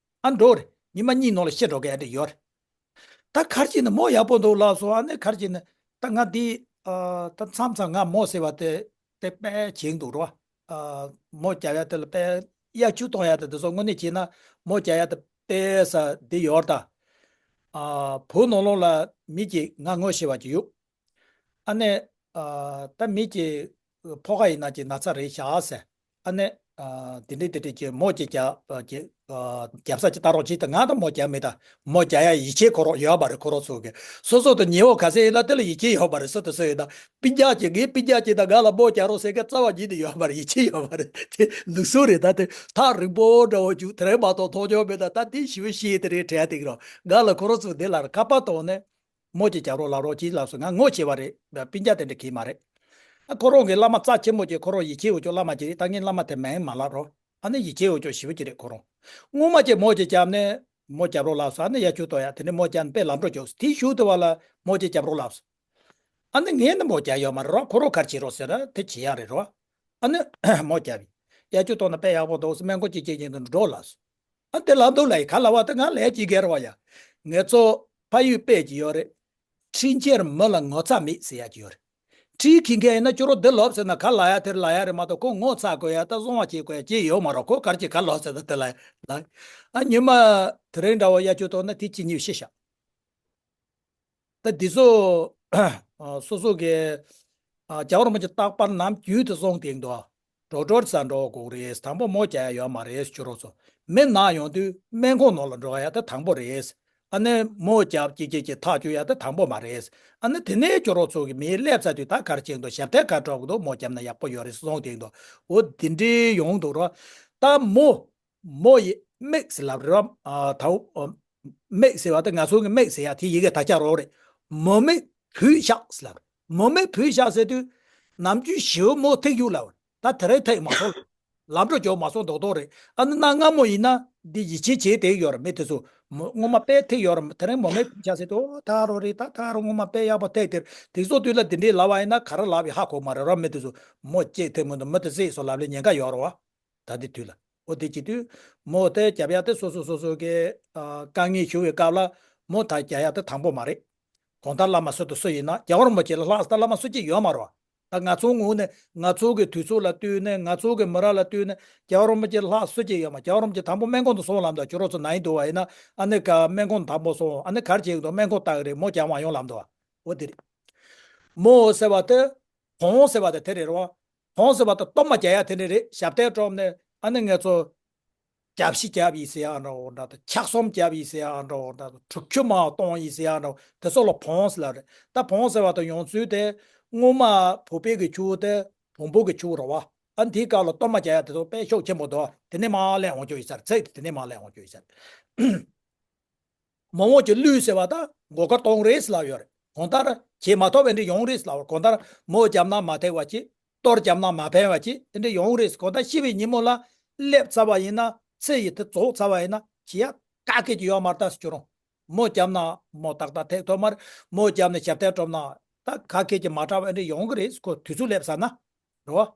ཨ་འགྲོ་རེད། ཉི་མ་གཉིས་ནང་ལ་ཤི་འགྲོ་གི་ཨ་འདྲ་ཡོད་རེད། ད་ག་རེ་བྱས་ནས་མོ་ཡག་པོ་འདུག་ལབ་སོང་། ཨ་ནི་ག་རེ་བྱས་ནས་ད་ང་འདི་ཨ་ད་མཚམས་མཚམས་ང་མོ་ཟེར་བ་དེ་དེ་དཔེ་བྱེད་འདུག་རོ། ཨ་མོ་རྒྱག་ཡ་དེ་ལ་དཔེ་གཡར་ཆུ་གཏོང་ཡ་དེ་དེ་ཚོ་དངོས་གནས་བྱས་ན་མོ་རྒྱག་ཡ་དེ་དཔེ་ས་འདི་ཡོད་ད། ཨ་བུ་ནང་ལོགས་ལ་མི་གཅིག་ང་ངོ་ཤེས་པ་ཅིག་ཡོད། ཨ་ནི་ཨ་ད་མི་གཅིག་ཕོ་ཁ་ཡིན་ན་ཅིག་ན་ཚ་རེད་ཤག་ཟེར། ཨ་ནི་ཨ་དེ་འདྲས་དེ་འདྲས་ཀྱི་མོ་གཅིག་རྒྱབ་ཨ་ཅིག་ཨ་རྒྱབ་ས་ཅིག་ལྟ་རོགས་གྱིས། ད་ང་ད་མོ་རྒྱབ་མེད། ད་མོ་རྒྱག་ཡ་ཡིད་ཆེས་ཁོ་རང་ཡོད་པ་རེད། ཁོ་རང་ཚོ་གི་སོ་སོ་དང་ཉེ་བོ་ག་ཚད་ཡིན་ན་དེ་ལ་ཡིད་ཆེས་ཡོད་པ་རེད། སུ་དང་སུ་ཡིན་ན་སྤུན་ཀྱག་ཅིག་ངའི་སྤུན་ཀྱག་ཅིག་ད་ང་ལ་མོ་རྒྱག་རོགས་ཟེར་མཁན་རྩ་བ་ཉིད་ནས་ཡོད་པ་རེད། ཡིད་ཆེས་ཡོད་པ་རེད། དེ་ལུགས་སྲོལ་རེད། ད་དེ་ཐག་རིང་པོ་འདྲ་བོ་བརྒྱུད་དེ་རིང་མ་གཏོགས་མཐོང་མྱོང་མེད། ད་ད་དེ་ཞི་བ་ཤེས་དེ་རེད་དྲན་དེ་གི་རོ། ང་ལ་ཁོ་རང་ཚོ་དེ་ལ་ཁ་པར་གཏོང་ནས། མོ་གཅིག་རྒྱབ་རོགས་ལབ་རོགས་གྱིས་ལབ་སོང་། ང་ངོ་ཤེས་པ་རེད། སྤུན་ཀྱག་དེ་འདྲ་གིས་མ་རེད། ཨ་ཁོ་རང་གི་བླ་མ་རྩ་ཆེན་མོ་གཅིག་ཁོ་རང་ཡིད་ཆེས་ཡོད་ཅོག་བླ་མ་གཅིག་རེད། ད་ངས་བླ་མ་དེ་མིང་མ་ལབ་རོགས། ཨ་ནི་ཡིད་ཆེས་ཡོད་ཅོག་ཞེ་པོ་ཅིག་རེད་ཁོ་རང་། སྔོན་མ་གཅིག་མོ་གཅིག་རྒྱབ་ནས་མོ་རྒྱབ་རོགས་ལབ་སོང་། ཨ་ནི་གཡར་ཆུ་གཏོང་ཡ་དེ་ནས་མོ་རྒྱབ་ནས་དཔེ་ལམ་འགྲོ་ཅོག་དེའི་གཞུག་དེ་བ་ལ་མོ་གཅིག་རྒྱབ་རོགས་ལབ་སོང་། ཨ་ནི་ངས་ནི་མོ་རྒྱབ་ཡོད་མ་རེད་རོགས། ཁོ་རང་ག་རེ་བྱེད་རོགས་ཟེར་ན་དེ་བྱེད་ཡ་རེད་རོགས། ཨ་ནི་མོ་རྒྱབ་ཡིན། གཡར་ཆུ་གཏོང་ན་དཔེ་ཡག་པོ་འདུག་སྨན་ཁང་གཅིག་གཅིག་གཉིས་དུ་འགྲོ་ལབ་སོང་། ཨ་དེ་ལབ་འདུག་ལབ་ཡིན། ག་ལབ་པ་དེ་ང་ལབ་ཡ་ཅིག་ག་རེད་བ་ཡ། ངེད་ཚོ་ཕ་ཡུལ་དཔེ་ཅིག་ཡོད་རེད། ཁྲིམས་འཆལ་མི་ལ་ངོ་ཚ་མེད་ཟེར་ཡ་ཅིག་ཡོད་རེད། ཁྲིམས་འཁྱེར་མཁན་ཡིན་ན་ཁྱོད་རང་འདི་ལབ་ཟེར་ན་ག་ལབ་ཡ་དེར་ལབ་ཡ་རེད་མ་གཏོགས་ཁོ་ངོ་ཚ་དགོས་ཡ་ད་བཟང་བ་བྱེད་དགོས་ཡ་ཅིག་ཡོད་མ་རེད། ཁོ་ག་རེ་བྱེད་ག་ལབ་ཟེར་ན་དེ་ལབ་ཡ་ལབ། ཨ་ཉི་མ་དེ་རིང་འདྲ་བོ་གཡར་ཆུ་གཏོང་ན་དེ་གཅིག་གཉིས་ཤི་ཤག་ད་འདི་ཚོ་སོ་སོ་གི་རྒྱལ་བ་རིན་པོ་ཆེ་རྟག་པར་ནམ་རྒྱུན་དུ་གསུང་དེང་དུ་འགྲོ་གྲོར་ས་འགྲོ་དགོས་རེད། དང་པོ་མོ་རྒྱག་ཡ་ཡོད་མ་རེད། ཁྱོད་རང་ཚོ་མི་ན་ཡོང་དུས་སྨན་ཁང་ནང་ལ་འགྲོ་ཡ་ད་དང་པོ་རེད། ཨ་ནི་མོ་རྒྱབ་ཀྱི་ཀྱི་ཀྱི་ཐག་གཅོད་ཡ་ད་དང་པོ་མ་རེད། ཨ་ནི་དེ་ནས་ཁྱོད་རང་ཚོ་གི་མི་སླེབས་ཚར་དུས་ད་ག་རེ་བྱེད་འདུག་ཞབས་སྟེགས་ག་འགྲོ་གི་འདུག་མོ་རྒྱབ་ན་ཡག་པོ་ཡོད་རེད་གསུང་དེང་དུ་འོ་དེ་འདྲའི་ཡོང་འདུག་རོ། ད་མོ་མོ་ཡི་མིག་ཟེར་ལབ་རེད་བ། ཨ་ད་འོ་མིག་ཟེར་བ་དེ་ང་ཚོ་གི་མིག་ཟེར་ཡ་དེ་ཡི་གེ་དག་ཆ་རོགས་རེད། མོ་མིག་བུད་ཤག་ཟེར་ལབ་རེད། མོ་མིག་བུད་ཤག་ཟེར་དུས་ནམ་རྒྱུན་ཞེ་པོ་མོ་ཐིག་གཡུག་ལབ་རེད། ད་དེ་རིང་ཐིག་མ་སོང་། ལམ་འགྲོ་འཇོག་མ་སོང་རྡོག་རྡོག་རེད། ཨ་ནི་གནའ་སྔ་མོ་ཡིན་ན་འདི་ཡིད་ཆེས་བྱེད་བསྡད་ཡོད་རེད། མི་དེ་ཚོ་མོ་སྔོན་མ་དཔེ་ཐིག་ཡོད་རེད། དེ་རིང་མོ་མིག་བུད་ཤག་ཟེར་དུས་ཨོ་ད་རོ་རེད། ད་ད་རོ་སྔོན་མ་དཔེ་ཡག་པོ་ཐིག་དེར་དེ་ཚོ་དུས་ལ་འདི་འདྲའི་ལབ་པ་ཡིན་ན་ག་རེ་ལབ་ཡིན་ཧ་གོ་མ་རེད་ར། མི་དེ་ཚོ་མོ་གཅིག་ཐིག་མི་འདུག་མི་དེ་གཟིགས་སོང་ལབ་ལེ་ཉེན་ཁ་ཡོད་རེད་བ། ད་འདི་དུས་ལ། འོ་དེ་བྱེད་དུས་མོ་དེ་རྒྱབ་ཡ་དེ་སོ་སོ་སོ་སོ་གི་ཨ་དཀའ་ངལ་ཞུ་བའི་སྐབས་ལ་མོ་ད་རྒྱག་ཡ་དེ་དང་པོ་མ་རེད། གང་ལྟར་བླ་མ་སུ་དང་སུ་ཡིན་ན་རྒྱལ་བ་རིན་པོ་ཆེ་ལ་ལྷག་ད་བླ་མ་སུ་གཅིག་ཡོད་མ་རེད། ད་ང་ཚོའི་ངོས་ནས་ང་ཚོ་གི་དུས་ཚོད་ལ་ལྟོས་ནས་ང་ཚོ་གི་མི་རབས་ལ་ལྟོས་ནས་རྒྱལ་བ་རིན་པོ་ཆེ་ལ་ལྷག་སུ་གཅིག་ཡོད་མ། རྒྱལ་བ་རིན་པོ་ཆེ་དང་པོ་སྨན་ཁང་དུ་སོང་ལབ་འདུག་ཁྱོད་རང་ཚོ་ན་ཡིན་འདུག་བ་ཡིན་ན་ཨ་ནི་ག་སྨན་ཁང་དང་པོ་སོང་ཨ་ནི་ག་རེ་བྱེད་ཀྱི་འདུག་སྨན་ཁང་ལྟ་གི་རེད། མོ་རྒྱག་མ་ཡོང་ལབ་འདུག་བ། འོ་དེ་རེད། མོ་ཟེར་བ་དེ། བོང་ཟེར་བ་དེ་དེ་རེད་རོ། བོང་ཟེར་བ་དེ་གཏོར་མ་རྒྱག་ཡ་དེ་ནི་རེད། ཞབས་སྟེགས་སྒྲོམ་ནས་ཨ་ནི་ངེད་ཚོ་རྒྱབ་ཤི་རྒྱབ་ཡིན་ཟེར་ཡ་འདྲ་བོ་འདྲ་དང་ཆག་གསུམ་རྒྱབ་ཡིན་ཟེར་ཡ་འདྲ་བོ་འདྲ་དང་གྲུ་ཆུ་མ་གཏོང་ཡིན་ཟེར་ཡ་འདྲ་བོ་དེ་ཚོ་ལ་བོང་ཟེར་ལབ་རེད། ད་བོང་ཟེར་བ་དང་ཡོང་ཚུལ་དེ་སྔོན་མ་བོད་པའི་གི་ཆུ་བོ་དེ་བོང་བུ་གི་ཆུ་བོ་རེད་བ། ཨ་ནི་དེའི་སྐབས་ལ་གཏོར་མ་རྒྱག་ཡ་དེ་ཚོ་དཔེ་ཤུགས་ཆེན་པོ་འདུག་དེ་ནས་མར་སླེབས་འོང་རྒྱུ་ཡིན་ས་རེད། ཚིག་དེ་དེ་ནས་མར་སླེབས་འོང་རྒྱུ་ཡིན་ས་རེད། མོ་མོ་གྱི་གླུད་ཟེར་བ་དང་མགོ་སྐོར་གཏོང་རེས་ལབ་ཡོད་རེད། གང་ལྟར་བྱེད་མ་ཐུབ་པ་འདི་ཡོང་རེས་ལབ། གང་ལྟར་མོ་བརྒྱབ་ན་མ་ཐེག་པ་ཅིག་གཏོར་བརྒྱབ་ན་མ་ཕན་པ་ཅིག་དེ་འདྲ་ཡོང་རེས། གང་ལྟར་ཤི་བའི་ཉིན་མོ་ལ་སླེབས་ཚར་བ་ཡིན་ན་ཚེ་ཡི་དེ་རྫོགས་ཚར་བ་ཡིན་ན་བྱེད་ཡ་ག་གེ་ཅིག་ཡོད་མ་རེད། ད་ཁྱོད་རང་མོ་བརྒྱབ་ན་མོ་ཏག་ཏག་ཐེག་ཐུབ་མ་རེད། མོ་བརྒྱབ་ནས་ཞབས་སྟེགས་སྒྲོམ་ན་ད་ག་གེ་ཅིག་མ་དྲག་པ་འདྲ་ཡོང་གི་རེད། ཁོ་དུས་ཚོད་སླེབས་ཚར་ན་རེད་བ།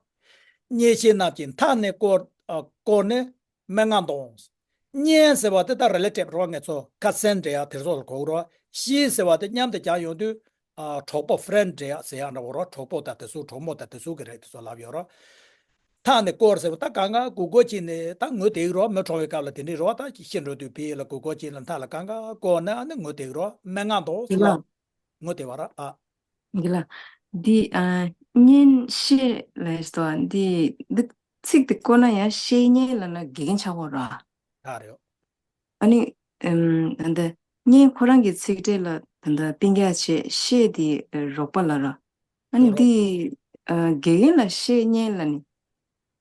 གཉེན་བཤེས་རྣམས་ཀྱིས་མཐའ་ནས་བསྐོར་ཨ་བསྐོར་ནས། སྨྲེ་སྔགས་འདོན། གཉེན་ཟེར་བ་དེ་ད་རེ་ལེ་ཊིབ་རེད་བ། ངེད་ཚོ་ཁ་སན་འདྲེ་ཡག་དེ་ཚོ་ལ་གོ་གི་རེད་བ། བཤེས་ཟེར་བ་དེ་མཉམ་དུ་བྱས་ཡོང་དུས་ཨ་གྲོགས་པོ་ཕི་རེན་ཌི་འདྲེ་ཡག་ཟེར་ཡག་འདྲ་བོ་རེད་བ། གྲོགས་པོ་དང་དེ་ཚོ་གྲོགས་མོ་དང་དེ་ཚོ་གི་རེད། དེ་ཚོ་ལབ་ཡོད་རེད། མཐའ་ནས་བསྐོར་ཟེར་བ་ད་གང་ག་གུག་གུག་བྱས་ནས་ད་ངུ་དེ་གི་རེད་བ། མི་གྲོངས་པའི་སྐབས་ལ་དེ་འདྲས་རེད་བ། ད་ཤི་འགྲོ་དུས་ཕི་ལ་གུག་གུག་བྱས་ལ་མཐའ་ལ་གང་ག་བསྐོར་ནས་ཨ་ནི་ངུ་དེ་གི་རེད་བ། སྨྲེ་སྔགས་འདོན་ཟེར་ལབ་ངུ་དེ་བ་རེད་ཨ། འདི་ལ། འདི་ཨ་གཉེན་བཤེས་ལབ་སོ། འདི་འདི་ཚིག་འདི་བཀོད་ན་ཡང་བཤེས་གཉེན་ལབ་ན་དགེ་རྒན་ཆགས་པ་རེད། ད་རེད། ཨ་ནི་ཨམ་ད་ལྟ་གཉེན་ཁོ་རང་གི་ཚིག་ཕྲད་ལ་ད་ལྟ་སྤུན་ཀྱག་བྱས་བཤེས་འདི་རོགས་པ་ལབ་ར། ཨ་ནི་ཡོད་རོགས། འདི་ཨ་དགེ་རྒན་ལ་བཤེས་གཉེན་ལབ་ནི་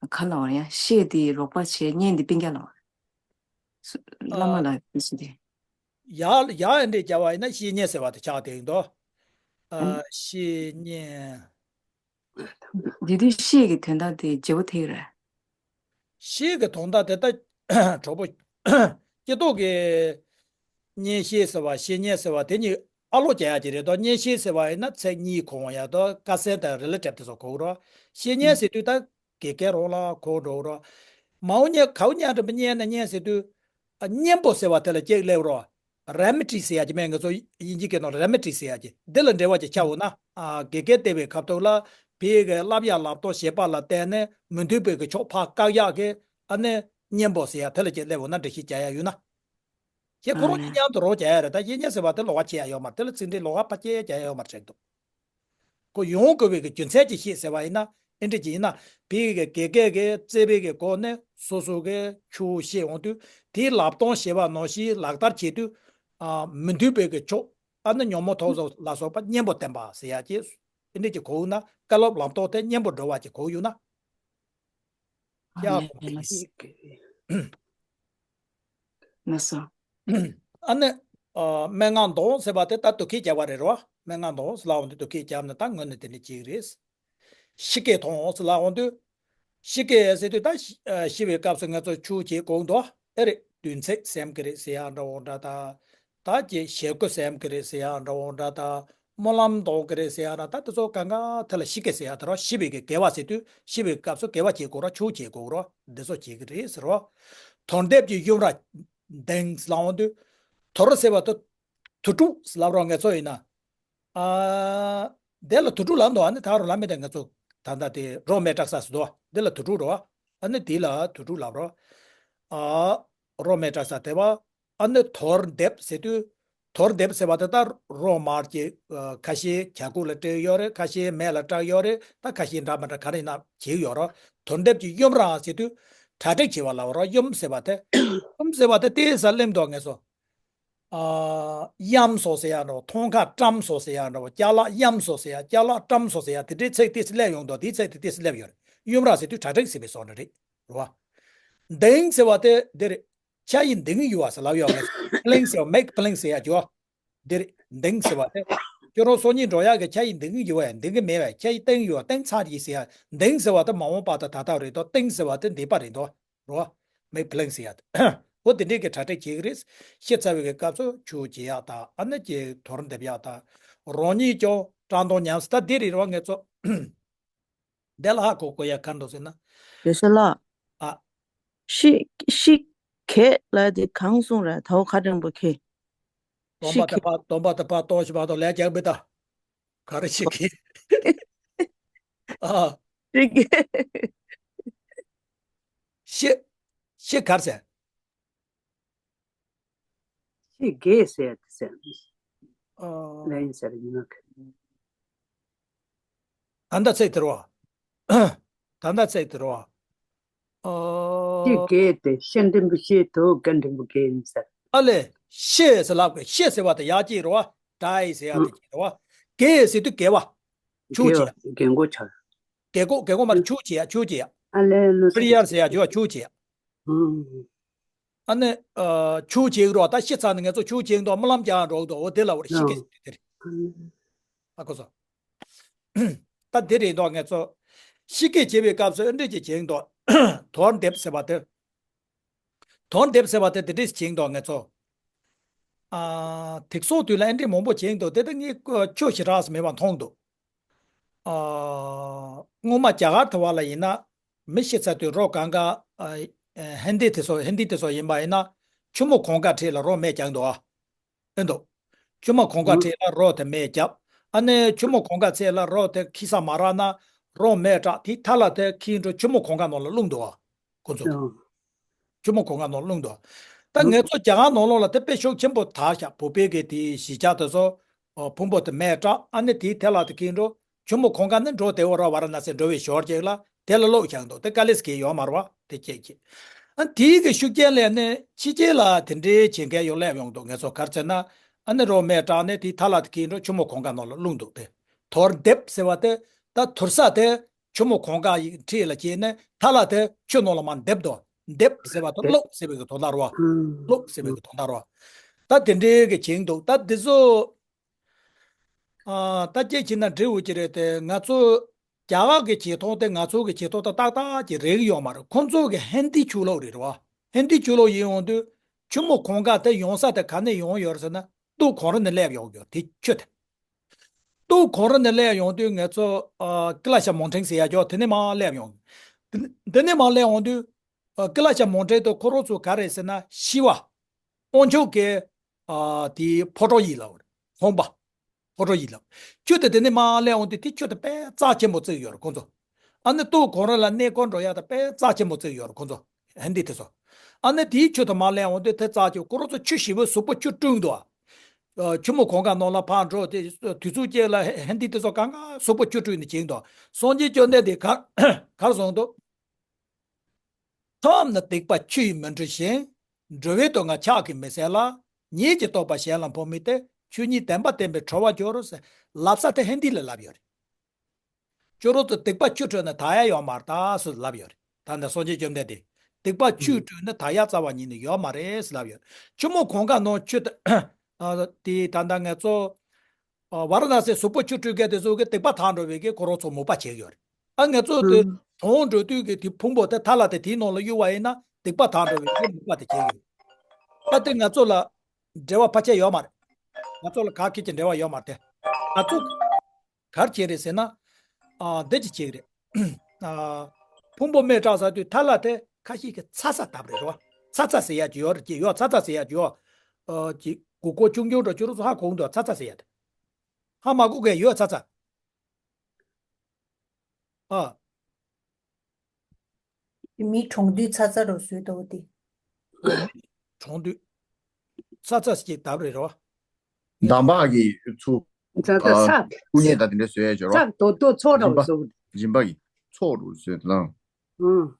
ག་ལབ་པ་རེད། ཡང་བཤེས་འདི་རོགས་པ་བྱས་གཉེན་འདི་སྤུན་ཀྱག་ལབ་པ་རེད། བླ་མ་ཨ། ལ་དེ་སུ་དེ། ཡག་ཡག་ཨེ་འདྲས་བྱ་བ་ཡིན་ན་བཤེས་གཉེན་ཟེར་བ་དེ་ཆགས་བསྡད་ཡོད་དོ། ཨ། ཨ་བཤེས་གཉེན། དེ་དུས་བཤེས་ཀྱི་དོན་དག་དེ་བརྗེ་པོ་ཐེག་རེད། བཤེས་ཀྱི་དོན་དག་དེ་ལྟ་གྲོགས་པོ་སྐྱེ་ཐོག་གི་གཉེན་བཤེས་ཟེར་བ་བཤེས་གཉེན་ཟེར་བ་དེ་གཉིས་ཨ་ལོ་རྒྱག་ཡ་ཅིག་རེད་དོ། གཉེན་བཤེས་ཟེར་བ་ཡིན་ན་ཚེ་གཉིས་གོང་ཡ་དོ། ཀ་སན་དང་རི་ལེ་ཊིབ་དེ་ཚོ་གོ་གི་རོ། བཤེས་གཉེན་ཟེར་དུས་ད་ དགེ་རྒན་རོགས་ལ་གོ་འགྲོ་རོགས། མའོ་ཉ་གའོ་ཉ་འདྲ་མི་སྙན་ན་སྙན་ཟེར་དུས། ཨ་གཉན་པོ་ཟེར་བ་དེ་ལ་ཅིག་སླེབས་རོགས། ར་མི་ཏི་ཟེར་ཡ་ཅིག་མེད་ང་ཚོ་དབྱིན་ཇི་སྐད་ནང་ར་མི་ཏི་ཟེར་ཡ་ཅིག་འདི་ལ་འབྲེལ་བ་ཅིག་ཆགས་འོང་ན། ཨ་དགེ་རྒན་བསྡད་པའི་སྐབས་ཐོག་ལ་བེད་ཀྱི་བསླབ་ཡག་ལབ་སྟངས་བྱེད་པ་ལ་བརྟེན་ནས་མི་མཐུན་པའི་གི་ཕྱོགས་ཕར་བཀག་ཡག་གི་ཨ་ནི་གཉན་པོ་ཟེར་ཡ་དེ་ལ་ཅིག་སླེབས་འོང་ན་འགྲེལ་བཤད་རྒྱག་ཡ་ཡོད་ན། ཁྱེད་ཁོ་རང་གཉིས་མཉམ་དུ་རོགས་རྒྱག་ཡ་རེད། ད་གཉན་ཟེར་བ་དེ་ལོགས་ཀ་བྱེད་ཡ་ཡོད་མ་རེད། དེ་ལ་ཚིག་འགྲེལ་ལོགས་ཀ་ཕར་སྐྱེལ་རྒྱག་ཡ་ཡོད་མ་རེད་འདུག་ཁོ་ཡོང་དགོས་པའི་གི་རྒྱུ་མཚན་ཅིག་ཤེས་ཟེར་བ་ཡིན་ན། ཨེ་འདྲ་ཅིག་ཡིན་ན། བོད་ཀྱི་དགེ་རྒན་གྱིས་བརྩེ་བའི་གི་སྒོ་ནས་སོ་སོ་གི་ཆོས་བཤད་འོང་དུས་དེའི་ལབ་སྟངས་བྱེད་པ་ནང་བཞིན་ལག་བསྟར་བྱེད་དུས། ཨ་མི་མཐུན་པའི་གི་ཕྱོགས་ཨ་ནི་ཉོན་མོངས་ཐོག་སོགས་ལ་སོགས་པ་གཉན་པོ་བསྟན་པ་ཟེར་ཡ་ཅིག་ཨེ་འདྲ་ཅིག་གོ་ཡོང་ན། བཀའ་སློབ་ལམ་སྟོན་དེ་གཉན་པོ་འགྲོ་བ་ཅིག་གོ་ཡོང་ན། ཡག་པོ་གི་ལགས་སོ། ཨ་ནི། ཨ་སྨྲེ་སྔགས་འདོན་ཟེར་བ་དེ་ད་དུ་ཁྱེད་རྒྱབ་པ་རེད་རོ། སྨྲེ་སྔགས་འདོན་ཟེར་ལབ་འོང་དུས་དུ་ཁྱེད་རྒྱབ་ན་ད་ངོས་ནས་དེ་འདྲ་ཅིག་རེད། ཤི་སྐད་ཐོང་ཟེར་ལབ་འོང་དུས། ཤི་སྐད་ཟེར་དུས་ད་ཤི་ཨ་ཤི་བའི་སྐབས་སུ་ང་ཚོ་ཆོས་བྱེད་དགོས་འདུག་ཨེ་རེད། དུས་ཚིགས་སེམས་ཀྱི་རེད་ཟེར་ཡག་འདྲ་བོ་འདྲ་ད། ད་ཀྱི་ཞེ་དགུ་སེམས་ཀྱི་རེད་ཟེར་ཡག་འདྲ་བོ་འདྲ་ད། སྨོན་ལམ་འདོན་གྱི་རེད་ཟེར་ཡག་ན་ད་དེ་ཚོ་གང་ག་དེ་ལ་ཤི་སྐད་ཟེར་ཡག་དེ་རོ། ཤི་བའི་གི་དགེ་བ་ཟེར་དུས་ཤི་བའི་སྐབས་སུ་དགེ་བ་བྱེད་དགོས་རོ། ཆོས་བྱེད་དགོས་རོ། འདི་ཚོ་བྱེད་ཀྱི་རེད་ཟེར་རོ། དོར་འདེབས་ཀྱི་ཡུམ་ར། འདེང་ལབ་འོང་དུས། དོར་ཟེར་བ་དེ། དུར་ཁྲོད་ལབ་རོགས་ང་ཚོ་ཡིན་ན། ཨ། དེ་ལ་དུར་ཁྲོད་ལབ་འདུག་ཨ་ནི་ད་རུང་ལབ་མེད་དེ་ང་ཚོ། ད་ལྟ་དེ་རོ་སྨད་བྲག་ས་ཟེར་འདུག་དེ་ལ་དུར་ཁྲོད་རོ། ཨ་ནི་དེ་ལ་དུར་ཁྲོད་ལབ་རོ། ཨ། རོ་སྨད་བྲག་ས་དེ་བ། ཨ་ནི་དོར་འདེབས་ཟེར་དུས། དོར་འདེབས་ཟེར་བ་དེ་ད་རོ་དམར་གྱི་ཨ་ཁ་ཤས་བྱ་ཁུག་ལ་སྤྲད་ཡོད་རེད། ཁ་ཤས་མེ་ལ་སྲེག་ཡོད་རེད། ད་ཁ་ཤས་འདྲ་མི་འདྲ་ག་རེ་ཡིན་ན་བྱེད་ཡོད་རོ། དོར་འདེབས་ཀྱི་ཡུམ་ར་ཟེར་དུས། གྲ་སྒྲིག་བྱེད་པ་ལབ་རོ། ཡུམ་ཟེར་བ་དེ། ཡུམ་ཟེར་བ་དེ་ཏོག་ཙམ་གླེང་འདུག་ངས་སོ། ཨ། གཡམ་བཟོ་ཟེར་ཡག་འདྲ་བོ། ཐང་ཀ་བཀྲམ་བཟོ་ཟེར་ཡག་འདྲ་བོ། ཅ་ལག་གཡམ་བཟོ་ཟེར་ཡག་ཅ་ལག་བཀྲམ་བཟོ་ཟེར་ཡག་དེ་འདྲའི་ཚིག་ཏོག་ཙམ་སླེབས་ཡོང་འདུག་དེའི་ཚིག་དེ་ཏོག་ཙམ་སླེབས་ཡོད་རེད། ཡུམ་ར་ཟེར་དུས་གྲ་སྒྲིག་ཟེར་བའི་བཟོ་འདྲ་རེད། རེད་བ། འདེང་ཟེར་བ་དེ་འདི་རེད། ཆ་ཡི་འདེང་ཡོད་བ་ཟེར་ལབ་ཡོད་རེད། པི་ལིང་ཟེར་བ། མེག་པི་ལིང་ཟེར་ཡག་ཅོ། འདི་རེད། འདེང་ཟེར་བ་དེ། ཁྱོད་རང་སང་ཉིན་འགྲོ་ཡག་གི་ཆ་ཡི་འདེང་ཡོད་བ། འདེང་གི་མེད་བ། ཆ་ཡི་བཏིང་ཡོད་བ། བཏིང་ཚར་ཡིན་ཟེར་ཡག་འདེང་ཟེར་བ་དེ་མ་འོངས་པ་དང་ད་ལྟ་རེད་དོ། བཏིང་ཟེར་བ་དེ་འདས་པ་རེད་དོ། རོ། མེག་པི་ལིང་ཟེར་ཡག་འོ་དེ་འདྲའི་གི་གྲ་སྒྲིག་བྱེད་ཀྱི་རེད། ཤི་ཚར་བའི་གི་སྐབས་སུ་ཆོས་བྱེད་ཡག་དང་ཨ་ནི་ཀྱི་དོར་འདེབས་ཡག་དང་། རང་ཉིད་ཀྱང་བཀྲག་མདངས་ཉམས་སུ། ད་འདི་རེད་རོ་ངས་ཚོ། འདི་ལ་ཧ་གོ་དགོས་ཡག་ག་འདུག་ཟེར་ན། བེ་ཤ་ལགས། ཨ། ཤི་ཤི་གེ་ལ་དེ་གང་གསུང་ར་ད་འོ་ཁ་དྲང་པོ་ཁེ། སྟོན་ཤི་པ་དེ་གེ་ཕ་སྟོན་པ་དེ་ཕ་སྟོན་ཤི་བ་དང་ལས་རྒྱག་མི་ད། ག་རེ་ཤི་གེ། ཨ། ཤི་གེ། ཤི། ཤི་གར་ཟེར། ཤི་གེ་ཟེར་ཟེར། ཨ། ལན་ཟེར་ཡིན་ན་ག་ད་ལྟ་ཚིག་དེ་རོ། ད་ལྟ་ཚིག་དེ་རོ། ཨ། ཤི་གེ་དེ་ཤི་འགྲེང་བུ་ཤི་དོ་གེ་འགྲེང་བུ་གེ་ཡིན་ཟེར། ཨ་ལེ། ཤི་ཟེར་ལབ་གི། ཤི་ཟེར་བ་དེ་ཡག་ཅིག་རོ། ཌའི་ཟེར་ཡག་དེ་ཅིག་རོ། གེ་ཟེར་དུས་དགེ་བ། ཆོས་བྱེད་ཡག་གེ་མགོ་ཆགས། གེ་མགོ་གེ་མགོ་མ་རེད། ཆོས་བྱེད་ཡག་ཆོས་བྱེད་ཡག་ཨ་ལེ་ལོ་པི་རི་ཡར་ཟེར་ཡག་ཅོ་ཆོས་བྱེད་ཡག་ཨ་ནི། ཨ། ཆོས་བྱེད་རོགས། ད་ཤི་ཚར་ནས་ངས་ཚོ་ཆོས་བྱེད་འདུག་སྨོན་ལམ་རྒྱག་འགྲོ་འདུག་འོ་དེ་ལ་འོ་ཤི་གེ་ཟེར་དེ་རེད། ཨ་ཁོ་ཚོ། ད་དེ་རེད་འདུག་ངས་ཚོ། ཤི་གེ་བྱེད་པའི་སྐབས་སུ་ཨེ་འདྲས་ཀྱི་བྱེད་འདུག་དོར་འདེབས་ཟེར་བ་དེ། དོར་འདེབས་ཟེར་བ་དེ་དེ་འདྲས་བྱེད་འདུག་ངས་ཚོ། ཨ། དེང་སང་དུས་ལ་ཨེ་འདྲས་མང་པོ་བྱེད་འདུག་དེ་ད་ངས་ཁྱོད་ཞེ་དྲགས་མེད་པ་མཐོང་འདུག་ཨ། སྔོན་མ་རྒྱ་གར་དུ་བ་ལ་ཡིན་ན། མི་ཤི་ཚར་དུས་རོ་གང་ག་ཨ། ཧིན་དི་དེ་ཚོ་ཧིན་དི་དེ་ཚོ་ཡིན་པ་ཡིན་ན། ཆུ་མོ་གང་ག་འཁྲིས་ལ་རོ་མེ་རྒྱག་འདུག་ཨ། ཨེ་འདུག་ཆུ་མོ་གང་ག་འཁྲིས་ལ་རོ་དེ་མེ་བརྒྱབ། ཨ་ནི་ཆུ་མོ་གང་ག་ཚད་ལ་རོ་དེ་ཁྱི་ས་མ་རག་ན། རོ་མེ་སྲེག་དེའི་མཐའ་ལ་དེ་ཁྱི་འགྲོ་ཆུ་མོ་གང་ག་ནང་ལ་བླུགས་འདུག་ཨ། ཁོ་ཚོ། ཆུ་མོ་གང་ག་ནང་བླུགས་འདུག་ད་ངས་ཚོ་རྒྱ་གར་ནང་ལོགས་ལ་དེ་དཔེ་ཤུགས་ཆེན་པོ་དར་ཤག་བོད་པའི་གི་དེའི་གཞིས་ཆགས་དེ་ཚོ། ཨོ། ཕུང་པོ་དེ་མེ་སྲེག་ཨ་ནི་དེའི་མཐའ་ལ་དེ་ཁྱི་འགྲོ། ཆུ་མོ་གང་ག་ནི་འགྲོ་དེ་འོ་ར་ཝ་ར་ན་སི་འགྲོ་བའི་ཞོར་ཅིག་ལ་དེ་ལ་བླུགས་བཞག་འདུག་དེ་དཀའ་ལས་ཁག་ཡོད་མ་རེད་བ། དེ་ཁྱེད་ཀྱིས། ཨ། དེའི་གི་ཤུགས་རྐྱེན་ལས་ནི་ཕྱི་རྒྱལ་ལ་དེ་འདྲའི་བྱེད་མཁན་ཡོད་སླེབས་ཡོང་འདུག་ངས་ཚོ་ག་རེ་ཟེར་ན། ཨ་ནི་རོ་མེ་སྲེག་ནས་དེའི་མཐའ་ལ་དེ་ཁྱི་འགྲོ་ཆུ་མོ་གང་ག་ནང་ལ་བླུགས་འདུག་དེ། དོར་འདེབས་ཟེར་བ་དེ། ད་དུར་ས་དེ། ཆུ་མོ་གང་ག་ཡི་འཁྲིས་ལ་བྱས་ནས་མཐའ་ལ་དེ་ཆུ་ནང་ལ་མར་འདེབས་འདུག་འདེབས་ཟེར་བ་དེ་བླུགས་ཟེར་བའི་གི་དོན་དག་རེད་བ། བླུགས་ཟེར་བའི་གི་དོན་དག་རེད་བ། ད་དེ་འདྲའི་གི་བྱེད་འདུག་ད་དེ་ཚོ། ཨ། ད་ཅིག་བྱས་ན་འགྲིག་འོ་ཅི་རེད་དེ། ང་ཚོ་རྒྱ་གར་གི་བྱེད་སྟངས་དེ་ང་ཚོ་གི་བྱེད་སྟངས་དང་ཏག་ཏག་ཅིག་རེག་ཡོད་མ་རེད། ཁོང་ཚོ་གི་ཧིན་དི་ཆོས་ལུགས་རེད་རེད་བ། ཧིན་དི་ཆོས་ལུགས་ཡིན་འོང་དུས་ཆུ་མོ་གང་ག་དེ་ཡོང་ས་དེ་ག་ནས་ཡོང་ཡོད་རེད་ཟེར་ན། སྟོད་གངས་རི་ནས་སླེབས་ཡོང་གི་ཡོད་དེ་ཆུ་དེ། སྟོད་གངས་རི་ནས་སླེབས་ཡོང་དུས་ངས་ཚོ། ཨ། ཀི་ལ་ཤ་མོན་ཊེན་ཟེར་ཡ་ཅོ་དེ་ནས་མར་སླེབས་ཡོང་། འདི་ནས་མར་སླེབས་འོང་དུས། ཨ། ཀི་ལ་ཤ་མོ་ཊའི་ཐོག་ཁོ་རང་ཚོ་ག་རེ་ཟེར་ན་ཤི་བ། དབང་ཕྱུག་གི། ཨ། དེའི་ཕོ་བྲང་ཡིན་ལབ་རེད། ཁང་པ། ཕོ་བྲང་ཡིན་ལབ། ཆུ་དེ་དེ་ནས་མར་སླེབས་འོང་དུས་དེ་ཆུ་དེ་དཔེ་རྩ་ཆེན་པོ་བརྩིས་ཡོད་རེད་ཁོང་ཚོ། ཨ་ནི་ལྟོ་གོང་རོལ་ལ་གནས་སྐོར་འགྲོ་ཡག་དེ་དཔེ་རྩ་ཆེན་པོ་བརྩིས་ཡོད་རེད་ཁོང་ཚོ། ཧན་དི་དེ་ཚོ། ཨ་ནི་དེའི་ཆུ་དེ་མར་སླེབས་འོང་དུས་དེ་རྩ་ཆེ། ཁོ་རང་ཚོ་ཆུ་ཞེ་པོ་གཟུགས་པོ་ཆུ་བཀྲུས་འདུག། ཨ། ཆུ་མོ་གང་ག་ནང་ལ་ཕར་འགྲོ་དེ་དུས་ཚོད་ཅིག་ལ་ཧན་དི་དེ་ཚོ་གང་ག་གཟུགས་པོ་ཆུ་བཀྲུས་ནས་བྱས་འདུག། སངས་རྒྱས་བཅོམ་ལྡན་འདས་ག་གར་སོང་འདུག། ཐོབ་ནས་སྡིག་པ་ཆུ་ཡིས་མི་འཁྲུ་ཞིང་། འགྲོ་བའི་དོན་ལྔ་ཕྱག་གིས་མི་སེལ་ལ། ཉིད་ཀྱི་རྟོགས་པ་གཞན་ལ་འཕོ་མིན་ཏེ། ཆོས་ཉིད་བདེན་པ་བསྟན་པས་གྲོལ་བར་འགྱུར་ཟེར། ལབ་ས་དེ་ཧན་དི་ལ་ལབ་ཡོད་རེད། ཁྱོད་རང་ཚོ་སྡིག་པ་ཆུ་བཀྲུས་ནས་དག་ཡག་ཡོད་མ་རེད་ད་ཟེར་ལབ་ཡོད་རེད། ད་ནི་སངས་རྒྱས་བཅོམ་ལྡན་འདས། སྡིག་པ་ཆུ་བཀྲུས་ནས་དག་ཡག་རྩ་བ་ཉིད་ནས་ཡོད་མ་རེད་ཟེར་ལབ་ཡོད་རེད། ཆུ་མོ་གང་ག་ནང་ཆུ་དེ། ཨ། དེ་ད་ལྟ་ང་ཚོ། ཨ། ཝཱ་ར་ཎ་སིའི་གཟུགས་པོ་ཆུ་བཀྲུས་མཁན་དེ་ཚོ་གི་སྡིག་པ་དག་འགྲོ་བའི་གི་ཁོ་རང་ཚོ་མོས་པ་བྱེད་ཀྱི་ཡོད་རེད། ཨ། ང་ཚོ་དེ་གྲོངས་འགྲོ་དུས་ཀྱི་དེ་ཕུང་པོ་དེ་ཐལ་བ་དེ་དེའི་ནང་ལ་གཡུག་པ་ཡིན་ན་སྡིག་པ་དག་འགྲོ་བའི་གི་མོས་པ་དེ་བྱེད་ཀྱི་ཡོད། ཨ། དེ་ང་ཚོ་ལ་འབྲེལ་བ་ཕལ་ཆེར་ཡོད་མ་རེད། ང་ཚོ་ལ་ག་གེ་ཅིག་འབྲེལ་བ་ཡོད་མ་རེད་དེ། ང་ཚོ་ག་རེ་བྱེད་རེད་ཟེར་ན། ཨ། འདི་ཅིག་བྱེད་ཀྱི་རེད། ཨ། ཕུང་པོ་རྨས་སྐྲག་ཟ་དུས་ཐལ་བ་དེ་ཁ་ཤས་ཀྱིས་ཚ་ཚ་བཏབ་རེད་རོ། ཚ་ཚ་ཟེར་ཡག་ཅིག་ཡོད་རེད། ཅིག་ཡོད། ཚ་ཚ་ཟེར་ཡག་ཅིག་ཡོད། ཨ། ཅིག་གོ་གོ་ཆུང་ཆུང་འདྲ་ཁྱོད་རང་ཚོ་ཧ་གོ་གི་འདུག། ཚ་ཚ་ཟེར་ཡག་དེ། ཧ་མ་གོ་མཁན་ཡོད་ཚ་ཚ། ཨ། མི་གྲོངས་དུས་ཚ་ཚ་རུ་བཟོས་འདུག་དེ། གྲོངས་དུས་ཚ་ཚ་ཞིག་བཏབ་རེད་རོ། འདམ་བག་གི་ཚུ། ཚ་ཚ། ཨ། ཚགས། སྐུ་མཉེ་དང་དེ་འདྲ་བཟོས་ཡག་ཅིག་རོ། ཚགས་རྡོ་རྡོ་ཚོགས་འདྲ་བོ་བཟོ། སྦྱིན་པ་གི་ཚོགས་རུ་བཟོས་དང་། ཨང་།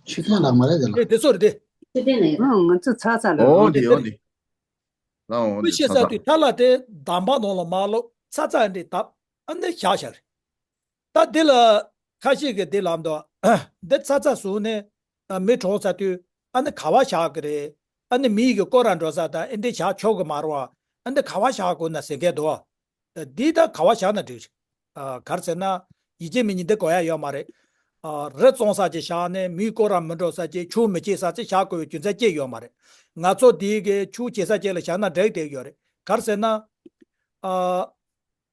ཆུ་ཚོད་ལ་མ་རེད་དེ་ལ། དེ་དེ་ཚོ་རེད་དེ། ཨང་། ང་ཚོ་ཚ་ཚ་ལ། འོ་དེ་འོ་དེ། ལའང་འོ་དེ་ཚ་ཚ། ཤི་ས་དུས་ཐལ་བ་དེ་འདམ་བག་ནང་ལ་མ་བླུགས། ཚ་ཚ་འདི་བཏབ། ཨ་ནི་བཞག་བཞག་རེད། ད་འདི་ལ་ཁ་ཤས་ཀྱིས་འདི་ལབ་འདུག། འདི་ཚ་ཚ་བཟོས་ནས། ཨ། མི་གྲོངས་ཚར་དུས་ཨ་ནི་ག་པར་བཞག་གི་རེད། ཨ་ནི་མི་ཡི་གི་སྐོར་ར་འགྲོ་ས་དང་ཨེ་འདྲ་བཞག་ཆོག་གི་མ་རེད་བ། ཨ་ནི་ག་པར་བཞག་དགོས་ན་ཟེར་མཁན་འདུག། འདི་ད་ག་པར་བཞག་ན་འགྲིག། ཨ། ག་རེ་ཟེར་ན། ཡིད་ཆེས་མི་ཉིད་འདི་དགོས་ཡག་ཡོད་མ་རེད། ཨ། རི་བཙོང་ས་ཅིག་བཞག་ནས་མིའི་སྐོར་ར་མི་འགྲོ་ས་ཅིག། ཆུ་མི་སྐྱེལ་ས་ཅིག་བཞག་དགོས་པའི་རྒྱུ་མཚན་ཅི་ཡོད་མ་རེད། ང་ཚོ་འདི་གི་ཆུ་སྐྱེལ་ས་ཅིག་ལ་བཞག་ན་འགྲིག་བསྡད་ཡོད་རེད། ག་རེ་ཟེར་ན། ཨ།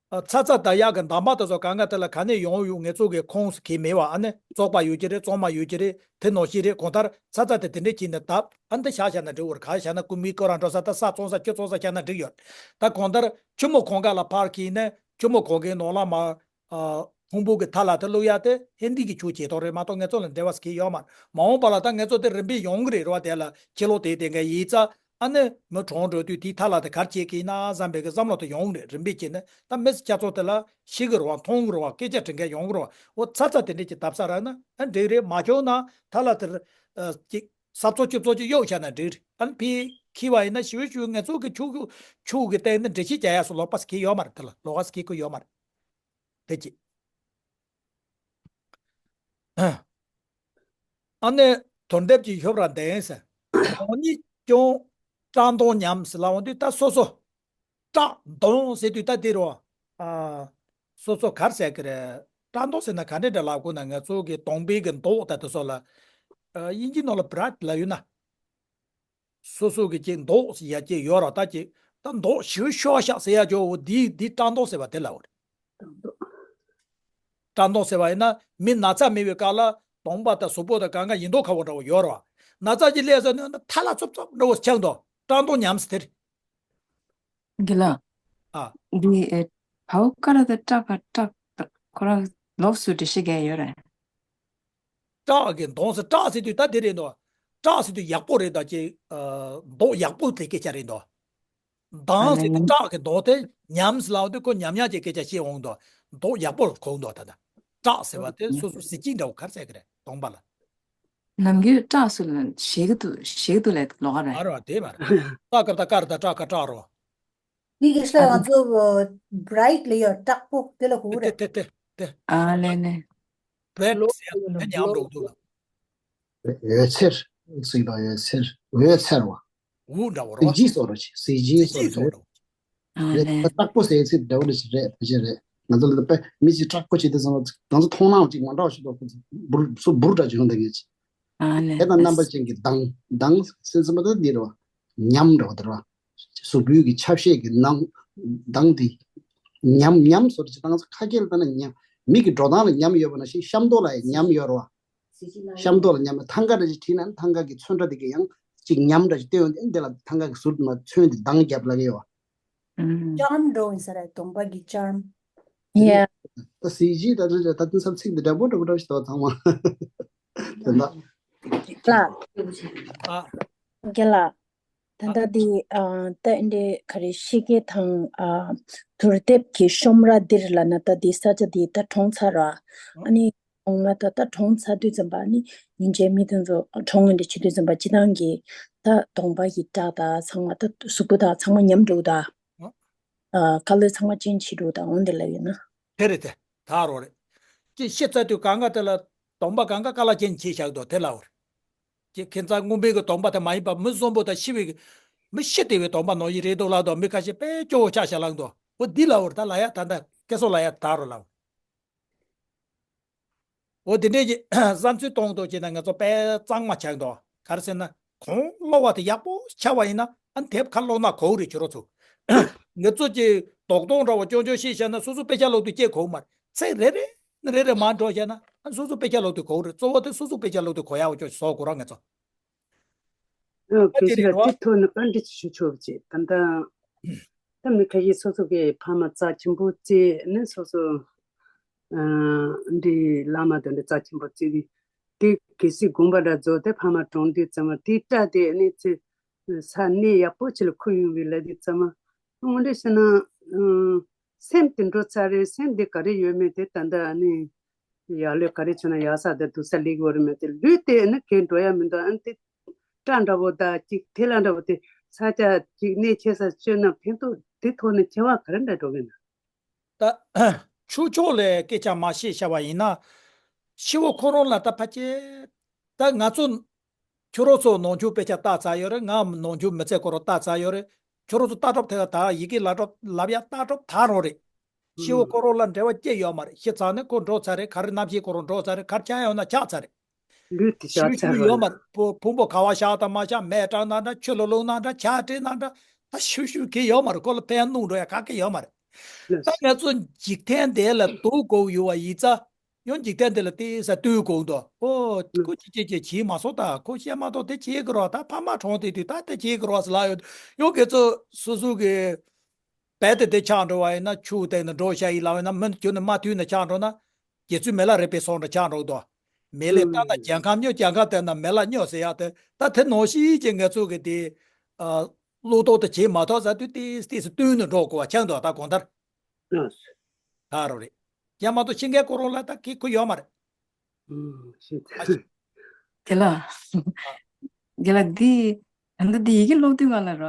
ཨ། ཚ་ཚ་བཏབ་ཡག་གི་འདམ་བག་དེ་ཚོ་གང་ག་དེ་ལ་ག་ནས་ཡོང་ཡོང་། ངེད་ཚོ་གི་ཁོངས་སུ་གི་མེད་པ། ཨ་ནི་བཙོག་པ་ཡོད་ཀྱི་རེད། བཙོག་མ་ཡོད་ཀྱི་རེད། དེ་ནང་བཞིན་རེད། གང་ལྟར་ཚ་ཚ་དེ་དེ་འདྲས་བྱས་ནས་བཏབ། ཨ་ནི་དེ་བཞག་བཞག་ན་འགྲིག་གི་རེད། ག་བཞག་ན་ཀུ་མིའི་སྐོར་ར་འགྲོ་ས་དང་ས་བཙོང་ས་ཆུ་བཙོང་ས་བཞག་ན་འགྲིག་ཡོད། ད་གང་ལྟར་ཆུ་མོ་གང་ག་ལ་ཕར་འཁྱེར་ནས་ཆུ་མོ་གང་གའི་ནང་ལ་མར། ཨ། ཕུང་པོ་གི་ཐལ་བ་དེ་བླུག་ཡག་དེ་ཧན་དི་གི་ཆོས་བྱེད་སྟངས་རེད་མ་གཏོགས་ངེད་ཚོ་ལ་འབྲེལ་བ་ཟེར་མཁན་ཡོད་མ་རེད། མ་འོངས་པ་ལ་ད་ངེད་ཚོ་དེ་རིམ་པས་ཡོང་གི་རེད་རེད་བ། དེ་ལ་ཕྱི་ལོགས་དེ་དེ་འགའ་ཡིན་ཙང་། ཨ་ནི་མི་གྲོངས་འགྲོ་དུས་དེའི་ཐལ་བ་དེ་ག་རེ་བྱེད་ཀྱི་ཡིན་ན་བསམ་པའི་གི་བསམ་བློ་དེ་ཡོང་གི་རེད། རིམ་པས་བྱས་ནས་ད་མི་སྐྱ་ཚོ་དེ་ལ་ཤེས་ཀྱི་རེད་བ། མཐོང་གི་རེད་བ། སྐད་ཆ་དྲི་མཁན་ཡོང་གི་རེད་བ། འོ་ཚ་ཚ་དེ་འདྲས་ཀྱི་བཏབ་ས་རག་ན་ཨ་འགྲིག་རེད། མ་བྱུང་ན་ཐལ་བ་དེ། ཨ། ཅིག་ས་བཙོག་ཆུ་བཙོག་ཅིག་གཡུག་བཞག་ན་འགྲིག་རེད། ཨ་ནི་ཕར་འཁྱེར་བ་ཡིན་ན་ཞེ་པོ་ཞེ་པོ་ངེད་ཚོ་གི་ཆོས་ཀྱི་ཆོས་ཀྱི་སྟེང་ནས་འགྲེལ་བཤད་རྒྱག་ཡག་སོགས་ལོགས་པ་ཟེར་མཁན་ཡོད་མ་རེད། དེ་ལ་ལོགས་ཀ་ཟེར་མཁན་ཁོ་ཡོད་མ་རེད། དེ་གཅིག། ཨ་ནི་དོར་འདེབས་ཀྱི་ཤོབ་ར་འདེང་ཟེར། རང་ཉིད་ཀྱང་བཀྲག་མདངས་ཉམས་ཟེར་ལབ་འོང་དུས་ད་སོ་སོ། བཀྲག་མདངས་ཟེར་དུས་ད་དེ་རོ། ཨ། སོ་སོ་ག་རེ་ཟེར་གི་རེད། བཀྲག་མདངས་ཟེར་ན་ག་འདྲ་འདྲ་ལབ་དགོས་ན། ང་ཚོ་གི་གདོང་པའི་གི་མདོག་ད་དེ་སོགས་ལ། ཨ། དབྱིན་ཇིའི་ནང་ལ་བྷ་རའིཊ་ལབ་ཡོད་ན། སོ་སོ་གི་ཅིག་མདོག་ཟེར་ཡག་ཅིག་ཡོད་ར། ད་ཅིག་ད་མདོག་ཞེ་པོ་ཤོར་ཤག་ཟེར་ཡག་ཅིག་འོ་འདི་འདི་བཀྲག་མདངས་ཟེར་བ་དེ་ལབ་རེད། བཀྲག་མདངས་ཟེར་བ་ཡིན་ན་མི་ན་ཚ་མེད་པའི་སྐབས་ལ་གདོང་པ་དང་གཟུགས་པོ་དང་གང་ག་ཡིན་མདོག་ཁ་པོ་འདྲ་བོ་ཡོད་ར། ན་ཚ་ཅིག་སླེབས་ཚར་ན་ཐལ་བ་ཚོབ་ཚོབ་འདྲ་བོ་ཆགས་འདུག། བཀྲག་མདངས་ཉམས་ཟེར་དེ་རེད། དགེ་ལགས། ཨ། འདི་ཨེ། བའོ་ཀ་ར་དང་ཀྲ་ག་ཀྲག་ཁོ་རང་ལོགས་སུ་འགྲེལ་བཤད་རྒྱག་ཡོད་རེད། བཀྲག་གི་མདངས་ཟེར། བཀྲག་ཟེར་དུས་ད་དེ་རེད་འདུག། བཀྲག་ཟེར་དུས་ཡག་པོ་རེད། ད་ཅིག་ཨ། མདོག་ཡག་པོ་དེ་སྐད་ཆ་རེད་འདུག། མདངས་ཟེར་དུས་བཀྲག་གི་མདོག་དེ་ཉམས་ལབ་དུས་ཁོ་ཉམས་ཉམས་ཀྱི་སྐད་ཆ་བཤད་འོང་འདུག། མདོག་ཡག་པོ་གོ་འདུག། ད་ད་བཀྲག་ཟེར་བ་དེ་སོ་སོ་གཟི་བརྗིད་འདྲ་བོ་ག་རེ་ཟེར་གི་རེད། གདོང་པ་ལ། ནམ་རྒྱུན་བཀྲག་སུ་ལ་ཞེ་གི་འདུག། ཞེ་གི་འདུག་ལབ་ལོགས་ཀ་རེད། ཨ་རེད་བ། དེ་མ་རེད། ཀ་ག་ད་ཀ་ར་ད་ཀྲ་ག་ཀྲག་རོ། འདི་གི་ཤ་ང་ཚོ་བྷ་རའིཊ་ལབ་ཡག་དྲག་པོ་དེ་ལ་གོ་གི་རེད། དེ་དེ་དེ་དེ། ཨ་ལེ་ལེ། བྷ་རའིཊ་ཟེར་ཡག་དེ་ཉམས་འགྲོ་གི་འདུག་ལ། འོད་འཚེར་ཟེར་ལ། འོད་འཚེར། འོད་འཚེར་བ། འོད་འདྲ་བོ་རེད་བ། གཟི་བརྗིད་སོགས་རེད། གཟི་བརྗིད་སོགས་རེད། ཨ་རེད། ལེ། དྲག་པོ་ཟེར་ཚིག་འདྲ་བོ་ཞིག་རེད། ཕལ་ཆེར་རེད། ང་ཚོ་ལ་དཔེ་མི་ཅིག་དྲག་པོ་བྱེད་དུས་ཙམ་པ་ང་ཚོ་མཐོང་སྣང་ཅིག་མ་འདྲ་བ་ཞིག་འདུག། འབུར་སོ་འབུར་འདྲ་ཅིག་ཡོང་བསྡད་མཁན་ཅིག། ཨ་ལེ། དེ་དང་རྣམ་པ་ཅན་གྱི་མདངས། མདངས་ཟེར་ཙམ་པ་ད་འདི་རེད་བ། ཉམས་འདྲ་བོ་དེ་རེད་བ། གཟུགས་པོའི་གི་ཆ་ཤས་ཀྱི་ནང་མདངས་དེ། ཉམས་ཉམས་སོགས་ཅིག་ད་ང་ཚོ་ཁ་སྐད་ལ་བཏང་ན་ཉམས། མིག་གི་འགྲོ་སྟངས་ལ་ཉམས་ཡོད་པ་ནང་བཞིན་ཤ་མདོག་ལ་ཡང་ཉམས་ཡོད་རེད་བ། ཤམ་ཐབས་ལ་མཉམ་ལ་ཐང་ག་འདྲ་ཞིག་བྲིས་ན་ཐང་ག་གི་ཚོན་ཁྲ་དེ་གི་ཡང་ཅིག་ཉམས་འདྲ་ཞིག་སྟོན་ཡོང་དུས་འདི་ལ་ཐང་ག་གི་ཟུར་དུ་མ་ཚོན་དེ་འདང་རྒྱབ་ལ་གི་ཡོད། ཨུམ། ཅརམ་འགྲོ་ཡིན་ས་རེད། གདོང་པ་གི་ཅརམ། ཡ། ད་གཟི་བརྗིད་ད་རེད་ད་དུང་ཚབ་ཚིག་འདི་འདྲ་པོ་འདྲ་པོ་འདྲ་ཞིག་འདུག་ཚང་མ། དེ་འདྲ། ལགས། ཨ། རྒན་ལགས། ད་ལྟ་འདི་ཨ་ད་འདི་ག་རེ་ཤི་གེ་དང་ཨ་དུར་དེབ་ཀྱི་ཤོམ་ར་འདིར་ལ་ན་ད་འདི་ས་ཆ་འདི་ད་གྲོངས་ཚར་ར། ཨ་ནི་གྲོངས་ན་ད་ད་གྲོངས་ཚར་དུས་ཙམ་པ་ནི་ཉིན་རྗེས་མི་དེ་ཚོ་གྲོངས་ངན་འདྲ་བྱེད་དུས་ཙམ་པ་སྤྱི་བཏང་གི་ད་གདོང་པ་གི་སྐྲ་ད་ཚང་མ་ད་གཟུགས་པོ་ད་ཚང་མ་ཉམས་འགྲོ་ད། ཨ། ཁ་ལོ་ཚང་མ་ཅན་བྱེད་འགྲོ་ད་འོན་ཏེ་ལབ་ཡོད་ན། དེ་རེད་དེ། ད་རོ་རེད། ཅི་ཤི་ཚར་དུས་གང་ག་དེ་ལ་གདོང་པ་གང་ག་ཀ་ལ་ཅན་བྱེད་བཞག་འདུག་དེ་ལབ་རེད། ཀྱི་ཁྱེད་ཚང་སྔོན་པའི་གི་གདོང་པ་དེ་མ་ཡིན་པ་མི་གསོན་པོ་དང་ཤི་བའི་གི་མི་ཤི་བདེ་བའི་གདོང་པ་ནང་བཞིན་རེད་འདུག་ལབ་དང་མི་ཁ་ཤས་དཔེ་སྐྱོ་བོ་ཆགས་བཞག་ལབ་འདུག་འོ་འདི་ལབ་འོར་ད་ལ་ཡ་ད་ད་སྐད་སོགས་ལ་ཡ་ད་རོ་ལབ། འོ་དེ་འདྲས་ཀྱི་བསམ་ཚུལ་གཏོང་འདུག་ཅེ་ན་ང་ཚོ་དཔེ་གཙང་མ་ཆགས་འདུག་ག་རེ་ཟེར་ན་གོང་ཀློག་པ་དེ་ཡག་པོ་ཆགས་པ་ཡིན་ན་ཨ་དེབ་ཁ་ཀློག་ན་གོ་རེད་ཁྱོད་རོ་ཚོ། ང་ཚོ་ཀྱི་རྡོག་རྡོག་འདྲ་བ་ཅོང་ཅོང་ཤེས་བྱས་ན་སོ་སོ་དཔེ་ཆ་ཀློག་དུས་སྐྱེ་གོ་མ་རེད། ཚིག་རེ་རེ་རེ་རེ་མར་འགྲོ་བྱས་ན་ཨ་སོ་སོ་དཔེ་ཆ་ཀློག་དུས་གོ་རེད། གཙོ་བོ་དེ་སོ་སོ་དཔེ་ཆ་ཀློག་དུས་གོ་ཡག་པོ་ཅོ་བཟོ་དགོས་ར་ང་ཚོ། ཨོ་ཨ་དེ་གེ་སི་རེད་ལ་རོ། དེ་ཐོག་ནས་བཀའ་འདྲི་ཞུ་ཆོག་ཅེས་ད་ལྟ་ད་མི་ཁ་ཤས་སོ་སོ་གི་ཕ་མ་རྩ་ཆེན་པོ་བརྩིས་ནས་སོ་སོ་ཨ་འདི་བླ་མ་དང་འདི་རྩ་ཆེན་པོ་བརྩིས་ཏེ་དེ་གེ་སི་དགོངས་པ་འདྲ་རྫོགས་ཏེ་ཕ་མ་གྲོངས་དུས་ཙམ་པ་དེའི་སྐྲ་དེ་ནི་ཚེ་ས་གནས་ཡག་པོ་ཅིག་ལ་འཁོད་ཡོང་བའི་ལ་དེ་ཙམ་པ་དངོས་འབྲེལ་བྱས་ན་ཨ་སེམས་དེ་འགྲོ་ཚར་རེད། སེམས་དེ་ག་རེ་ཡོད་མེད་དེ་ད་ལྟ་ཨ་ནི་ཡར་ལོས་ག་རེ་བྱས་ན་ཡར་ས་དེ་སྡུག་ས་ལེགས་ཡོད་རེད་མེད་དེ་ལུས་དེ་ཨ་ནི་གས་འགྲོ་ཡ་མི་འདུག་ཨ་ནི་དེ་སྐྲ་འདྲ་བོ་ད་ཅིག་དེ་ལ་འདྲ་བོ་དེ་ས་ཆ་ཅིག་གནས་ཆེ་ས་བཅོས་ན་ཕན་ཐོགས་དེ་ཐོག་ནས་ཆེ་བ་ག་རེ་འདྲ་འགྲོ་གི་ན། ད་ཆོས་ཕྱོགས་ལ་སྐད་ཆ་མ་བཤད་བྱ་བ་ཡིན་ན་ཤི་བོ་ཁོ་རང་ལ་ད་ཕ་ཆེ་ད་ང་ཚོ་ཁྱོད་རང་ཚོ་ནང་ཆོས་དཔེ་ཆ་ལྟ་ཚར་ཡོད་རེད། ང་ནང་ཆོས་མི་ཚེ་ཁོ་རང་ལྟ་ཚར་ཡོད་རེད། ཁྱོད་རང་ཚོ་ལྟ་གྲབས་དེ་ད་ཡི་གེ་ལ་གྲབས་ལབ་ཡ་ལྟ་གྲབས་ད་རང་རེད། ཤི་བོ་ཁོ་རང་ལ་འབྲེལ་བ་སྐྱེ་ཡོད་མ་རེད། ཤི་ཚར་ནས་ཁོ་འགྲོ་ཚར་རེད། ག་རེ་རྣམ་ཤེས་ཁོ་རང་འགྲོ་ཚར་རེད། ག་རེ་ཆགས་ཡོད་ན་ཆགས་ཚར་རེད། ལུས་དེ་ཤི་བོ་ཤི་བོ་ཡོད་མ་རེད། ཕུང་ཕུང་པོ་ག་བ་བཞག་དང་མ་བཞག་མེ་དྲག་ན་འདྲ་ཆུ་ལ་ལུག་ན་འདྲ་ཆ་སྤྲད་ན་འདྲ་ད་ཤི་བོ་ཤི་བོ་གི་ཡོད་མ་རེད། ཁོ་ལ་ཕན་གནོད་འགྲོ་ཡ་ག་གེ་ཡོད་མ་རེད། ད་ང་ཚོ་འཇིག་རྟེན་འདི་ལ་སྡུག་དགོས་ཡོད་པ་ཡིན་ཙང་། ཡང་འཇིག་རྟེན་འདི་ལ་ཏོག་ཙམ་ལྟོས་དགོས་འདུག་ཨོ་ཁོ་ཅི་ཅི་ཅི་བྱེད་མ་སོང་། ད་ཁོ་བཤད་མ་གཏོགས་དེ་བྱེད་ཀྱི་རོགས། ད་ཕ་མ་གྲོངས་དེ་དུས་ད་དེ་བྱེད་ཀྱི་རོགས་ཟེར་ལབ་ཡོད། ཡང་ཁྱེད་ཚོ་སོ་སོ་གི་རྦད་དེ་དེ་ཆགས་འགྲོ་བ་ཡིན་ན་ཆུ་སྟེང་ནས་འགྲོ་བྱ་ཡིན་ལབ་ཡིན་ན་མི་ཁྱོད་ནི་མ་མཐུན་ནས་ཆགས་འགྲོ་ན་རྗེ་བཙུན་མི་ལ་རས་པའི་སོང་འགྲོ་ཆགས་འགྲོ་འདུག་མེ་ལེབ་ལྟ་ན་རྒྱལ་ཁམས་སྨྱོ། རྒྱལ་ཁམས་བལྟས་ན་མེ་ལ་སྨྱོ་ཟེར་ཡག་དེ་ད་དེ་ནང་བཞིན་གྱི་ང་ཚོ་གི་དེ་བློ་ཐོག་ཏུ་བྱེད་མ་ཐུབ་ཟེར་དུས་ཏོག་ཙམ་ཏོག་ཙམ་བསྟུན་ནས་འགྲོ་དགོས་པ་ཆགས་འདུག་ད་གང་ལྟར། ད་རོ་རེད། ཡ་མ་གཏོགས་ཤི་མཁན་ཁོ་རང་ལ་ད་ཁེ་ཁོ་ཡོད་མ་རེད། ཨུམ་ཤེས་ཐལ། དེ་ལ། དེ་ལ་འདི། ད་ལྟ་འདི་ཡི་གེ་ཀློག་དུས་ག་ལ་ར།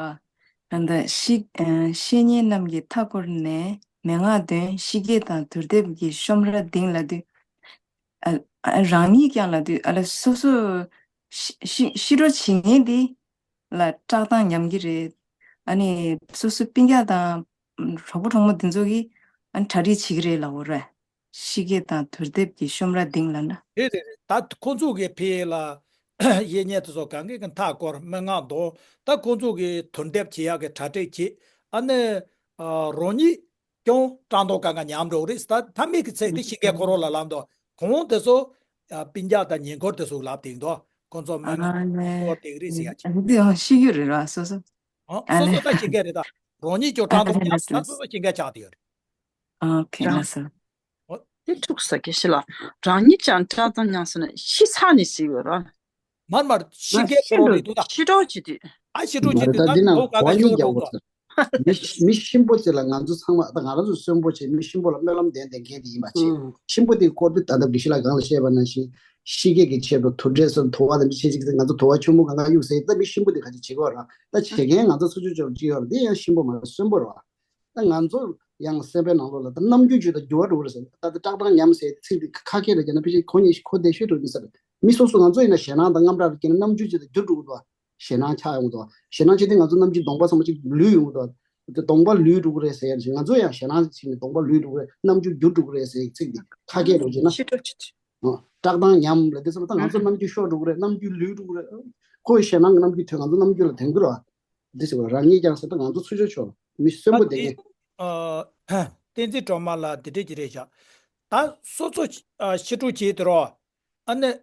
ད་ལྟ་ཤི་ཨ་ཤི་མཁན་རྣམས་ཀྱི་མཐའ་བསྐོར་ནས་མན་ངག་འདོན། ཤི་གེ་དང་དུར་དེབ་ཀྱི་ཤོམ་ར་ལྡིང་ལབ་དུས། ཨ་ཨ་རང་ཉིད་ཀྱང་ལབ་དུས་ཨ་ལ་སོ་སོ་ཤི་ཤི་ཤི་འགྲོ་བྱེད་མཁན་འདི་ལ་སྐྲག་སྡང་ཉམས་ཀྱི་རེད། ཨ་ནི་སོ་སོ་སྤུན་ཀྱག་དང་གྲོགས་པོ་གྲོགས་མོ་འདི་ཚོ་གིས་ཨ་ནི་གྲ་སྒྲིག་བྱེད་ཀྱི་རེད་ལབ་འོ་ར། ཤི་གེ་དང་དུར་དེབ་ཀྱི་ཤོམ་ར་ལྡིང་ལབ་ན། རེད་རེད་རེད། ད་ཁོ་ཚོ་གི་ཕི་ལ་གཞས་ཉན་དེ་ཚོ་གང་གི་གི་མཐའ་སྐོར་མན་ངག་འདོན། ད་ཁོ་ཚོ་གི་དུར་དེབ་བྱེད་ཡག་གི་གྲ་སྒྲིག་བྱེད། ཨ་ནི་ཨ་རང་ཉིད་ཀྱང་སྐྲག་སྡང་དཀའ་ངལ་ཉམས་འགྲོ་གི་རེད། ད་མཐའ་མའི་གི་ཚད་དེ་ཤི་མཁན་ཁོ་རང་ལ་ལབ་འདུག་གོང་དེ་ཚོ་ཨ་སྤུན་ཀྱག་དང་ཉེ་འཁོར་དེ་ཚོ་ལབ་བསྡད་འདུག་ཁོ་ཚོ་མན་ངག་ཨ་ནི་སྐོར་དེ་གི་རེད་ཟེར་ཡག་ཅིག་འདི་ཡང་ཤི་རྒྱུ་རེད་ར་སོ་སོ། ཨ་ཨ་སོ་ནི་སོ་ད་ཤི་མཁན་རེད། ད་རང་ཉིད་ཀྱང་སྐྲག་ཨ་སྡང་ཉམས་ད་སོ་སོ་ཤི་མཁན་ཆགས་བསྡད་ཡོད་རེད། ཨོ་ཁེ་ལགས་སོ། ཨོ། དེ་འཁྲུག་ས་གེ་ཤི་ལ། རང་ཉིད་ཀྱང་སྐྲག་སྡང་ཉམས་སོང་ན་ཤི་ཚར་ནས་ཟེར་ཡོད་ར། མར་མར་ཤི་མཁན་ཁོ་རང་རེད་འདུག་ད། ཤི་གྲོགས་བྱེད་དུས། ཨ་ཤི་གྲོགས་བྱེད་དུས་ད་ཁོ་ག་ལ་ཤི་གྲོགས་འདུག་ད། མི་མི་གཤིན་པོ་ཅིག་ལ་ང་ཚོ་ཚང་མ་ད་ང་རང་ཚོ་གསོན་པོ་བྱས་མི་གཤིན་པོ་ལ་སྨོན་ལམ་འདེབས་བསྡད་མཁན་དེ་ཡིན་པ་བྱས། གཤིན་པོ་དེ་སྐོར་དུ་ད་ལྟ་དགེ་བཤེས་ལགས་གང་ལ་བཤད་པ་ནང་བཞིན་ཤི་སྐད་ཀྱི་ཆེད་དུ་དུར་འདྲེ་སོགས་དུ་བ་དང་མི་ཆེ་ཅིག་ང་ཚོ་དུ་བ་ཆུང་མོ་གང་ག་གཡུག་ཟེར་ད་མི་གཤིན་པོ་དེ་ག་ཅིག་བྱེད་ཀྱི་ཡོད་ར། ད་བྱེད་མཁན་ང་ཚོ་ཚོ་ཆུང་ཆུང་ཅིག་ཡོད་ར། དེ་ཡང་གཤིན་པོ་མ་རེད། གསོན་པོ་རེད་བ། ད་ང་ཚོ་ཡང་སེམས་པའི་ནང་ལོགས་ལ་ད་རྣམ་འགྱུར་ཅིག་ད་འགྱུར་བ་འགྲོ་གི་རེད་ཟེར། ད་ད་སྐྲག་སྡང་ཉམས་ཟེར་ཚིག་འདི་ཁ་སྐད་ལ་བརྒྱབ་ན་ཕལ་ཆེར་ཁོ་གཉིས་ཁོ་བདེ་ཤོས་འགྲོ་གི་ཟེར། མི་སོ་སོ་ང་ཚོ་ཡིན་ན་ཞེད་སྣང་དང་དངངས་སྐྲག་ལ་སྐྱེས་ན་རྣམ་འགྱུར་ཅིག་ད་འགྱུར་འགྲོ་གི་འདུག་ཞེད་སྣང་ཆགས་ཡོང་གི་འདུག་ཞེད་སྣང་བྱེད་དུས་ང་ཚོ་རྣམ་འགྱུར་གདོང་པ་ཚང་མ་ཅིག་ལུས་ཡོང་གི་འདུག་དེ་གདོང་པ་ལུས་འགྲོ་གི་རེད་ཟེར་ཡ་ཞིག་ང་ཚོ་ཡང་ཞེད་སྣང་ཞིག་ནས་གདོང་པ་ལུས་འགྲོ་གི་རེད། རྣམ་འགྱུར་འགྱུར་འགྲོ་གི་རེད་ཟེར་ཡའི་ཚིག་འདི་ཁ་སྐད་རུ་བྱས་ན། ཤི་འགྲོ་ཆུ་ཆུ། ཨོ། སྐྲག་སྡང་ཉམས་ལ་དེ་ཚོ་ལ་ད་ང་ཚོ་རྣམ་འགྱུར་ཤོར་འགྲོ་གི་རེད། རྣམ་འགྱུར་ལུས་འགྲོ་གི་རེད། ཁོའི་ཞེད་སྣང་གི་རྣམ་འགྱུར་དེ་ང་ཚོ་རྣམ་འགྱུར་ལ་དེང་གི་རེད་བ། འདི་ཟེར་བ་རང་ཉིད་ཀྱང་ཟེར་ད་ང་ཚོ་ཚུར་ཕྱོགས་ཕྱོགས་ལ་མི་གསོན་པོ་བསྡད་མཁན། ཨ་བསྟན་འཛིན་སྒྲོལ་མ་ལགས་འདི་འདྲས་ཀྱི་རེད་བཞག་ད་སོ་སོ་ཤི་འགྲོ་བྱེད་དེ་རོ། ཨ་ནི་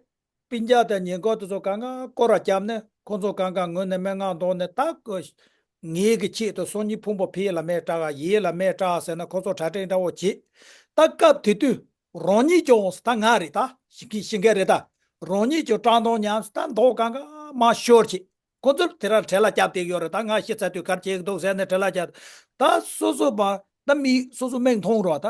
སྤུན་ཀྱག་དང་ཉེ་འཁོར་དེ་ཚོ་གང་ག་སྐོར་ར་བརྒྱབ་ནས་ཁོ་ཚོ་གང་ག་ངོས་ནས་སྨྲེ་སྔགས་འདོན་ནས་ད་ཀོ་ངེད་ཀྱི་ཆེད་དུ་སང་ཉིན་ཕུང་པོ་ཕ་ལ་མེ་སྲེག་ག་ཡུལ་ལ་མེ་སྲེག་ཟེར་ན་ཁོ་ཚོ་གྲ་སྒྲིག་འདྲ་བོ་བྱེད། ད་སྐབས་དེ་དུས་རང་ཉིད་ཀྱང་ད་ང་རེད་ད་ཤི་ཤི་མཁན་རེད་ད། རང་ཉིད་ཀྱང་སྲེག་མདོང་ཉམས་ད་མདོག་གང་ག་མ་ཤོར་བྱེད། ཁོ་ཚོར་དེ་ར་བྲེལ་ལ་བརྒྱབ་བསྡད་ཡོད་རེད། ད་ང་ཤི་ཚར་དུས་ག་རེ་བྱེད་ཀྱི་འདུག་ཟེར་ནས་བྲེལ་ལ་བརྒྱབ། ད་སོ་སོ་བ་ད་མི་སོ་སོ་མིག་མཐོང་རོགས་ད།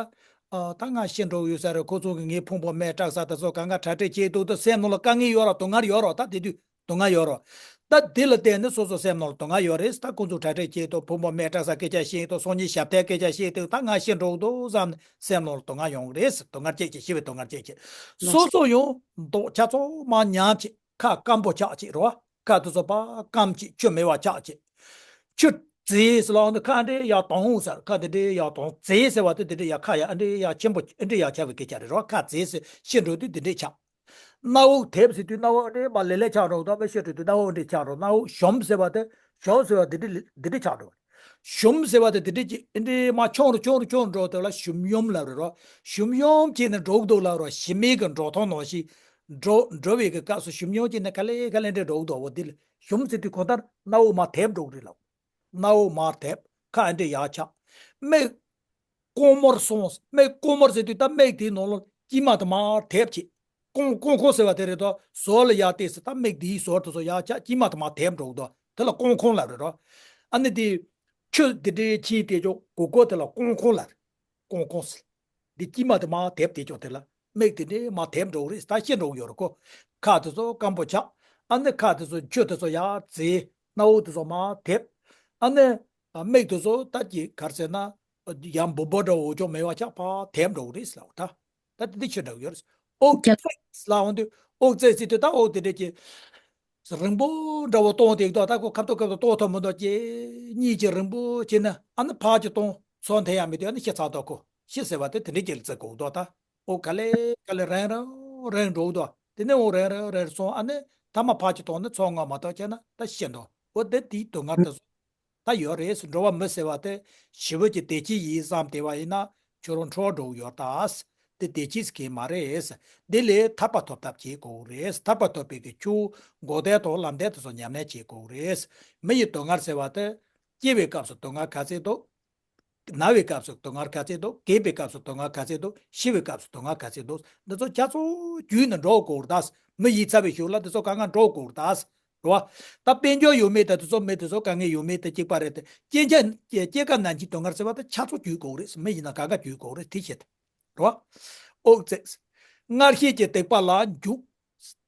ཨ། ད་ང་ཤི་འགྲོ་གི་ཡོད་ས་རེད། ཁོ་ཚོ་གི་ངའི་ཕུང་པོ་མེ་སྲེག་ས་དེ་ཚོ་གང་ག་གྲ་སྒྲིག་བྱེད་འདུག་ད་སེམས་ནང་ལ་དཀའ་ངལ་ཡོད་རོགས། སྡུག་བསྔལ་ཡོད་རོགས། ད་དེ་དུས་སྡུག་བསྔལ་ཡོད་རོགས། ད་དེ་ལ་བརྟེན་ནས་སོ་སོ་སེམས་ནང་ལ་སྡུག་བསྔལ་ཡོད་རེད། ད་ཁོ་ཚོ་གྲ་སྒྲིག་བྱེད་འདུག་ཕུང་པོ་མེ་སྲེག་ས་སྐད་ཆ་བཤད་འདུག་སང་ཉིན་ཞབས་བརྟན་སྐད་ཆ་བཤད་འདུག་ད་ང་ཤི་འགྲོ་གི་འདུག་བསམ་ནས་སེམས་ནང་ལ་སྡུག་བསྔལ་ཡོང་གི་རེད། སྡུག་བསྔལ་སྐྱེད་ཀྱི་ཤི་བའི་སྡུག་བསྔལ་སྐྱེད་ཀྱི་སོ་སོ་ཡང་མདོག་ཆ་ཚང་མ་ཉམས་ཀྱི་ཁ་སྐམ་པོ་ཆགས་ཀྱི་རོ། ཁ་དེ་ཚོ་ཕར་སྐམ་ཅིག་ཆུ་མེད་པ་ཆགས་ཅིག་ཆུ་བརྫིས་ལ་འོང་དུས་ཁ་འདྲེ་ཡར་དྭངས་ཟེར། ཁ་དེ་འདྲེ་ཡར་དྭངས། བརྫིས་ཟེར་བ་དེ་དེ་འདྲེ་ཡར་ཁ་ཡར་འདྲེ་ཡར་ཆེན་པོ་འདྲེ་ཡར་ཆགས་པའི་སྐད་ཆ་རེད་རོ། ཁ་བརྫིས་ཟེར་ཤི་འགྲོ་དུས་དེ་འདྲེ་ཆགས། སྣ་བུག་དེབ་ཟེར་དུས་སྣ་བུག་འདྲེ་མ་ལེ་ལེ་ཆགས་འགྲོ་དུས་མི་ཤི་འགྲོ་དུས་སྣ་བུག་འདྲེ་ཆགས་འགྲོ། སྣ་བུག་ཞུམ་ཟེར་བ་དེ་ཞུམ་ཟེར་བ་དེ་འདྲེ་དེ་འདྲེ་ཆགས་འགྲོ། ཞུམ་ཟེར་བ་དེ་དེ་འདྲེ་ཅིག་འདྲེ་མ་ཆུང་རུ་ཆུང་རུ་ཆུང་རུ་འགྲོ་དེ་ལ་ཞུམ་ཡུམ་ལབ་རེད་རོ། ཞུམ་ཡུམ་བྱས་ནས་འགྲོ་གི་འདུག་ལབ་རོ། ཞི་མི་གི་འགྲོ་སྟངས་ནང་བཞིན། འགྲོ་འགྲོ་བའི་གི་སྐབས་སུ་ཞུམ་ཡོང་བྱས་ནས་ག་ལེ་ག་ལེ་འདྲེ་འགྲོ་གི་འདུག་འོ་དེ་ལ་ཞུམ་ཟེར་དུས་གང་ལྟར་སྣ་བུག་མར་དེབ་འགྲོ་གི་རེད་ལབ། སྣ་བུག་མར་དེབ། ཁ་འདྲེ་ཡར་ཆགས། མིག་ཀོང་མོར་སོང་། མིག་ཀོང་མོར་ཟེར་དུས་ད་མིག་དེའི་ནང་ལ་དཀྱིལ་མ་དེ་མར་དེབ་བྱས། ཀོང་ཀོང་ཁོང་ཟེར་བ་དེ་རེད་དོ། ཟོར་ལ་ཡར་བལྟས་ཟེར། ད་མིག་དེའི་ཟོར་དེ་ཚོ་ཡར་ཆགས། དཀྱིལ་མ་དེ་མར་དེབ་འགྲོ་གི་འདུག་དེ་ལ་ཀོང་ཁོང་ལབ་རེད་རོ། ཨ་ནི་དེ་ཆུ་དེ་འདྲའི་ཆེ་དེ་ཅོག་གུ་གོ་དེ་ལ་ཀོང་ཁོང་ལབ་རེད། ཀོང་ཀོང་ཟེར། འདི་དཀྱིལ་མ་དེ་མར་དེབ་དེ་ཅོག་དེ་ལ་མིག་དེ་འདྲའི་མར་དེབ་འགྲོ་གི་རེད། ད་ཤི་འགྲོ་གི་ཡོད་རེད་ཁོ། ཁ་དེ་ཚོ་སྐམ་པོ་ཆགས། ཨ་ནི་ཁ་དེ་ཚོ་ཆུ་དེ་ཚོ་ཡར་བརྫིས། སྣ་བུག་དེ་ཚོ་མར་དེབ། ཨ་ནི་མིག་དེ་ཚོ་ད་ཀྱི་ག་རེ་ཟེར་ན་ཡང་འབུམ་པོ་འདྲ་བོ་འོ་ཅོག་མེད་པ་ཆགས་ཕར་དེབ་འགྲོ་གི་རེད་ཟེར་ལབ་ད། ད་དེ་འདྲ་ཤི་འགྲོ་གི་ཡོད་རེད། ཨོག་ཙེ་ལ་འོང་དུས་ཨོག་ཙེ་ཟེར་དུས་ད་ཨོག་དེ་འདྲ་ཀྱི་རིང་པོ་འདྲ་བོ་གཏོང་དེ་ད་ཁོ་ཁ་ཐོག་ཁ་ཐོག་གཏོང་ཐུབ་མི་འདུག་ཅེས་གཉིད་ཀྱི་རིང་པོ་བྱས་ན་ཨ་ནི་ཕར་གྱི་གཏོང་ཚོ་འཐེན་ཡ་མེད་དུས་ཨ་ནི་ཤི་ཚར་དོ་ཁོ། ཤི་ཟེར་བ་དེ་དེ་འདྲའི་རྒྱལ་རྩེ་གོ་འདུག་ད་ཨོ་ག་ལེ་ག་ལེ་རན་ར་རན་འགྲོ་འདུག་དེ་ནས་ཨོ་རན་ར་རན་སོང་ཨ་ནི་ཐ་མ་ཕར་གྱི་གཏོང་ནི་ཚོ་ངོ་མ་གཏོགས་བྱས་ན་ད་ཤི་འདུག་ཨོ་དེ་དེའི་སྡུག་བསྔལ་དེ་ཚོ། ད་ཡོད་རེད། འགྲོ་བ་མི་ཟེར་བ་དེ་ཞི་བ་གི་བདེ་སྐྱིད་ཡིན་བསམ་བསྡད་པ་ཡིན་ན་ཁྱོད་རང་འཕྲོ་འགྲོ་གི་ཡོད་ད། དེ་བདེ་སྐྱིད་ཟེར་གི་མ་རེད། དེ་ལས་ཐར་པ་ཐོབ་ཐབས་བྱེད་དགོས་རེད། ཐར་པ་ཐོབ་པའི་གི་ཆུ་འགོག་བདེ་དང་ལམ་བདེ་དེ་ཚོ་ཉམས་ལེན་བྱེད་དགོས་རེད། མི་ཡི་སྡུག་བསྔལ་ཟེར་བ་དེ་སྐྱེ་བའི་སྐབས་སུ་སྡུག་བསྔལ་ག་ཚད་འདུག་ན་བའི་སྐབས་སུ་སྡུག་བསྔལ་ག་ཚད་འདུག་རྒས་པའི་སྐབས་སུ་སྡུག་བསྔལ་ག་ཚད་འདུག་ཤི་བའི་སྐབས་སུ་སྡུག་བསྔལ་ག་ཚད་འདུག་འདི་ཚོ་ཁྱེད་ཚོ་རྒྱུད་ནས་འགྲོ་དགོས་རེད་ད། མི་ཡིད་ཚར་བའི་གཞུག་ལ་འདི་ཚོ་དཀའ་ངལ་འགྲོ་དགོས་རེད་ད། རེད་བ། ད་དཔལ་འབྱོར་ཡོད་མེད་དང་དེ་ཚོ་མེད་དེ་ཚོ་དཀའ་ངལ་ཡོད་མེད་དེ་གཅིག་པ་རེད་དེ། སྐྱེ་ཆ་སྐྱེ་སྐྱེ་རྒ་ན་འཆིའི་སྡུག་བསྔལ་ཟེར་བ་དེ་ཆ་ཚང་འཇུག་དགོས་རེད། མི་ཡིན་ན་ག་ག་འཇུག་དགོས་རེད་དེ་བཤད་དེ། རེད་བ། ཨོ་ཙེ། སྔར་བྱས་ཀྱི་སྡིག་པ་ལ་འཇུག་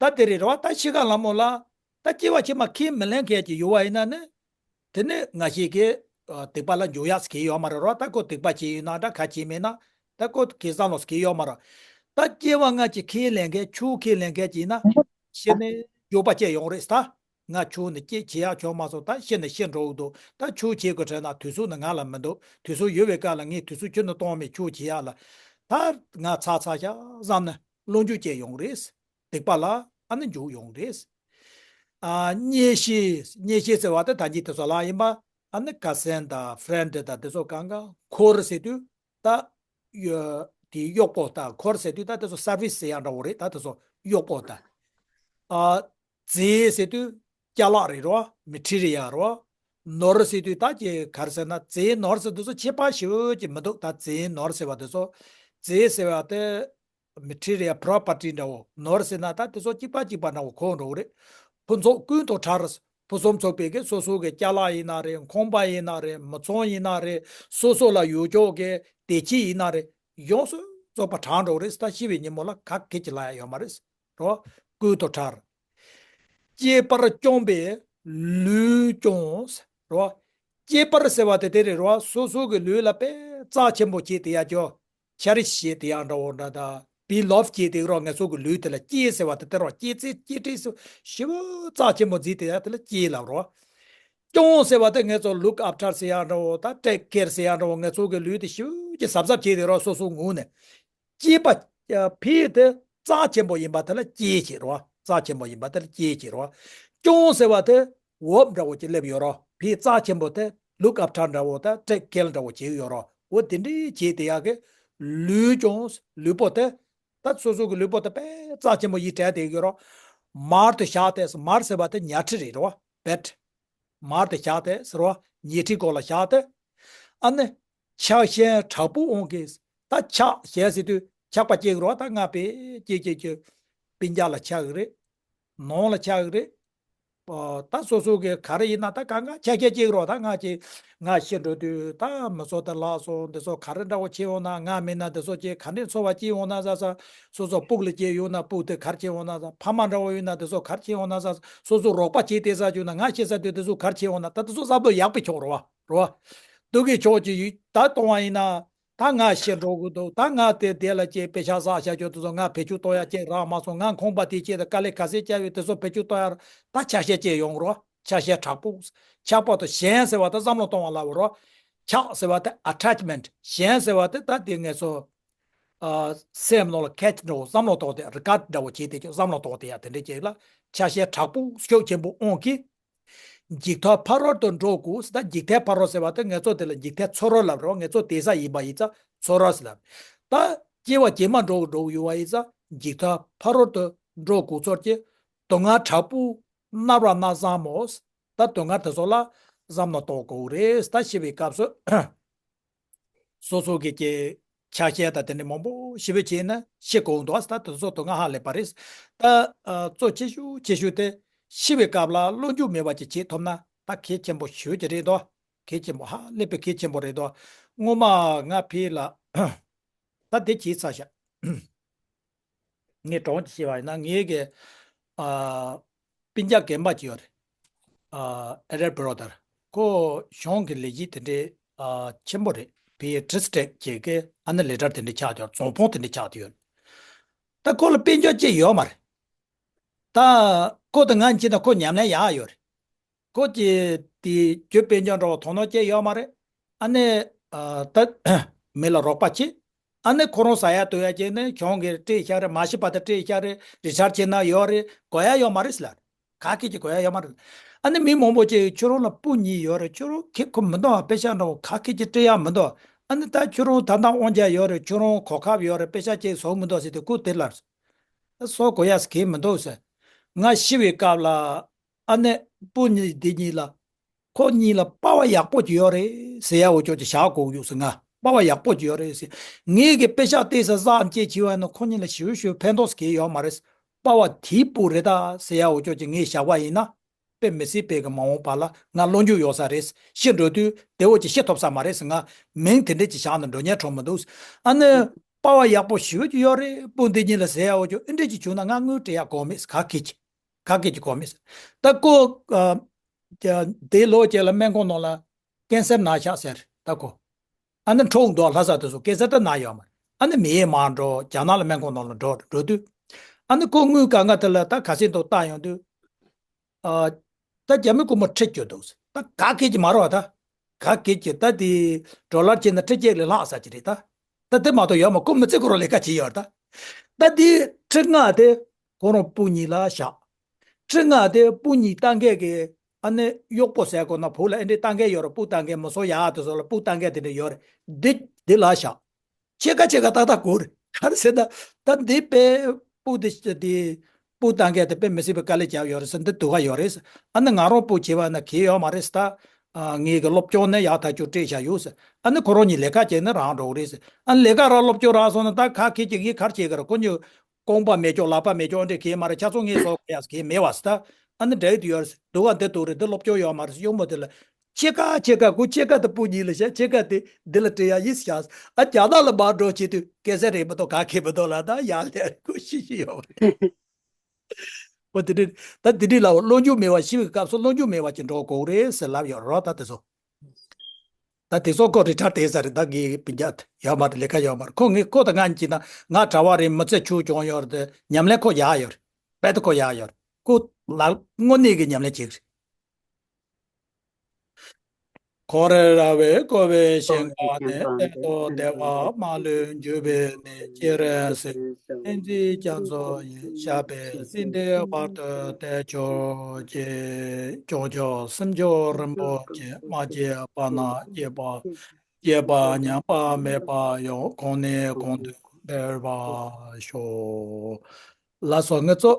ད་དེ་རེད་རེད་བ། ད་ཤི་ཁ་ལ་མོ་ལ། ད་སྐྱེ་བ་ཕྱི་མ་ཁས་མི་ལེན་མཁན་གྱི་ཡོད་བ་ཡིན་ན་ནི། དེ་ནི་སྔར་བྱས་ཀྱི་ཨ་སྡིག་པ་ལ་འཇུག་ཡག་ཟེར་གྱི་ཡོད་མ་རེད་རོ། ད་ཁོ་སྡིག་པ་བྱས་ཡོད་ན་འདྲ་ག་བྱས་མེད་ན། ད་ཁོ་གེ་སར་ལོ་ཟེར་གྱི་ཡོད་མ་རེད། ད་སྐྱེ་བ་སྔ་ཕྱི་ཁས་ལེན་མཁན་ཆོས་ཁས་ལེན་མཁན་ཅིག་ཡིན་ན། ཤི་ནས་འགྱོད་པ་སྐྱེ་ཡོང་རེད་ད། ང་ཆོས་ནི་སྐྱེ་བྱེད་ཡག་བྱུང་མ་སོང་། ད་ཤི་ནས་ཤི་འགྲོ་གི་འདུག་ད་ཆོས་བྱེད་དགོས་དྲན་ན་དུས་ཚོད་ནི་ང་ལ་མི་འདུག་དུས་ཚོད་ཡོད་པའི་སྐབས་ལ་ངས་དུས་ཚོད་ཁྱོན་ནས་གཏོང་མེད་ཆོས་བྱེད་ཡག་ལ། ད་ང་ཚར་ཚར་ཤག་བསམ་ནས་བློ་འགྱོད་སྐྱེ་ཡོང་རེད། སྡིག་པ་ལ་ཨ་ནི་འཇུག་ཡོང་རེད། ཨ་གཉེན་བཤེས། གཉེན་བཤེས་ཟེར་བ་དེ་ད་གིན་དེ་ཚོ་ལ་ཡིན་པ། ཨ་ནི་ཀ་སན་དང་ཕ་རེན་ཌི་དང་དེ་ཚོ་གང་ག་འཁོར་ཟེར་དུས་ད་ཡོ་དེ་གཡོག་པོ་དང་འཁོར་ཟེར་དུས་ད་དེ་ཚོ་སར་བིས་ཟེར་ཡག་འདྲ་བོ་རེད། ད་དེ་ཚོ་གཡོག་པོ་དང་། ཨ་རྫས་ཟེར་དུས་ཅ་ལག་རེད་རོ། མེ་ཊི་རི་ཡལ་རོ། ནོར་ཟེར་དུས་ད་ཀྱི་ག་རེ་ཟེར་ན་རྫས་ནོར་ཟེར་དུས་ཚོ་ཁྱད་པར་ཞེ་པོ་ཅིག་མི་འདུག་ད་རྫས་ནོར་ཟེར་བ་དེ་ཚོ། རྫས་ཟེར་བ་དེ། མེ་ཊི་རི་ཡལ་པོ་རོ་པར་ཊི་འདྲ་བོ། ནོར་ཟེར་ན་ད་དེ་ཚོ་གཅིག་པ་གཅིག་པ་འདྲ་བོ་གོ་འགྲོ་གི་རེད། ཕུན་ཚོགས་ཀུན་ཏུ་བྲལ། ཕུན་སུམ་ཚོགས་པའི་གི་སོ་སོ་གི་ཅ་ལག་ཡིན་ན་རེད། ཁང་པ་ཡིན་ན་རེད། མི་ཚང་ཡིན་ན་རེད། སོ་སོ་ལ་ཡོད་ཆོག་གི་བདེ་སྐྱིད་ཡིན་ན་རེད། ཡོངས་སུ་རྫོགས་པ་བྲལ་འགྲོ་གི་རེད། ད་ཤི་བའི་ཉིན་མོ་ལ་ག་གེ་ཅིག་ལ་ཡང་ཡོད་མ་རེད། རོ། ཀུན་ཏུ་བྲལ། སྐྱེས་པར་བསྐྱངས་པས་ལུས་སྐྱོང་། རོ། སྐྱེས་པར་ཟེར་བ་དེ་དེ་རེད་རོ། སོ་སོ་གི་ལུས་ལ་དཔེ་རྩ་ཆེན་པོ་བྱེད་དེ་ཡ་ཅོ། ཆེ་རི་ཤི་བྱེད་དེ་ཡག་འདྲ་བོ་འདྲ་ད། བི་ལོབ་བྱེད་དེ་རོགས། ང་ཚོ་གི་ལུས་དེ་ལ་གཅེས་ཟེར་བ་དེ་དེ་རོགས། གཅེས་ཚེ་གཅེས་སྤྲས་སུ་ཞེ་པོ་རྩ་ཆེན་པོ་བརྩི་དེ་ཡག་དེ་ལ་གཅེས་ལབ་རོགས། སྐྱོང་ཟེར་བ་དེ་ང་ཚོ་ལུག་ཨབ་ཊར་ཟེར་ཡག་འདྲ་བོ་ད། ཊེག་ཀེར་ཟེར་ཡག་འདྲ་བོ། ང་ཚོ་གི་ལུས་དེ་ཞེ་པོ་ཅིག་གཟབ་གཟབ་བྱེད་དེ་རོགས། སོ་སོ་ངོས་ནས། གཅེས་པ། ཕི་དེ་རྩ་ཆེན་པོ་ཡིན་པ་དེ་ལ་གཅེས་བྱེད་རོགས། རྩ་ཆེན་པོ་ཡིན་པ་དེ་ལ་གཅེས་བྱེད་རོགས། སྐྱོང་ཟེར་བ་དེ་འོབ་འདྲ་བོ་ཅིག་སླེབས་ཡོད་རོགས། ཕི་རྩ་ཆེན་པོ་དེ་ལུག་ཨབ་ཊར་འདྲ་བོ་ད། ཊེག་ཀེར་འདྲ་བོ་བྱེད་ཡོད་རོགས། འོ་དེ་འདྲའི་བྱེད་དེ་ཡག་གི་ལུས་སྐྱོང་། ལུས་པོ་དེ། ད་སོ་སོ་གི་ལུས་པོ་དེ་དཔེ་རྩ་ཆེན་པོ་ཡིད་དྲན་དེ་ཡོད་རོགས། མར་དུ་བཞག་སྟེ། མར་ཟེར་བ་དེ་ཉལ་ཁྲི་རེད་རོ། བེཌ། མར་དུ་བཞག་སྟེ་ཟེར་བ། ཉལ་ཁྲིའི་སྐོར་ལ་བཞག་སྟེ། ཨ་ནི། ཆགས་ཞེན་དྲག་པོ་དབང་གིས། ད་ཆགས་ཞེན་ཟེར་དུས་ཆགས་པ་སྐྱེ་གི་རོ། ད་ང་དཔེ་སྐྱེ་སྐྱེ་སྐྱེ། སྤུན་ཀྱག་ལ་ཆགས་གི་རེད། ནང་ལ་ཆགས་གི་རེད། ཨོ། ད་སོ་སོ་གི་ག་རེ་ཡིན་ན་ད་གང་ག་ཆ་ཤས་གཅིག་རོ། ད་ང་ཅིག་ང་ཤི་འགྲོ་དུས་ད་མི་ཚོ་དེ་ལགས་སོ་འདི་ཚོ་ག་རེ་འདྲ་བོ་བྱེད་འོང་ན། ང་མེད་ན་འདི་ཚོ་ཅིག་ག་འདྲའི་འཚོ་བ་སྐྱེལ་འོང་ན་ཟ་ས། སོ་སོ་སྤུག་ལ་སྐྱེས་ཡོང་ན་སྤུག་དེ་ག་རེ་བྱེད་འོང་ན་ཟ། ཕ་མ་འདྲ་བོ་ཡོད་ན་འདི་ཚོ་ག་རེ་བྱེད་འོང་ན་ཟ། སོ་སོ་རོགས་པ་བྱེད་དེ་ཟ་རྒྱུ་ན། ང་ཤི་ས་དུས་འདི་ཚོ་ག་རེ་བྱེད་འོང་ན། ད་འདི་ཚོ་བསམ་བློ་ཡག་པོ་ཆོག་རོ་བ་རོ་བ། སྡུག་གི་ཕྱོགས་ཀྱི་ད་གཏོང་བ་ཡིན་ན། ད་ང་ཤི་འགྲོ་གི་འདུག་ད་ང་དེ་དེ་ལ་ཅིག་པེ་ཤག་བསགས་བཞག་རྒྱུ་དེ་ཚོ་ང་བེད་སྤྱོད་གཏོང་ཡ་ཅིག་རག་མ་སོང་། ང་ཁང་པ་དེ་ཅིག་དང་དཀའ་ལས་ག་ཚད་བརྒྱབ་ཡོད་དེ་ཚོ་བེད་སྤྱོད་གཏོང་ཡ་ད་ཆ་ཤས་ཅིག་ཡོང་གི་རོ། ཆ་ཤས་དྲག་པོ། ཆགས་པ་དང་ཞེན་ཟེར་བ་དེ་བསམ་བློ་གཏོང་བ་ལབ་རོ། ཆགས་ཟེར་བ་དེ་ཨ་ཊེཆ་མེནཊ། ཞེན་ཟེར་བ་དེ་ད་དེ་ངེད་ཚོ་ཨ་སེམས་ནང་ལ་ཁེ་ཆི་འདྲ་བོ་བསམ་བློ་གཏོང་དེ། རི་གར་ཌི་འདྲ་བོ་བྱས་དེ་ཅིག་བསམ་བློ་གཏོང་དེ་ཡ་དེ་འདྲ་ཅིག་ལ་ཆ་ཤས་དྲག་པོ་ཤུགས་ཆེན་པོ་དབང་གིས། འཇིག་ཐག་ཕ་རོལ་ཏུ་འགྲོ་དགོས། ད་འཇིག་ཐག་ཕ་རོལ་ཟེར་བ་དེ་ངེད་ཚོ་དེ་ལ་འཇིག་ཐག་ཚུ་རོལ་ལབ་རོ། ངེད་ཚོ་དེང་སང་ཡིན་པ་ཡིན་ཙང་ཚུ་རོལ་ཟེར་ལབ། ད་སྐྱེ་བ་རྗེས་མ་འགྲོ་འགྲོ་གི་ཡོད་པ་ཡིན་ཙང་འཇིག་ཐག་ཕ་རོལ་ཏུ་འགྲོ་དགོས་ཚོར་གྱི་སྡུག་བསྔལ་དྲག་པོ་མནར་བ་ན་བཟང་མོ། ད་སྡུག་བསྔལ་དེ་ཚོ་ལ་བསམ་བློ་གཏོང་དགོས་རེད། ད་ཤི་བའི་སྐབས་སུ། སོ་སོ་གི་ཀྱི་ཆ་ཤས་དང་དེ་འདྲ་མང་པོ་ཞེ་པོ་བྱས་ན་ཤི་དགོས་འདུག་ད་དེ་ཚོ་དོ་སྣང་ཧ་ལས་པ་རེད། ད་ཨ་གཙོ་ཆེ་ཤོས་ཆེ་ཤོས་དེ་ཤི་བའི་སྐབས་ལ་བློ་འགྱུར་མེད་པ་ཅིག་བྱེད་ཐུབ་ན་ད་གལ་ཆེན་པོ་ཞེ་པོ་ཅིག་རེད་དོ། གལ་ཆེན་པོ་ཧ་ལས་པའི་གལ་ཆེན་པོ་རེད་དོ། སྔོན་མ་ང་ཕ་ལ་ད་དེ་བྱས་ཚར་ཤག་ངས་གྲོངས་ཀྱི་བཤད་པ་ཡིན་ན་ངའི་གི་ཨ་སྤུན་ཀྱག་རྒན་པ་ཅིག་ཡོད་རེད། ཨ་ཨེ་རལ་བྷ་རོ་དར། ཁོ་གཞུང་གི་ལས་བྱེད་དེ་འདྲའི་ཨ་ཆེན་པོ་རེད། བི་ཡི་ཌི་སི་ཊྲིག་ཅིག་གི་ཨ་ནི་ལེ་ཊར་དེ་འདྲ་ཆགས་ཡོད། རྫོང་དཔོན་དེ་འདྲ་ཆགས་ཡོད། ད་ཁོ་ལ་དཔལ་འབྱོར་ཅིག་ཡོད་མ་རེད། ད་ཁོ་དང་ང་གཉིས་ད་ཁོ་ཉམས་ལེན་ཡག་ཡོད་རེད། ཁོ་གིས་དེ་རྒྱུ་དཔལ་འབྱོར་འདྲ་བོ་དོ་སྣང་བྱས་ཡོད་མ་རེད། ཨ་ནི་ཨ་ད་མི་ལ་རོགས་པ་བྱེད། ཨ་ནི་ཁོ་རང་ཟ་ཡ་འཐུང་ཡ་བྱས་ནས་གཞུང་གིས་སྤྲད་ཤག་རེད། མ་ཤི་བར་དུ་སྤྲད་ཤག་རེད། རི་ཊ་ཡར་བྱས་ན་ཡོད་རེད། དགོས་ཡ་ཡོད་མ་རེད་ཟེར་ལབ། ག་གེ་ཅིག་དགོས་ཡ་ཡོད་མ་རེད། ཨ་ནི་མི་མང་པོ་ཅིག་ཁྱོད་རང་ལ་སྤུན་གཉིས་ཡོད་རེད། ཁྱོད་རང་ཁེ་ཁོ་མི་འདུག་པེ་ཤག་འདྲ་བོ་ག་གེ་ཅིག་སྤྲད་ཡ་མི་འདུག་ཨ་ནི་ད་ཁྱོད་རང་ད་ལྟ་དབང་ཆ་ཡོད་རེད། ཁྱོད་རང་གོ་སྐབས་ཡོད་རེད། པེ་ཤག་ཅིག་བཟོ་མི་འདུག་ཟེར་དུས་ཁོ་དེ་ལབ། ད་བཟོ་དགོས་ཡ་གང་ཡང་མི་འདུག་ཟེར། ང་ཤི་བའི་སྐབས་ལ་ཨ་ནི་སྤུན་གཉིས་འདི་གཉིས་ལ། ཁོ་གཉིས་ལ་པ་ཝར་ཡག་པོ་ཅིག་ཡོད་རེད་ཟེར་ཡ་འོ་ཅོག་ཅིག་བཞག་དགོས་ཡོད་ཟེར། ང་པ་ཝར་ཡག་པོ་ཅིག་ཡོད་རེད་ཟེར། ངས་གི་པེ་ཤག་ཏོག་ཙམ་བསགས་བྱས་བྱས་པ་ཡིན་ན་ཁོ་གཉིས་ལ་ཞེ་པོ་ཞེ་པོ་ཕན་ཐོགས་གང་ཡང་ཡོད་མ་རེད། པ་ཝར་དེའི་སྤུ་རེད་ད་ཟེར་ཡ་འོ་ཅོག་ཅིག་ངས་བཞག་པ་ཡིན་ན། དཔེ་མི་སྲིད་པའི་གི་མ་འོངས་པ་ལ་ང་བློ་འགྱོད་ཡོད་ས་རེད། ཤི་འགྲོ་དུས་དེ་འོ་ཅིག་ཤི་ཐུབ་ས་མ་རེད་ཟེར། ང་མིང་དེ་འདྲས་ཅིག་བཞག་ན་འགྲོ་ཉན་འགྲོ་མི་འདུག་ཨ་ནི་པ་ཝར་ཡག་པོ་ཞེ་པོ་ཅིག་ཡོད་རེད། སྤུན་འདི་གཉིས་ལ་ཟེར་ཡ་འོ་ཅོག་ཨེ་འདྲས་ཅིག་བྱུང་ན་ང་དངུལ་སྤྲད་ཡ་དགོས་མེད་ཟེར། ག་གེ་ཅིག་ག་གེ་ཅིག་གོ་མེད་ཟེར། ད་ཁོ་ཨ་དེ་ལོ་རྗེས་ལ་སྨན་ཁང་ནང་ལ་ཀན་སར་ན་ཤག་ཟེར། ད་ཁོ་ཨ་ནི་འཁྲུག་འདུག་ལྷ་ས་དེ་ཚོ་ཀན་སར་ད་ན་ཡོད་མ་རེད། ཨ་ནི་མི་ཡས་མར་འགྲོ། རྒྱ་ནག་ལ་སྨན་ཁང་ནང་ལ་འགྲོ་འགྲོ་དུས། ཨ་ནི་ཁོ་དངུལ་གང་ག་དེ་ལ་ད་ག་ཚད་འདུག་བལྟ་ཡོང་དུས། ཨ་ད་རྒྱ་མི་རྐུན་མ་ཁྲིད་རྒྱུ་འདུག་ད་ག་གེ་ཅིག་མ་རེད་བ། ད་ག་གེ་ཅིག་ད་དེ་ཌོ་ལར་བྱས་ན་ཁྲི་བརྒྱད་ལས་ལྷག་ས་ཅིག་རེད་ད། ད་དེ་མ་གཏོགས་ཡོད་མ། ཁོ་མི་ཚེ་ཁོ་རང་ལས་ཀ་བྱས་ཡོད་རེད་ད། ད་དེ་ཁྲི་ལྔ་དེ་ཁོ་རང་སྤུན་གཉིས་ལ་བཞག་ཁྲི་ལྔ་དེ་སྤུན་གཉིས་ལྟ་མཁན་གྱི་ཨ་ནི་གཡོག་པོ་ཟེར་དགོས་ན། བུ་ལ་ཨེ་འདྲས་ལྟ་མཁན་ཡོད་རེད། སྤུ་ལྟ་མཁན་མི་སོ་ཡག་དེ་ཚོ་ལ་སྤུ་ལྟ་མཁན་དེ་འདྲ་ཡོད་རེད། འདི་འདི་ལ་བཞག་ཕྱེད་ཀ་ཕྱེད་ཀ་ཏག་ཏག་དགོས་རེད། ག་རེ་ཟེར་ན། ད་འདི་དཔེ་སྤུ་དེ་དེ་སྤུ་ལྟ་མཁན་དེ་དཔེ་མི་སྲིད་པའི་དཀའ་ལས་བརྒྱབ་ཡོད་རེད་ཟེར། འདི་སྡུག་ག་ཡོད་རེད་ཟེར། ཨ་ནི་ང་རང་སྤུ་བྱས་པ་ན་གང་ཡང་ཡོད་མ་རེད་ཟེར། ད་ཨ་ངེད་ཀྱི་སློབ་སྦྱོང་ནི་ཡག་ཐག་ཆོད་སྤྲད་བཞག་ཡོད་ཟེར། ཨ་ནི་ཁོ་རང་གཉིས་ལས་ཀ་བྱས་ན་རང་འགྲོ་གི་རེད་ཟེར། ཨ་ནི་ལས་ཀ་རག་སློབ་སྦྱོང་རག་སོང་ན་ད་ག་གེ་ཅིག་ངས་ག་རེ་བྱེད་ཀྱི་རེད། ཁོ་གཉིས་རྐང་པ་མེ་སྒྱོགས་ལག་པ་མེ་སྒྱོགས་ཨེ་འདྲས་གང་ཡང་མ་རེད། ཆ་ཚང་ངས་བཟོ་དགོས་ཡ་ཟེར། གང་ཡང་མེད་པ་ཟེར། ད་ཨ་ནི་འདྲ་ཡི་དུ་ཡོད་རེད་ཟེར། སྡུག་ག་འདི་སྡུག་རེད། འདི་སློབ་སྦྱོང་ཡོད་མ་རེད་ཟེར། གཡོག་མོ་དེ་ལ། ཕྱེད་ཀ་ཕྱེད་ཀ་ཁོ་ཕྱེད་ཀ་དེ་སྤུ་གཉིས་ལ་བཞག་ཕྱེད་ཀ་དེ་འདི་ལ་སྤྲད་ཡ་ཡིན་ཟེར་བཞག་ཨ་རྒྱ་ནག་ལ་མར་འགྲོ་བྱེད་དུས་སྐད་ཆ་རེད་མ་གཏོགས་ག་གེ་མི་འདུག་ལ། ད་ཡར་ལས་ཁོ་ཤི་ཤི་ཡོད་རེད། འོ་དེ་འདྲ། ད་དེ་འདྲ་ལ་བློ་འགྱོད་མེད་པ། ཤི་བའི་སྐབས་སུ་བློ་འགྱོད་མེད་པ་ཅིག་འགྲོ་དགོས་རེད་ཟེར་ལབ་ཡོད་རོ། ད་དེ་ཚོ། ད་དེ་ཚོ་ཁོ་རི་ཊ་ཡར་བཏང་ས་རེད། ད་གི་སྤུན་ཀྱག་ཡོད་མ་རེད། ལས་ཀ་ཡོད་མ་རེད། ཁོ་ངས་ཁོ་དང་ང་གཉིས་ཀྱིས་ན་ང་གྲྭ་པ་རེད། མི་ཚེ་ཕྱུག་བྱུང་ཡོད་རེད། ཉམས་ལེན་ཁོ་ཡག་ཡོད་རེད། དཔེ་ད་ཁོ་ཡག་ཡོད་རེད། ཁོ་ལ་དངོས་གནས་ཀྱི་ཉམས་ལེན་བྱེད་ཀྱི་རེད། འཁོར་རབ་བསྐོར་བའི་ཞིང་ཁམས་ནས། གཏན་དུ་བདེ་བ་མ་ལུས་འབྱུང་བའི་གནས། སྤྱན་རས་གཟིགས་མཐའ་ཡས་རྒྱ་མཚོ་ཡི། ཞབས་པད་སྲིད་མཐའི་བར་དུ་བརྟན་གྱུར་ཅིག་བྱང་ཕྱོགས་སེམས་མཆོག་རིན་པོ་ཆེ། མ་སྐྱེས་པ་རྣམས་སྐྱེས་པ། སྐྱེས་པ་ཉམས་པ་མེད་པ་ཡང་། གོང་ནས་གོང་དུ་འཕེལ་བར་ཤོག་ལགས་སོ། ངེད་ཚོ།